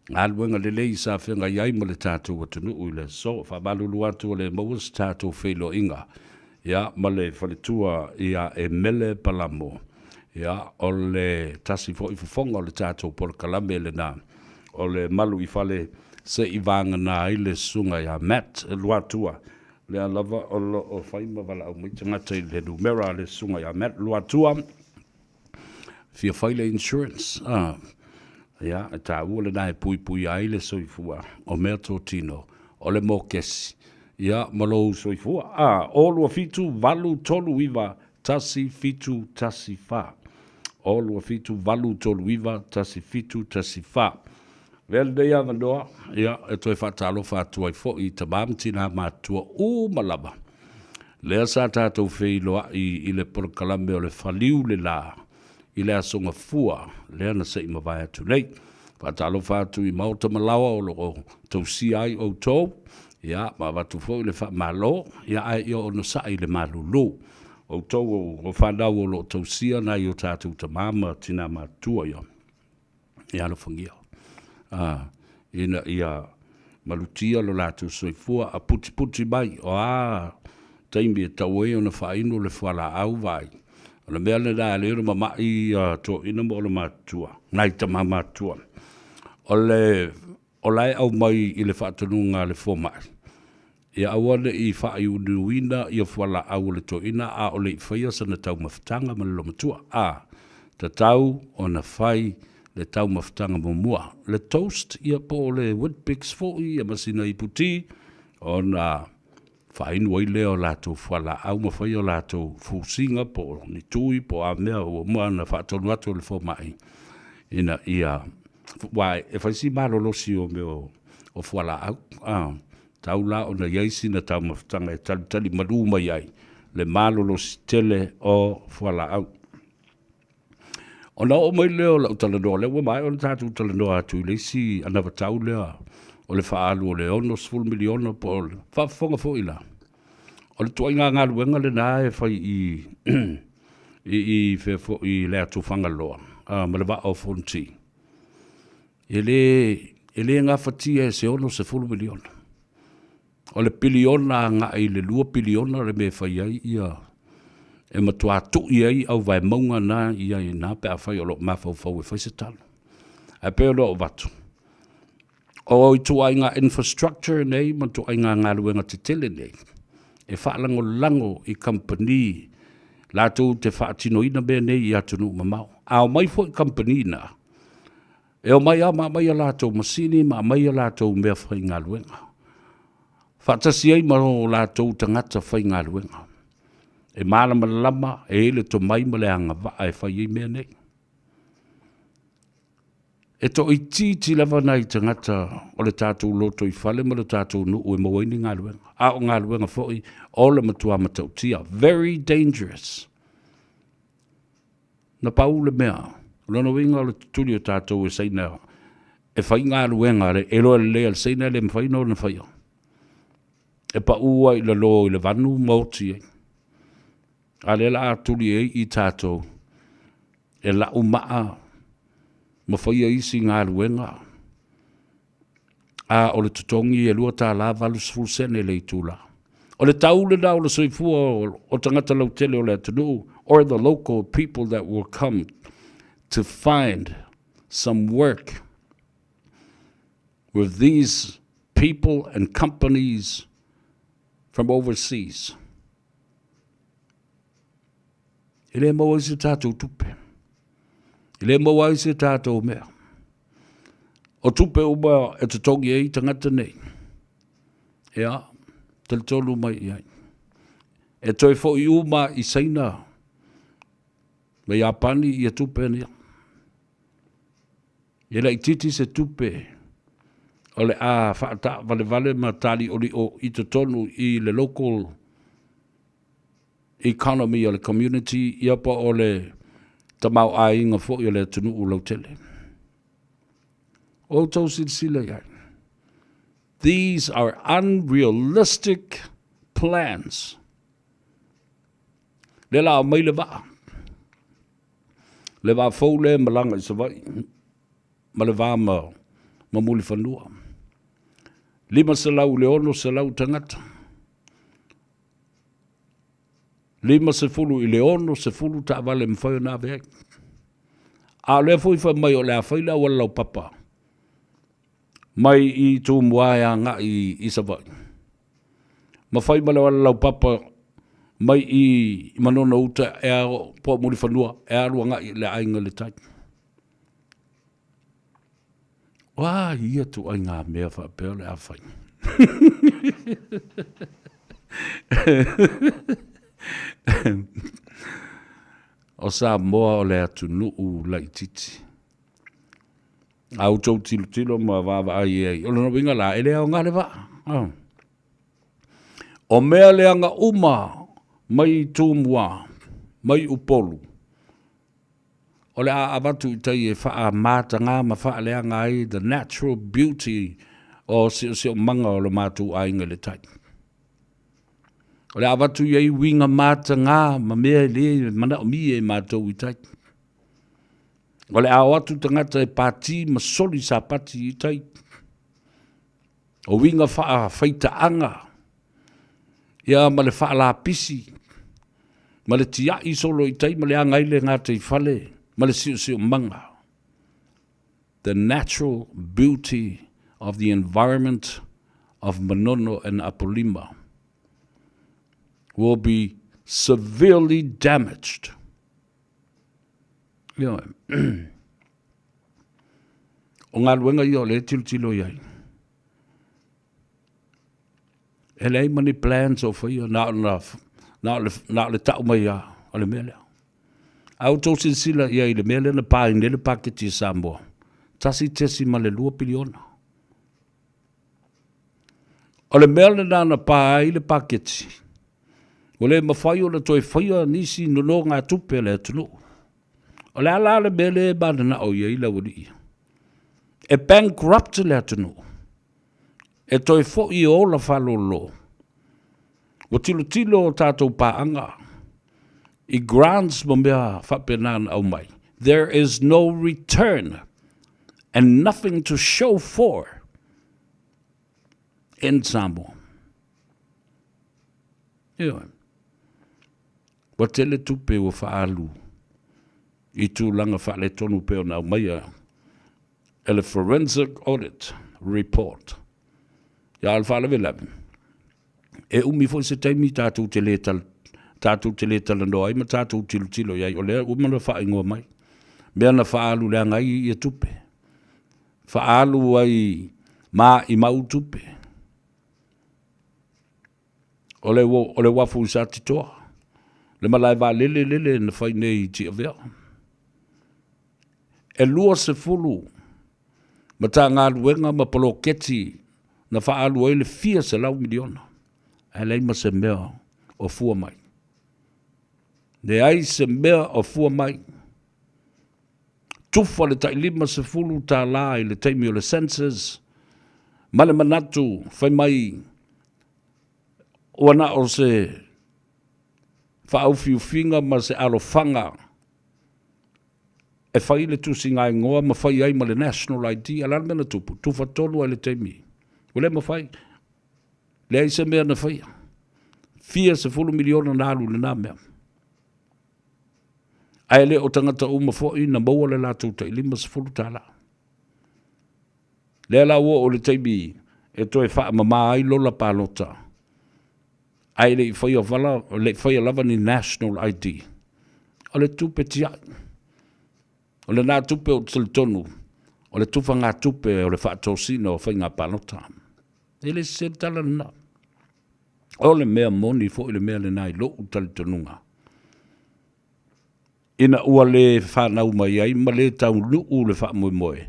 D: galuega lelei sa feagai ai ma le tatou atunuu i le aso. Faamalulu atu ua le maua se tatou feiloaiga ia ma le faletua ia Emele Palamo. Ia, o le tasi foi fofoga o le tatou polokalame lena o le malu i fale se i vagana ai le susuga ia Matt Luatua. Lea lava o lo o fai ma valaau mai tagata i le numera a le susuga ia Matt Luatua. Fia fai le insurance. Ah. Ia, e taua lena e puipuia ai le soifua o meatotino o le mokesi, ia, ma lou soifua. A, o 27 8 3 9 1 7 1 4. O 27 8 3 9 1 7 1 4. Avea lenei avanoa, ia, e toe faatalofa atu ai foi i tama ma tinā matutua uma lava, lea sa tatou feiloai i le polokalame o le Faliu le La i le Aso Gafua lea na se i mavae atu nei. Faatalofa atu i maota ma laoa o lo o tausia ai outou, ia, ma avatu foi le faamalo, ia, ae ia onosai i le malulu. Outou o fanau o lo o tausia nai o tatou tama ma tinā matutua, ia, ia alofagia ina ia malutia lo latou soifua a putiputi mai, o a taimi e tatau ai ona faainu le fualaau vaai. O le mea lena e ala ai ona mama'i ia toeaiina ma ona matutua, nai tama matutua. O le o la e aumai i le faatonuga a le fomai, ia aua ne i faaiuiuina ia fualaau a le toeaina a o le i faia sana taumafataga ma le lomatua. A, tatau ona fai le taumafataga muamua, le toast ia po o le Weet-Bix foi ia ma sina ipu ti, ona faainu ai lea o latou fualaau ma fai o latou fusiga po o ni tui po o a mea ua uma ona faatonu atu e le fomai ina ia, aua e fai si malolosi o mea o fualaau, a tau la ona i ai sina taumafataga e talitali malu mai ai le malolosi tele o fualaau. Ona oo mai lea o lau talanoa, lea ua maea ona tatou talanoa atu i le isi anavatau lea o le faaalu o le $60 miliona po o le faafofoga foi la. O le ituaiga galuega lena e fai i i i fea foi i le atu Fagaloa ma le Vaa o Fonoti. E le e le gafatia e se $60 miliona. O le piliona agai i le $2 piliona le mea e fai ai ia, e matua tui ai au vaemauga na i ai ina pe afai o lo o mafaufau e fai se talo. Ae pei ona ou avatu, o ituaiga infrastructure nei ma ituaiga galuega tetele nei, e faalagolago i kamupani latou te faatinoina mea nei i atunuu mamao. A omai foi kamupani na, E omai lava ma aumai a latou masini ma aumai a latou meafaigaluega, faatasi ai ma o latou tagata faigaluega e malamalama, e i ai le tomai ma le agavaa e fai ai mea nei. E toaitiiti lava nai tagata o le tatou lotoifale ma le tatou nuu e maua ai ni galuega, a o galuega foi o le matua matautia, very dangerous. Na pau le mea, o lona uiga o le tutuli o tatou e Saina e fai galuega e iloa lelei e le Saina e le mafai ona faia. E pau ai i lalo i le vanu ma oti ai. A lea la a tuli ai i tatou e lau maa ma faia isi galuega a o le totogi e $2.80 le itula. O le tau lena o le soifua o tagata lautele o le atunuu or the local people that will come to find some work with these people and companies from overseas. E le maua ai se tatou tupe. E le maua ai se tatou mea. O tupe uma e totogi ai tagata nei, ia, talitonu mai i ai. E toe foi uma i Saina ma Iapani ia tupe nei. E laitiiti se tupe o le a faataavalevale ma taliolio i totonu i le local economy o le community ia po o le tamaoaiga foi o le atunuu lautele. O outou silasila i ai. These are unrealistic plans. Lea la aumai le vaa. Le vaa fou lea e malaga i Savaii ma le va ma ma Mulifanua. 500 i le 600 tagata. 50 i le 60 taavale e mafai ona ave ai. A o lea foi fai mai o le a fai le auala laupapa mai i Tumua e agai i Savaii, ma fai ma le auala laupapa mai i Manono Uta e po o Mulifanua e alu agai i le aiga i le tai. O a ia ituaiga mea faapea o le a fai? O Samoa o le atunuu laitiiti. A outou tilotilo ma vaavaai i ai, o lona uiga la, e le aoga le vaa. O mea leaga uma mai Tumua, mai Upolu, o le a avatu i tai e faamataga ma faaleaga ai the natural beauty o siosiomaga o lo matou aiga i le tai. O le a avatu i ai uiga mataga ma mea e le manaomia e matou i tai. O le a o atu tagata e pati ma soli sapati i tai. O uiga faafaitaaga ia ma le faalapisi ma le tiai solo i tai ma leaga ai le gataifale ma le siosiomaga. The natural beauty of the environment of Manono and Apolima will be severely damaged. Ioe. O galuega ia o lea e tilotilo i ai. E leai ma ni plans o faia, na o, na, na o, le, na o le tau mai lava o le mea lea. A outou silasila i ai i le mea lea na pa ai nei le paketi a Samoa, 1.2 piliona. O le mea lena na pa ai le paketi, ua le mafai ona toe faia nisi nonogatupe a le atunuu. O le a la le mea lea e mananao i ai le aualii ia? E bankrupt le atunuu. E toe foi e ola faalolo. Ua tilotilo a tatou paaga i grants ma mea faapena na aumai. There is no return and nothing to show for in Samoa. Ioe. Ua tele tupe ua faaalu i tulaga faaletonu pei ona aumaia e le Forensic Audit Report. Ia, o le faalavelave, e umi foi se taimi tatou te le tal, tatou te le talanoa ai ma tatou tilotilo i ai, o lea ua uma ona faaigoa mai mea na faaalu leaga ai ia tupe, faaalu ai maimau tupe. O le, o le uafu i Satitoa, le malae vaalele lele na fai nei i Tiavea. E 20 Matagaluega ma poloketi na faaalu ai le fia selau miliona, ae leai ma se mea o fua mai. Leai se mea o fua mai. Tufa le tai $50 i le taimi o le census ma le manatu fai mai ua na o se faaufiufiga ma se alofaga e fai le tusiga igoa ma fai ai ma le national ID. A o le a le mea na tupu? Tufa tonu lava i le taimi ua le mafai. Leai se mea na faia. Fia sefulu miliona na alu i lena mea. Ae le o tagata uma foi na maua le latou tai $50. Lea la ua oo i le taimi e toe faamama ai lola palota, ae le i faia vala, le i faia lava ni national ID. O le tupe tiai. O lena tupe ou te talitonu, o le tufagatupe o le faatosina o faiga palota. E le sese le tala lena. O le mea moni foi le mea lena i lou talitonuga. Ina ua le fanau mai ai ma le taunuu le faamoemoe,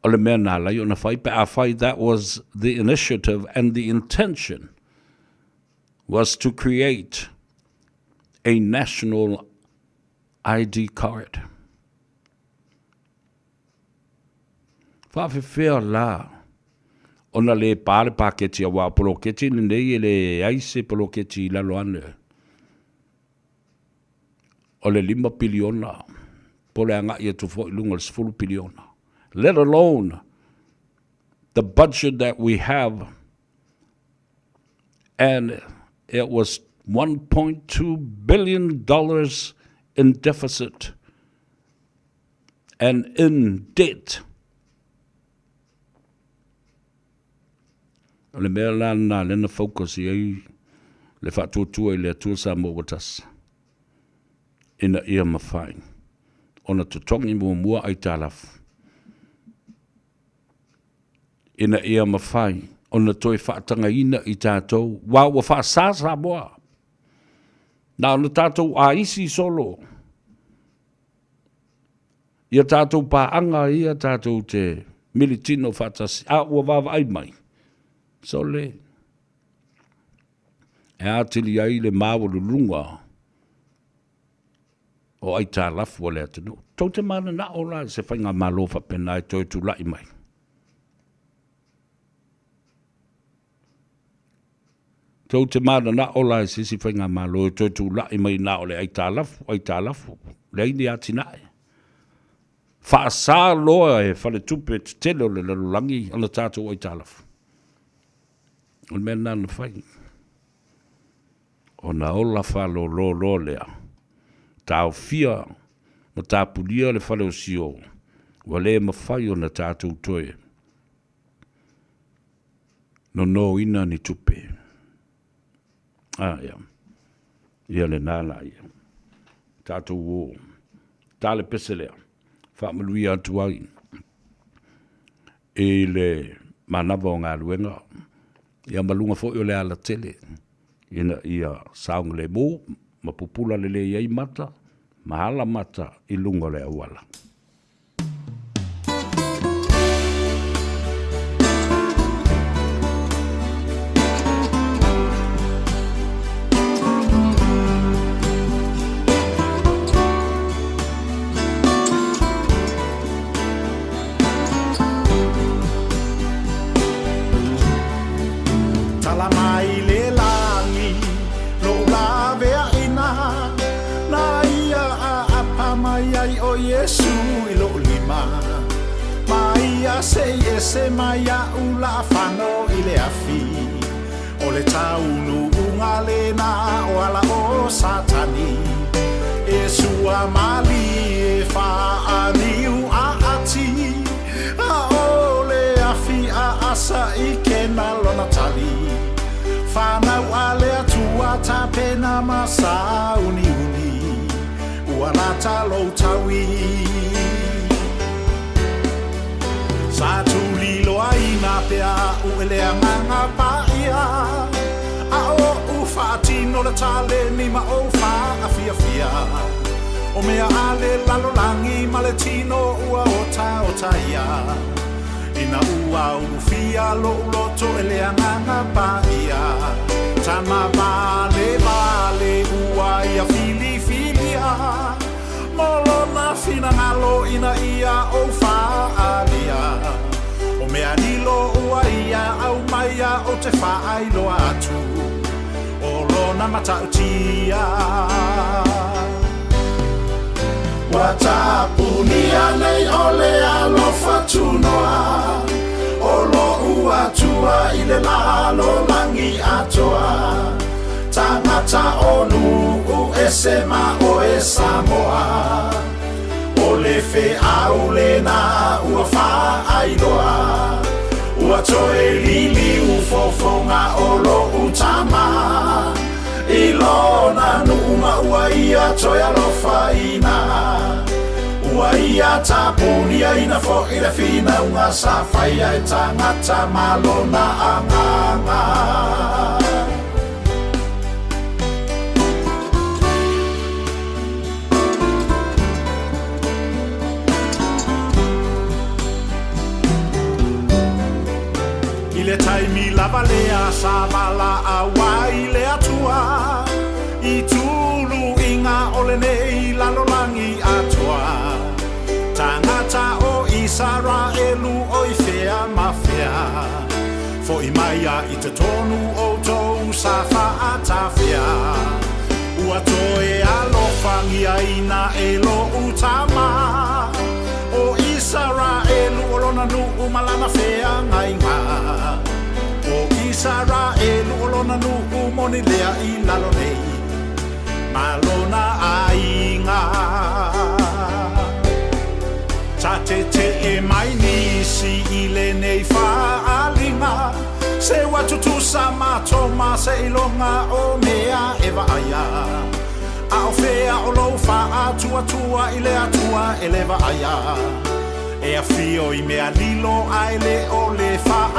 D: o le mea na ala ai ona fai pe afai that was the initiative and the intention was to create a national ID card. Faafefea la ona le pa le paketi aua o poloketi lenei e leai se poloketi i lalo ane o le $5 piliona po o le agai atu foi i luga o le $10 piliona. Let alone the budget that we have and it was $1.2 billion in deficit and in debt. O le mea la lena lea na focus i ai le faatuatua i le Atua Samoa ua tasi, ina ia mafai ona totogi muamua aitalafu. ina ia mafai ona toe faatagaina i tatou, aua ua faasa Samoa. Na ona tatou aisi solo ia tatou paaga ia tatou te militino faatasi, a ua vaavaai mai, sole, e atili ai le maualuluga o aitalafu a le atunuu. Tou te mananao la i se faigamalo faapena e toe tulai mai? Tou te mananao la i se isi faigamalo e toe tulai mai na o le aitalafu, aitalafu, leai ni atinae. Faasa loa e faletupe tetele o le lalolagi ona tatou aitalafu. O le mea lena na fai. Ona ola faalolo loa lea, taofia ma tapunia le fale o Sio, ua le mafai ona tatou toe nonoina ni tupe. A, ia. Ia lena la ia. Tatou o. Ta le pese lea. Faamanuia atu ai i le manava o galuega, ia ma luga foi o le alatele, ina ia saogalemu ma pupula lelei ai mata ma ala mata i luga o le auala.
N: Tala mai le lagi lou laveaina Na ia aapa mai ai ʻo Iesu i loʻu lima Ma ia seʻi ese mai iaʻu laʻafano i le afi ʻO le taunuuga lena o ala o Satani E sua malie faaniu aati A o le afi aasa i kena lona tali Fanau a le Atua tapena ma sauniuni Ua lata lou taui Sa tuliloaina pea aʻu e le Agaga Paia A oʻu faatino le taleni ma ou faafiafia O mea a le lalolagi ma le tino ua otaota ia Ina ua ulufia loʻu loto e le Agaga Paia Tama valevale ua ia filifilia Mo lona finagalo ina ia ou faaalia O mea lilo ua ia aumaia ou te faailoa atu O lona matautia Ua tapunia nei o le alofa tunoa O loʻu Atua i le lalolagi atoa Tagata o nuu ese ma oe Samoa O le feau lena ua faailoa Ua toe liliu fofoga o loʻu tama I lona nuu ma ua ia toe alofaina Ua ia tapuniaina foʻi le finauga sa faia e tagata ma lona agaga. I le taimi lava lea sa valaau ai le Atua i tuluiga o lenei lalolagi atoa, tagata o Isaraelu o i fea ma fea, foʻi mai a i totonu outou sa faatafea. Ua toe alofagiaina e loʻu tama o Isaraelu o lona nuu ma lana feagaiga. O Isaraelu o lona nuu moni lea i lalo nei ma lona aiga. Ta teteʻe mai nisi i lenei faaaliga, se ua tutusa matou ma seiloga o mea e vaaia. A o fea o lou faatuatua i le Atua e le vaaia? E afio i mea lilo a e le o le faaaliga.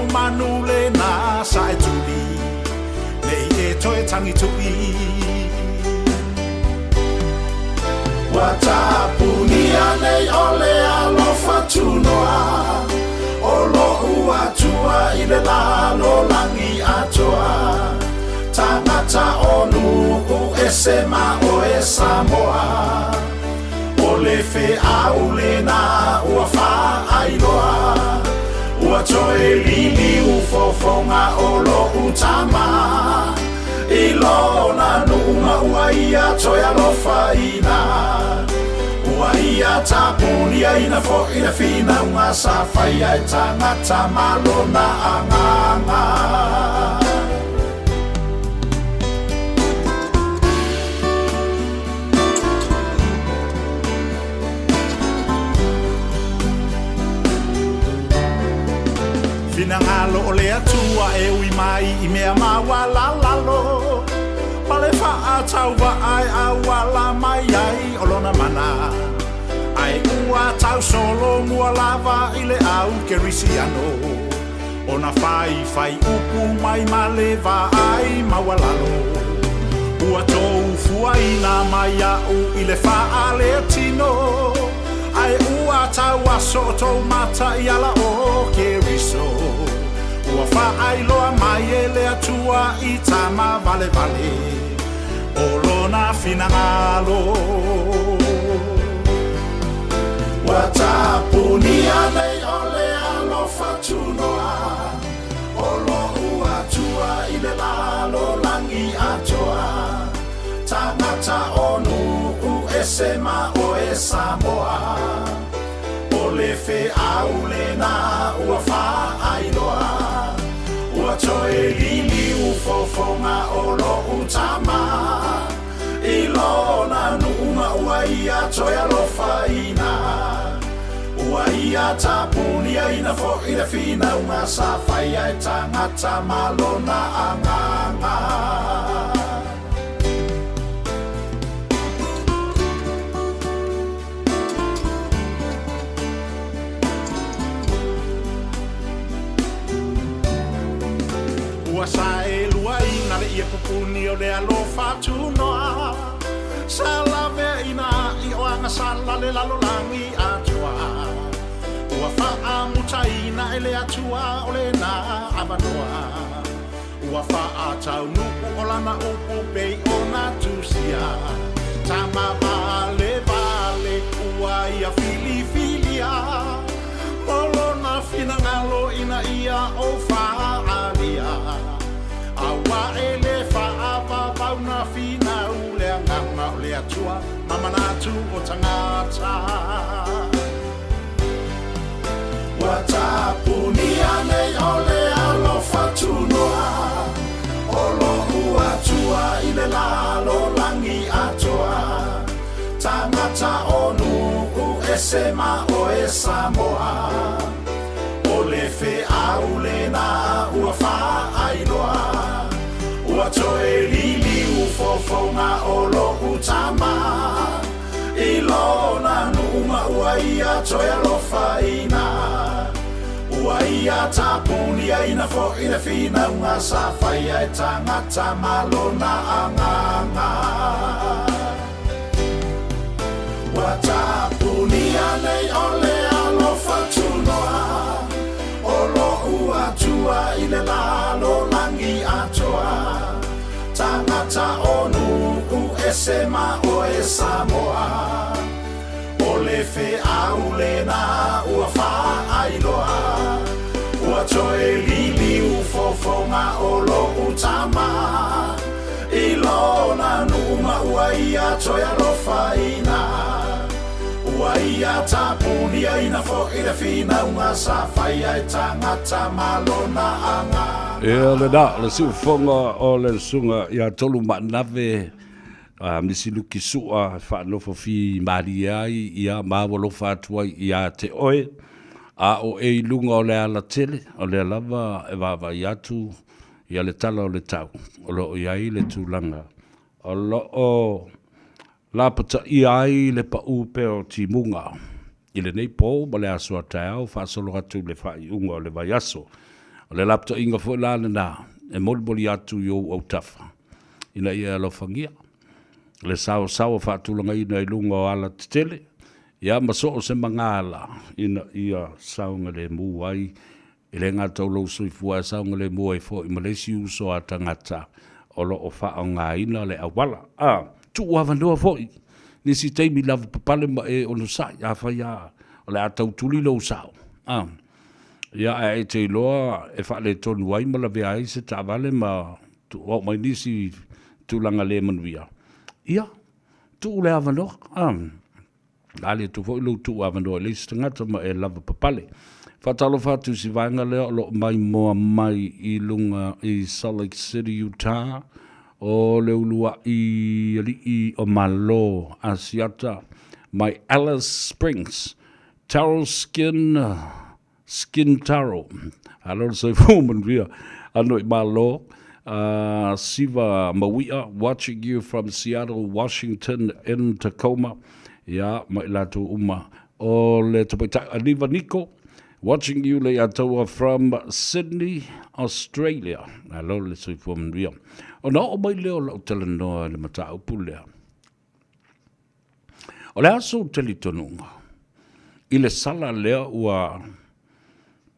N: lau manu lena sa e tuli Nei e toe tangi tui Ua tapunia nei o le alofa tunoa O lo'u Atua i le lalolagi atoa Tagata o nuu ese ma oe Samoa O le feau lena ua faailoa Ua toe liliu fofoga o lo'u tama I lona nuu ma ua ia toe alofaina Ua ia tapuniaina fo'i le finauga sa faia e tagata ma lona agaga. Finagalo o le Atua e ui mai i mea maualalalo, Ma le faatauvaa e auala mai ai o lona mana, Ae ua tausolomua lava i le au Kerisiano, Ona faifai upu mai ma le vaai maualalo. Ua tou fuaina mai iaʻu i le faaletino, Ae ua tauaso tou mata i ala o Keriso. Ua faailoa mai e le Atua i tama valevale o lona finagalo. Ua tapunia nei o le alofa tunoa o lo'u Atua i le lalolagi atoa, tagata o nuu ese ma oe Samoa. O le feau lena ua faailoa, ua toe liliu fofoga o lo'u tama. I lona nuu ma ua ia toe alofaina, Ua ia tapuniaina fo'i le finauga sa faia e tagata ma lona agaga. Ua saeluaina le ie pupuni o le alofa tunoa, Sa laveaina i o agasala le lalolagi atoa. Ua faamutaina e le Atua o lena avanoa, Ua faataunuu o lana upu pei ona tusia, Tama valevale ua ia filifilia, Mo lona finagalo ina ia ou faaalia, Aua e le faavavau na finau le agaga o le Atua ma manatu o tagata. Ua tapunia nei o le alofa tunoa o lo'u Atua i le lalolagi atoa, Tagata o nuu ese ma oe Samoa, O le feau lena ua faailoa, Ua toe liliu fofoga o lo'u tama, I lona nuu ma ua ia toe alofaina, Ua ia tapuniaina fo'i le finauga sa faia e tagata ma lona agaga. Ua tapunia nei o le alofa tunoa o lo'u Atua i le lalolagi atoa, Tagata o nuu ese ma oe Samoa, O le feau lena ua faailoa, Ua toe liliu fofoga o lo'u tama, I lona nuu ma ua ia toe alofaina, Ua ia tapuniaina fo'i le finauga sa faia e tagata ma lona agaga.
D: Ia lena, o le siufofoga o le Susuga ia Tolu Maanave, a Misi Luki Su'a e faanofo fimalie ai ia ma alofa atu ai ia te oe, a o e i luga o le alatele, o lea lava e vaavaai atu ia le tala o le tau, o lo o i ai le tulaga o lo o lapataia ai le pau pea o timuga i lenei po ma le aso a taeao faasolo atu i le faaiuga o le vaiaso. O le lapatoiga foi la lena e molimoli atu i ou autafa ina ia e alofagia le saosaoa faatulagaina i luga o alatetele, ia ma so o se magala ina ia saogalemu ai E le gata o lou soifua ae saogalemu ai foi ma le isi uso a tagata o lo o faaaogaina le auala. A tuu avanoa foi nisi taimi lavapapale ma e onosai, afai lava o le a tau tuli lou sao. A ia, ae e te iloa e faaletonu ai ma lavea ai se taavale ma oo mai nisi tulaga le manuia, ia, tuu le avanoa. A. Ali atu foi lou tuu avanoa i le isi tagata ma e lavapapale. Faatalofa atu i si vaega lea o lo o maimoa mai i luga i Salt Lake City, Utah, o le uluai alii o Malo Asiata mai Alice Springs, Taro Skin Skin Taro. Alo le soifua manuia. Ano i Malo. Siva Mauia, watching you from Seattle, Washington in Tacoma. Ia, ma i latou uma. O le tamaitai Aniva Niko, watching you Leiataua from Sydney, Australia. Alo le soifua manuia. Ona oo mai lea o lau talanoa i le mataupu lea. O le a sou talitonuga i le sala lea ua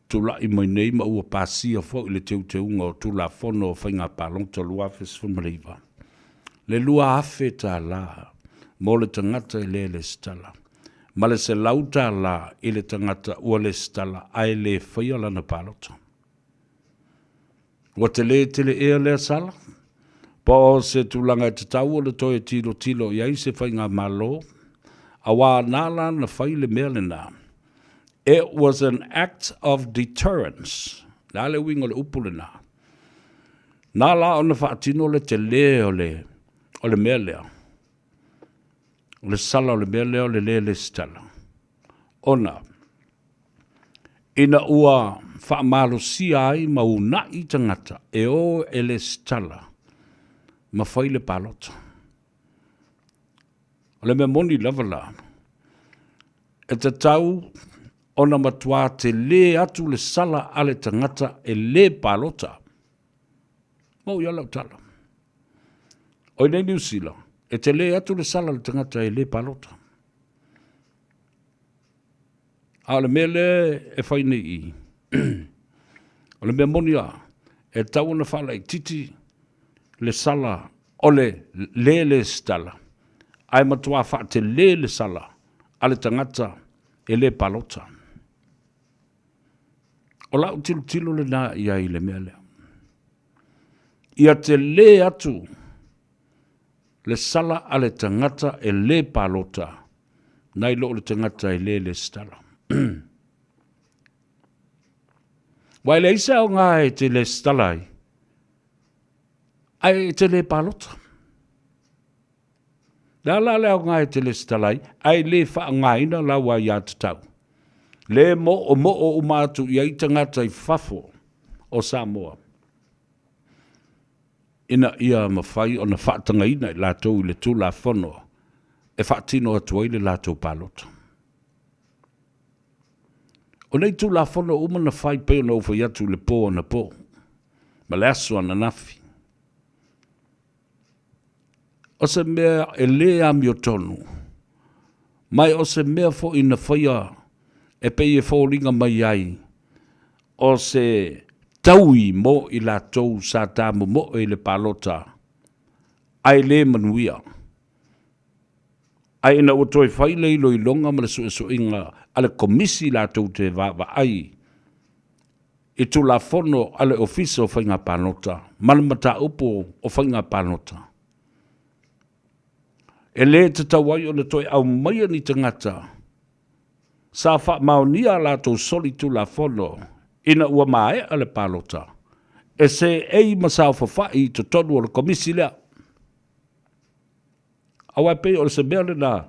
D: tulai mai nei ma ua pasia foi le teuteuga o Tulafono o Faiga Palota 2019, le $2,000 mo le tagata e le lesitala ma le $100 i le tagata ua lesitala ae le faia lana palota? Ua tele tele ea lea sala? Po o se tulaga e tatau ona toe tilotilo i ai se faigamalo? Auā na la na fai le mea lena. It was an act of deterrence. Le a le uiga o le upu lena? Na la ona faatino le tele o le, o le mea lea. O le sala o le mea lea o le le lesitala. Ona, ina ua faamalosia ai ma uunai tagata e o e lesitala ma fai le palota. O le mea moni lava la, e tatau ona matuā telē atu le sala a le tagata e lē palota. Mau ia lau tala. O inei Niu Sila, e telē atu le sala a le tagata e lē palota. A o le mea lea e fai nei i i, o le mea moni lava, e tatau ona faalaitiiti le sala o le le lesitala, ae matua faatele le sala a le tagata e le palota. O lau tilotilo lena i ai i le mea lea. Ia tele atu le sala a le tagata e le palota nai lo le tagata e le lesitala. Aua e leai se aoga e te lesitala ai, ae e te le palota. Le a la le aoga e te lesitala ai, ae le faaaogaina lau aiatatau. Le moomoo uma atu i ai tagata i fafo o Samoa. ina ia mafai ona faatagaina i latou i le Tulafono e faatino atu ai le latou palota. O nei Tulafono uma na fai pei ona ou fai atu i le po anapo ma le aso ananafi, o se mea e le amiotonu, ma o se mea foi na faia e pei e foliga mai ai o se taui mo i latou sa tamomoe i le palota ae le manuia. Ae ina ua toe fai le iloiloga ma le suesuega a le Komisi latou te vaavaai i Tulafono a le Ofisa o Faiga Palota ma le mataupu o Faiga Palota, e le tatau ai ona toe aumaia ni tagata Sa faamaonia a latou solitulafono ina ua maea le palota, e seei ma saofafai i totonu o le komisi lea. Aua e pei o se mea lena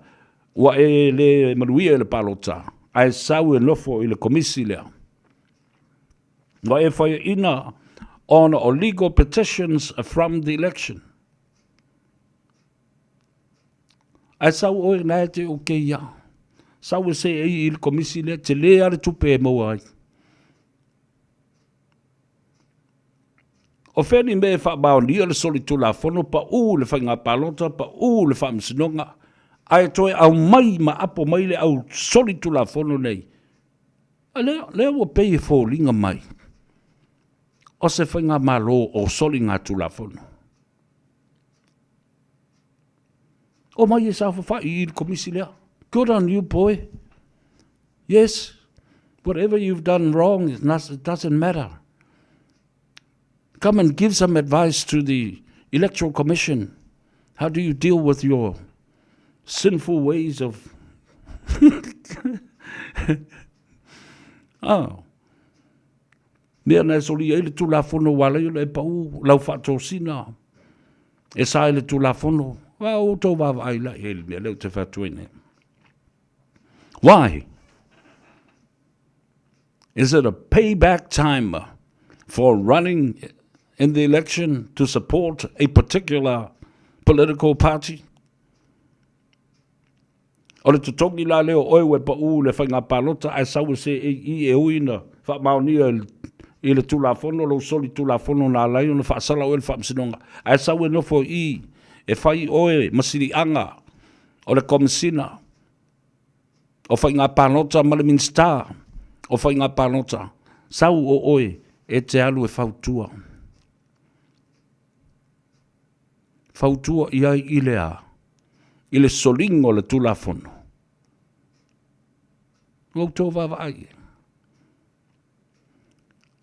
D: ua e le manuia i le palota, ae sau e nofo i le komisi lea. Ua e faiaina ona o legal petitions from the election. Ae sau oe na e te okay ia. Sau e se ei i le komisi lea, tele lava le tupe e maua ai. O fea ni mea e faamaonia le solitulafono, paʻū le faiga palota, paʻū le faamasinoga, ae toe aumai ma apo mai le au solitulafono nei? A lea, lea ua pei e foliga mai o se faigamalo o soligatulafono. Omai e saofafai i le komisi lea. Good on you, boy. Yes, whatever you've done wrong, it doesn't matter. Come and give some advice to the Electoral Commission. How do you deal with your sinful ways of... oh. Mea na e soli ai le Tulafono ua ala ai ona e pau lau faatosina e sa i le Tulafono. A o outou vaavaai la i ai le mea lea ou te fai atu ai nei. Why? Is it a payback time for running in the election to support a particular political party? O le totogi la lea o oe ua e paʻū i le faiga palota ae sau e seei e ui ina faamaonia i le Tulafono lou soli Tulafono na ala ai ona faasala oe i le Faamasinoga ae sau e nofo i i e fai oe ma siliaga o le Komesina o Faiga Palota ma le Minisita o Faiga Palota. Sau o oe e te alu e fautua. Fautua i ai i le a? I le soliga o le Tulafono. Ua outou vaavaai e.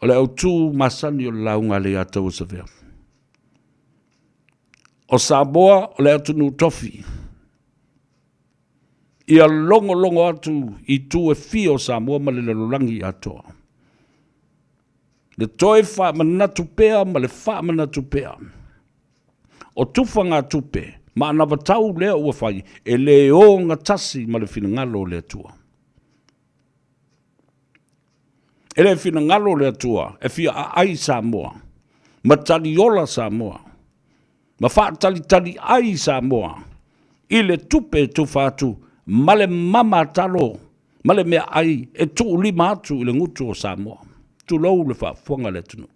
D: O le autū masani o le lauga a Leiataua Savea. O Samoa o le atunuu tofi. Ia logologo atu i itu e fia o Samoa ma le lalolagi atoa. Le toe faamanatu pea ma le faamanatu pea. O tufagatupe ma anavatau lea ua fai e le ogatasi ma le finagalo o le Atua. E le finagalo le Atua e fia aai Samoa, ma taliola Samoa, ma faatalitali ai Samoa i le tupe e tufa atu ma le mama talo ma le meaai e tuulima atu i le gutu o Samoa. Tulou le faafofoga a le atunuu.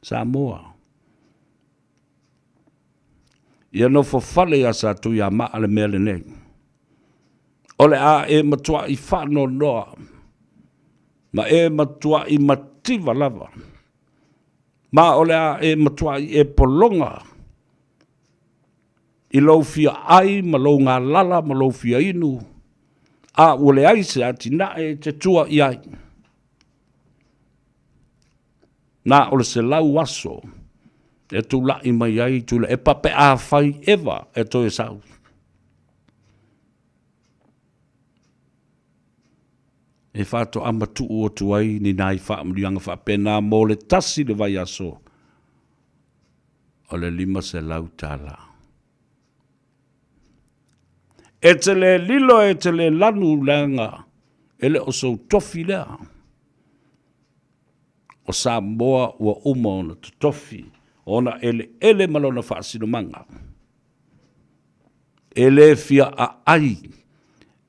D: Samoa. Ia nofo fale iā Satuiamaa le mea lenei. O le a e matuai faanoanoa ma e matuai mativa lava. Ma o le a e matuai e pologa i lou fia ai ma lou galala ma lou fia inu, a ua leai se atinae e te tua i ai. Na o le 100 aso e tula'i mai ai Tuilaepa pe afai eva e toe sau. E faatoa matuu atu ai ni nai faamanuiaga faapena mo le tasi le vaiaso o le $500. E te le lilo e te le lanu leaga e le o sou tofi lea. O Samoa ua uma ona totofi ona eleele ma lona faasinomaga. E le fia aai,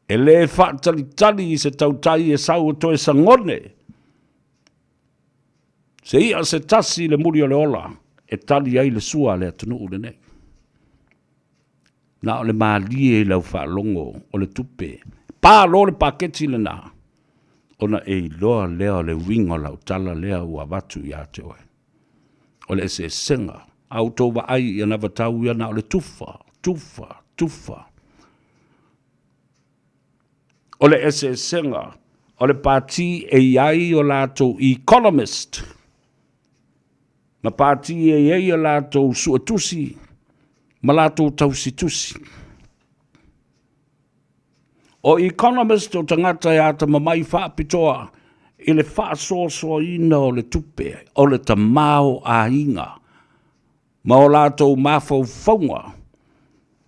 D: e le faatalitali i se tautai e sau e toe sagone se i'a se tasi i le muli o le ola e tali ai le sua a le atunuu lenei. Na o le malie i lau faalogo o le tupe, pa loa le paketi lena, ona e iloa lea o le uiga o lau tala lea ua avatu ia te oe. O le eseesega, a outou vaai i anavatau ia na o le tufa, tufa, tufa. O le eseesega o le pati e i ai o latou economist, ma pati e i ai a latou suetusi ma latou tausitusi. O economist o tagata e atamamai faapitoa i le faasoasoaina o le tupe, o le tamaoaiga ma o latou mafaufauga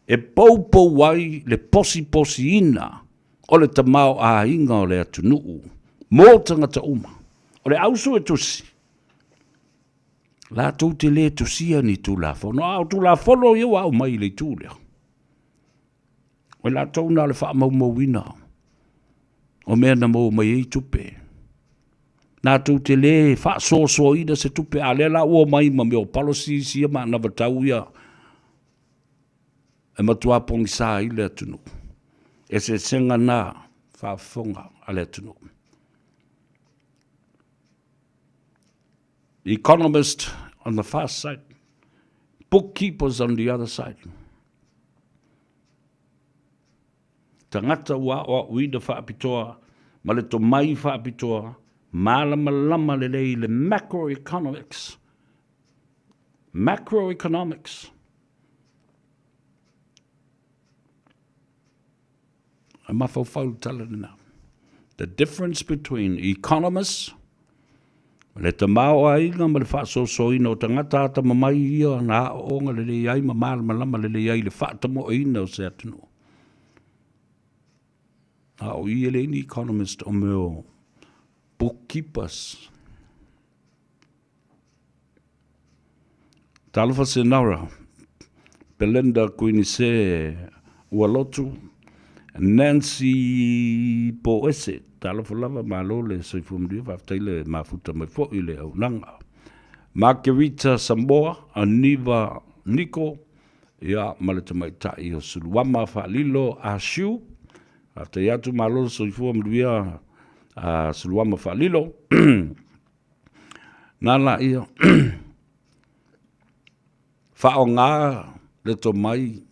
D: e poupou ai le posiposiina o le tamaoaiga o le atunuu mo tagata uma. O le au suetusi, latou te le tusia ni Tulafono, a o Tulafono ia ua aumai i le itu lea. O i latou na o le faamaumauina o mea na maua mai ai tupe. Natou te le faasoasoaina se tupe, a lea la ua omai ma mea o policies ia ma anavatau ia e matua pogisa ai le atunuu. Eseesega na faafofoga a le atunuu. Economist on the far side, bookkeepers on the other side. Tagata ua aoaoina faapitoa ma le tomai faapitoa, malamalama lelei i le macroeconomics, macroeconomics. E mafaufau le tala lena. The difference between economists, le tamaoaiga ma le faasoasoaina o tagata atamamai ia na aooga lelei ai ma malamalama lelei ai i le faatamoeina o se atunuu. A o i e leai ni economist o mea o bookkeepers. Talofa Senora, Belinda Kuinise Ualotu, Nancy Poese, talofa lava, malo le soifua manuia, faafetai le mafuta mai foi i le auaunaga. Margarita Samoa, Aniva Niko, ia ma le tamaitai o Suluama Faalilo Ashiu, faafetai atu, malo le soifua manuia Suluama Faalilo. Na laia faaaoga le tomai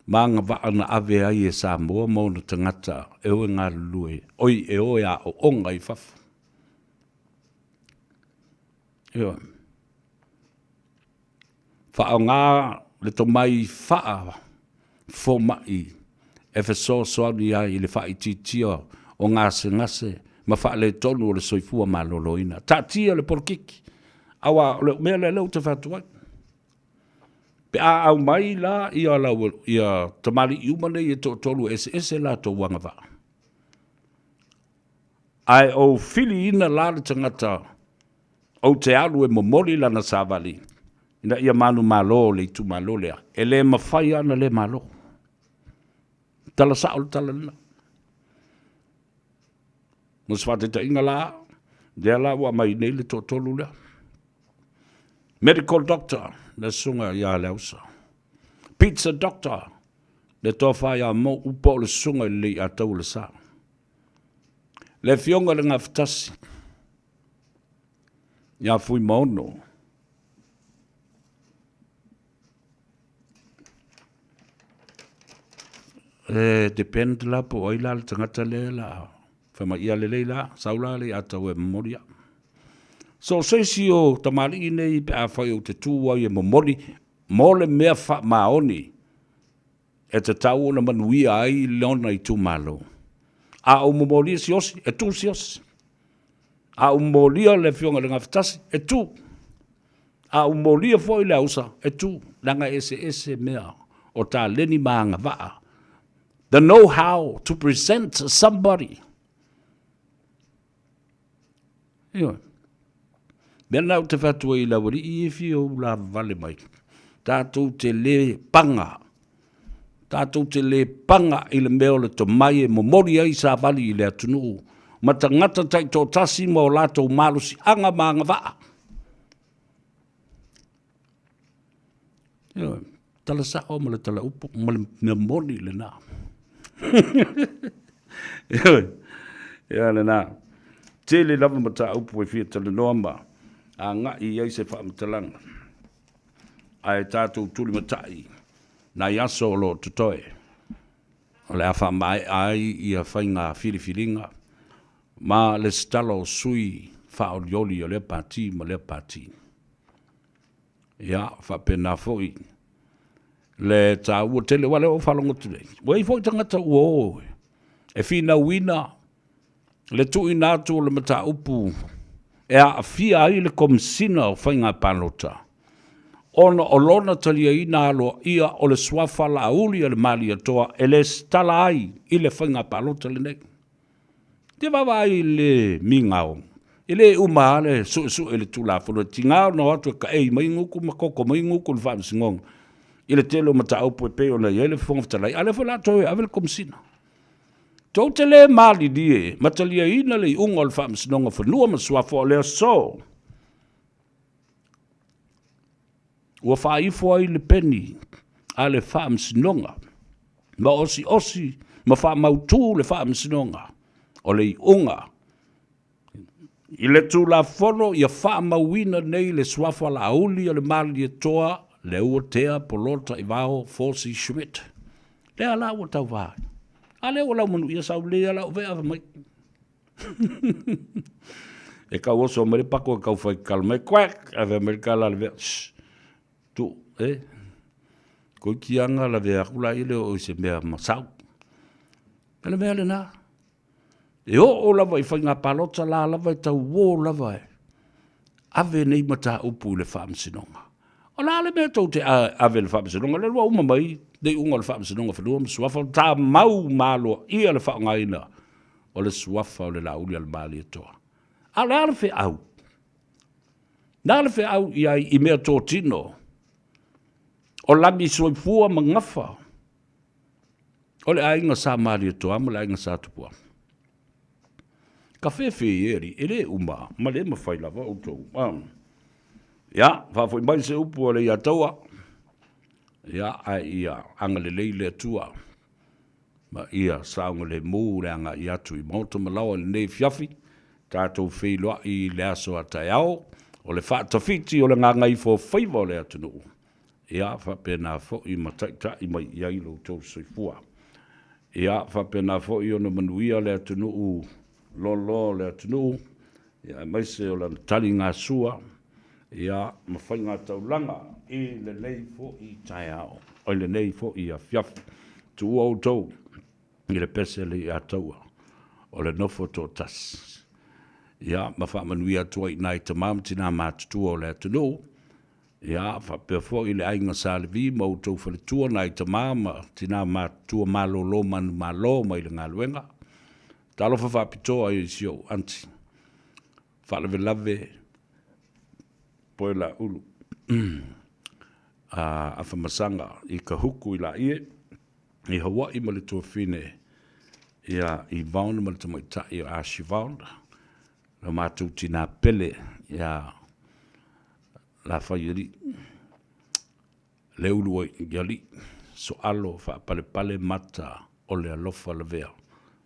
D: ma agavaa na ave ai e Samoa ma ona tagata e o e galulue, oi, e o e aooga i fafo. Ioe. Faaaoga le tomai faa fomai e fesoasoani ai i le faaitiitia o gasegase ma faaletonu o le soifua maloloina. Taatia le polokiki, aua o le mea lea lea ou te fai atu ai. Pe a aumai la ia lau ia tamalii uma nei e toatolu e eseese latou agavaa. Ae ou filiina la le tagata ou te alu e momoli lana savali ina ia manumalo le itumalo lea, e le mafai lava ona le malo. Tala sao le tala lena. Mo se faataitaiga la, lea la ua aumai nei le toatolu lea. Medical doctor, le susuga ia Leausa. Pizza doctor, le tofa ia Mou po o le susuga i le Leiataualesa. Le afioga i le Gafatasi, ia Fuimaono. E depend la po o ai la le tagata lea la fai mai ia lelei la, sau la le atau e momoli au. So se isi o tamalii nei pe afai ou te tu ai e momoli mo le mea faamaoni e tatau ona manuia ai lona itumalo. A ou momolia Siaosi, e tu Siaosi. A ou momolia le Afioga i le Gafatasi, e tu. A ou momolia foi le Ausa, e tu. Leaga e eseese mea o taleni ma agavaa. The know how to present somebody. Ioe. Mea lena ou te fai atu ai i le aualii e fia ou lavavale mai. Tatou te le paga. Tatou te le paga i le mea o le tomai e momoli ai savali i le atunuu ma tagata taitoatasi ma o latou malosiaga ma agavaa. Ioe. Tala sao ma le tala upu ma le mea moni lena. Ioe, ia lena. Tele lava mataupu e fia talanoa ma agai i ai se faamatalaga. Ae tatou tulimatai nai aso o lo o totoe o le a faamaea ai ia faiga filifiliga ma lesitala o sui faaolioli o lea pati ma lea pati. Ia, faapena foi le taua tele, aua o lea ua ou faalogo atu nei, ua i ai foi tagata ua o e finauina le tuuina atu o le mataupu e aafia ai le Komesina o Faiga Palota ona o lona taliaina aloaia o le suafa Laauli a le Malietoa e lesitala ai i le faiga palota lenei. Te vaavaai i le migao, e le uma lava le suesue i le Tulafono, e tiga ona o atu e kaei mai gutu ma koko mai gutu i le Faamasinoga i le tele o mataupu e pei ona i ai le Fofoga Fetalai, a o lea foi o le a toe ave le Komesina. Tou te lē malilie ma taliaina le iuga o le Faamasinoga Fanua ma Suafa o le aso ua faaifo ai le peni a le Faamasinoga ma osiosi ma faamautu le Faamasinoga o le iuga i le Tulafono ia faamauina nei le suafa Laauli o le Malietoa Leuatea Polataivao Fosi Schmidt. Lea la ua tauva ai. A lea ua laumanuia sau lelei lava lau vea fai mai. E kau oso mai le pako e kau fai kala mai, quack, ae fai mai le kala a le vea, shh, tu, e, koikianga la vea aku la ile o i se mea masau. E le mea lena. E oo lava i faiga palota la lava e tauō lava e ave nei mataupu i le Faamasinoga. O le a le mea tou te ave i le Faamasinoga? Lea ua uma mai le iuga o le Faamasinoga Fanua ma Suafa, o ta mau maloaia le faaaogaina o le suafa o le Laaulialemalietoa. A o le a le feau? Na le feau i ai i mea totino o lagi soifua ma gafa O le aiga Sa Malietoa ma le aiga Sa Tupua. Ka fefe i e e le uma, ma le mawhai lava outou. Ia, faafoi mai se upu a le ia taua. Ia, ae ia agalelei le Atua. Ma ia saogalemu le agai atu i maota ma laoa i lenei afiafi. Tatou feiloai i le aso a taeao, o le faatafiti o le gagaifo faiva o le atunuu. Ia faapena foi ma taitai mai i ai lo outou soifua. Ia faapena foi ona manuia le atunuu loaloa o le atunuu, ia aemaise o lana taligasua, ia ma faigataulaga i lenei foi taeao, i lenei foi afiafi. Tuua outou i le pese le iataua o le nofo toatasi. Ia ma faamanuia atu ai i nai tama ma tina matutua o le atunuu, Ia, faapea foi le aiga Sa Levi ma outou faletua, nai tama ma tina matutua malolo manumalo mai le galuega. Talofa faapitoa i si ou aunty, faalavelave Poelaulu a Afamasaga i Kahuku i Laie, i Hawaii ma le tuafine ia Yvonne ma le tamaitai o Ashivon, lo matou tina pele ia Lafaialii, Leuluaialii, Soalo faapalepale mata o le alofa lavea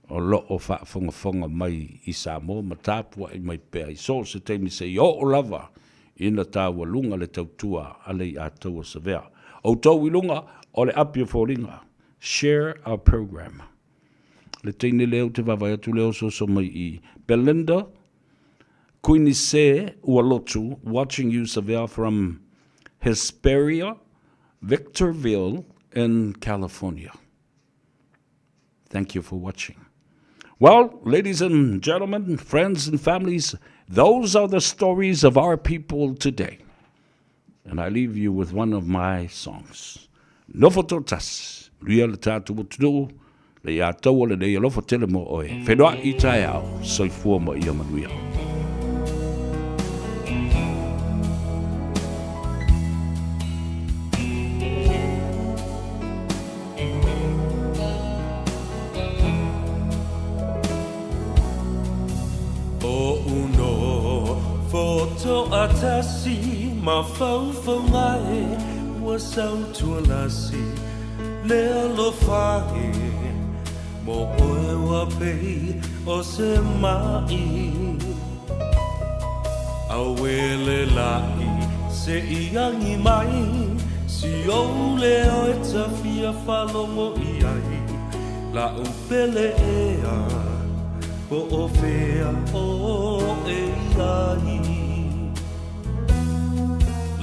D: o lo o faafogafoga mai i Samoa ma tapuai mai pea i so o se taimi seia oo lava ina taualuga le tautua a Leiataua Savea. Outou i luga o le api o foliga. Share our program. Le teine lea ou te vaavaai atu lea osooso mai i Belinda Kuinise Ualotu watching you Savea from Hesperia, Victorville in California. Thank you for watching. Well, ladies and gentlemen, friends and families, those are the stories of our people today. And I leave you with one of my songs. Nofo tōtasi, manuia le tātou atunuu, le iā taua lenei alofa tele mō oe. Whenua i taeao, soifua ma ia manuia.
C: O uno fotoatasi mafaufauga e ua sautualasi le alofa e mo oe ua pei o se maʻi Auele laʻi se i agi mai si ou leo e ta fia faalogo i ai La'u pele ea po o fea oe i ai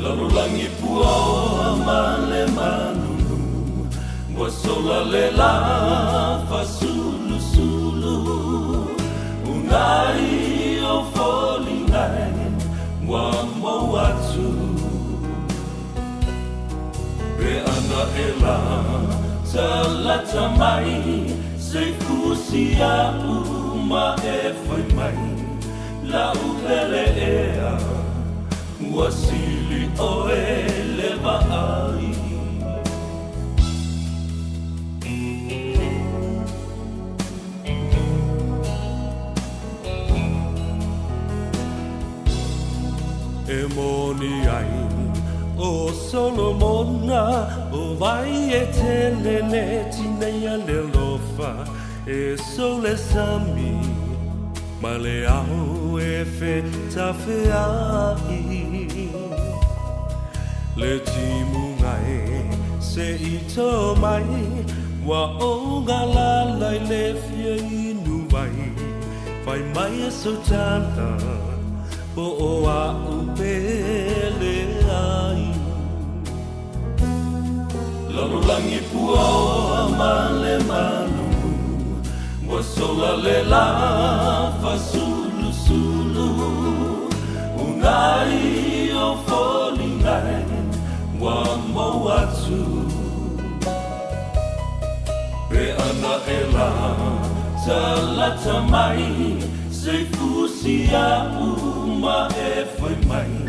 C: Lalolagi puaoa ma le manunu Ua sola le la fasulusulu Unai o foliga e ua mou atu Pe ana e la talata mai Se fusi a'u ma e fai mai La'u pele ea ua sili oe le vaai. moni ai ʻO Solomona ʻO wai e tele le tineia le alofa E sou le sami ma le ao e fetafeaʻi Le timuga e se i tō mai Ua ou galala i le fia inu wai Fai mai e sou tala Po o a'u pele ai Lalolagi puaoa ma le malumu Ua sola le lā fasulusulu Unai o foliga e ua mou atu Pe ana e la talata mai Se fusi a'u ma e fai mai.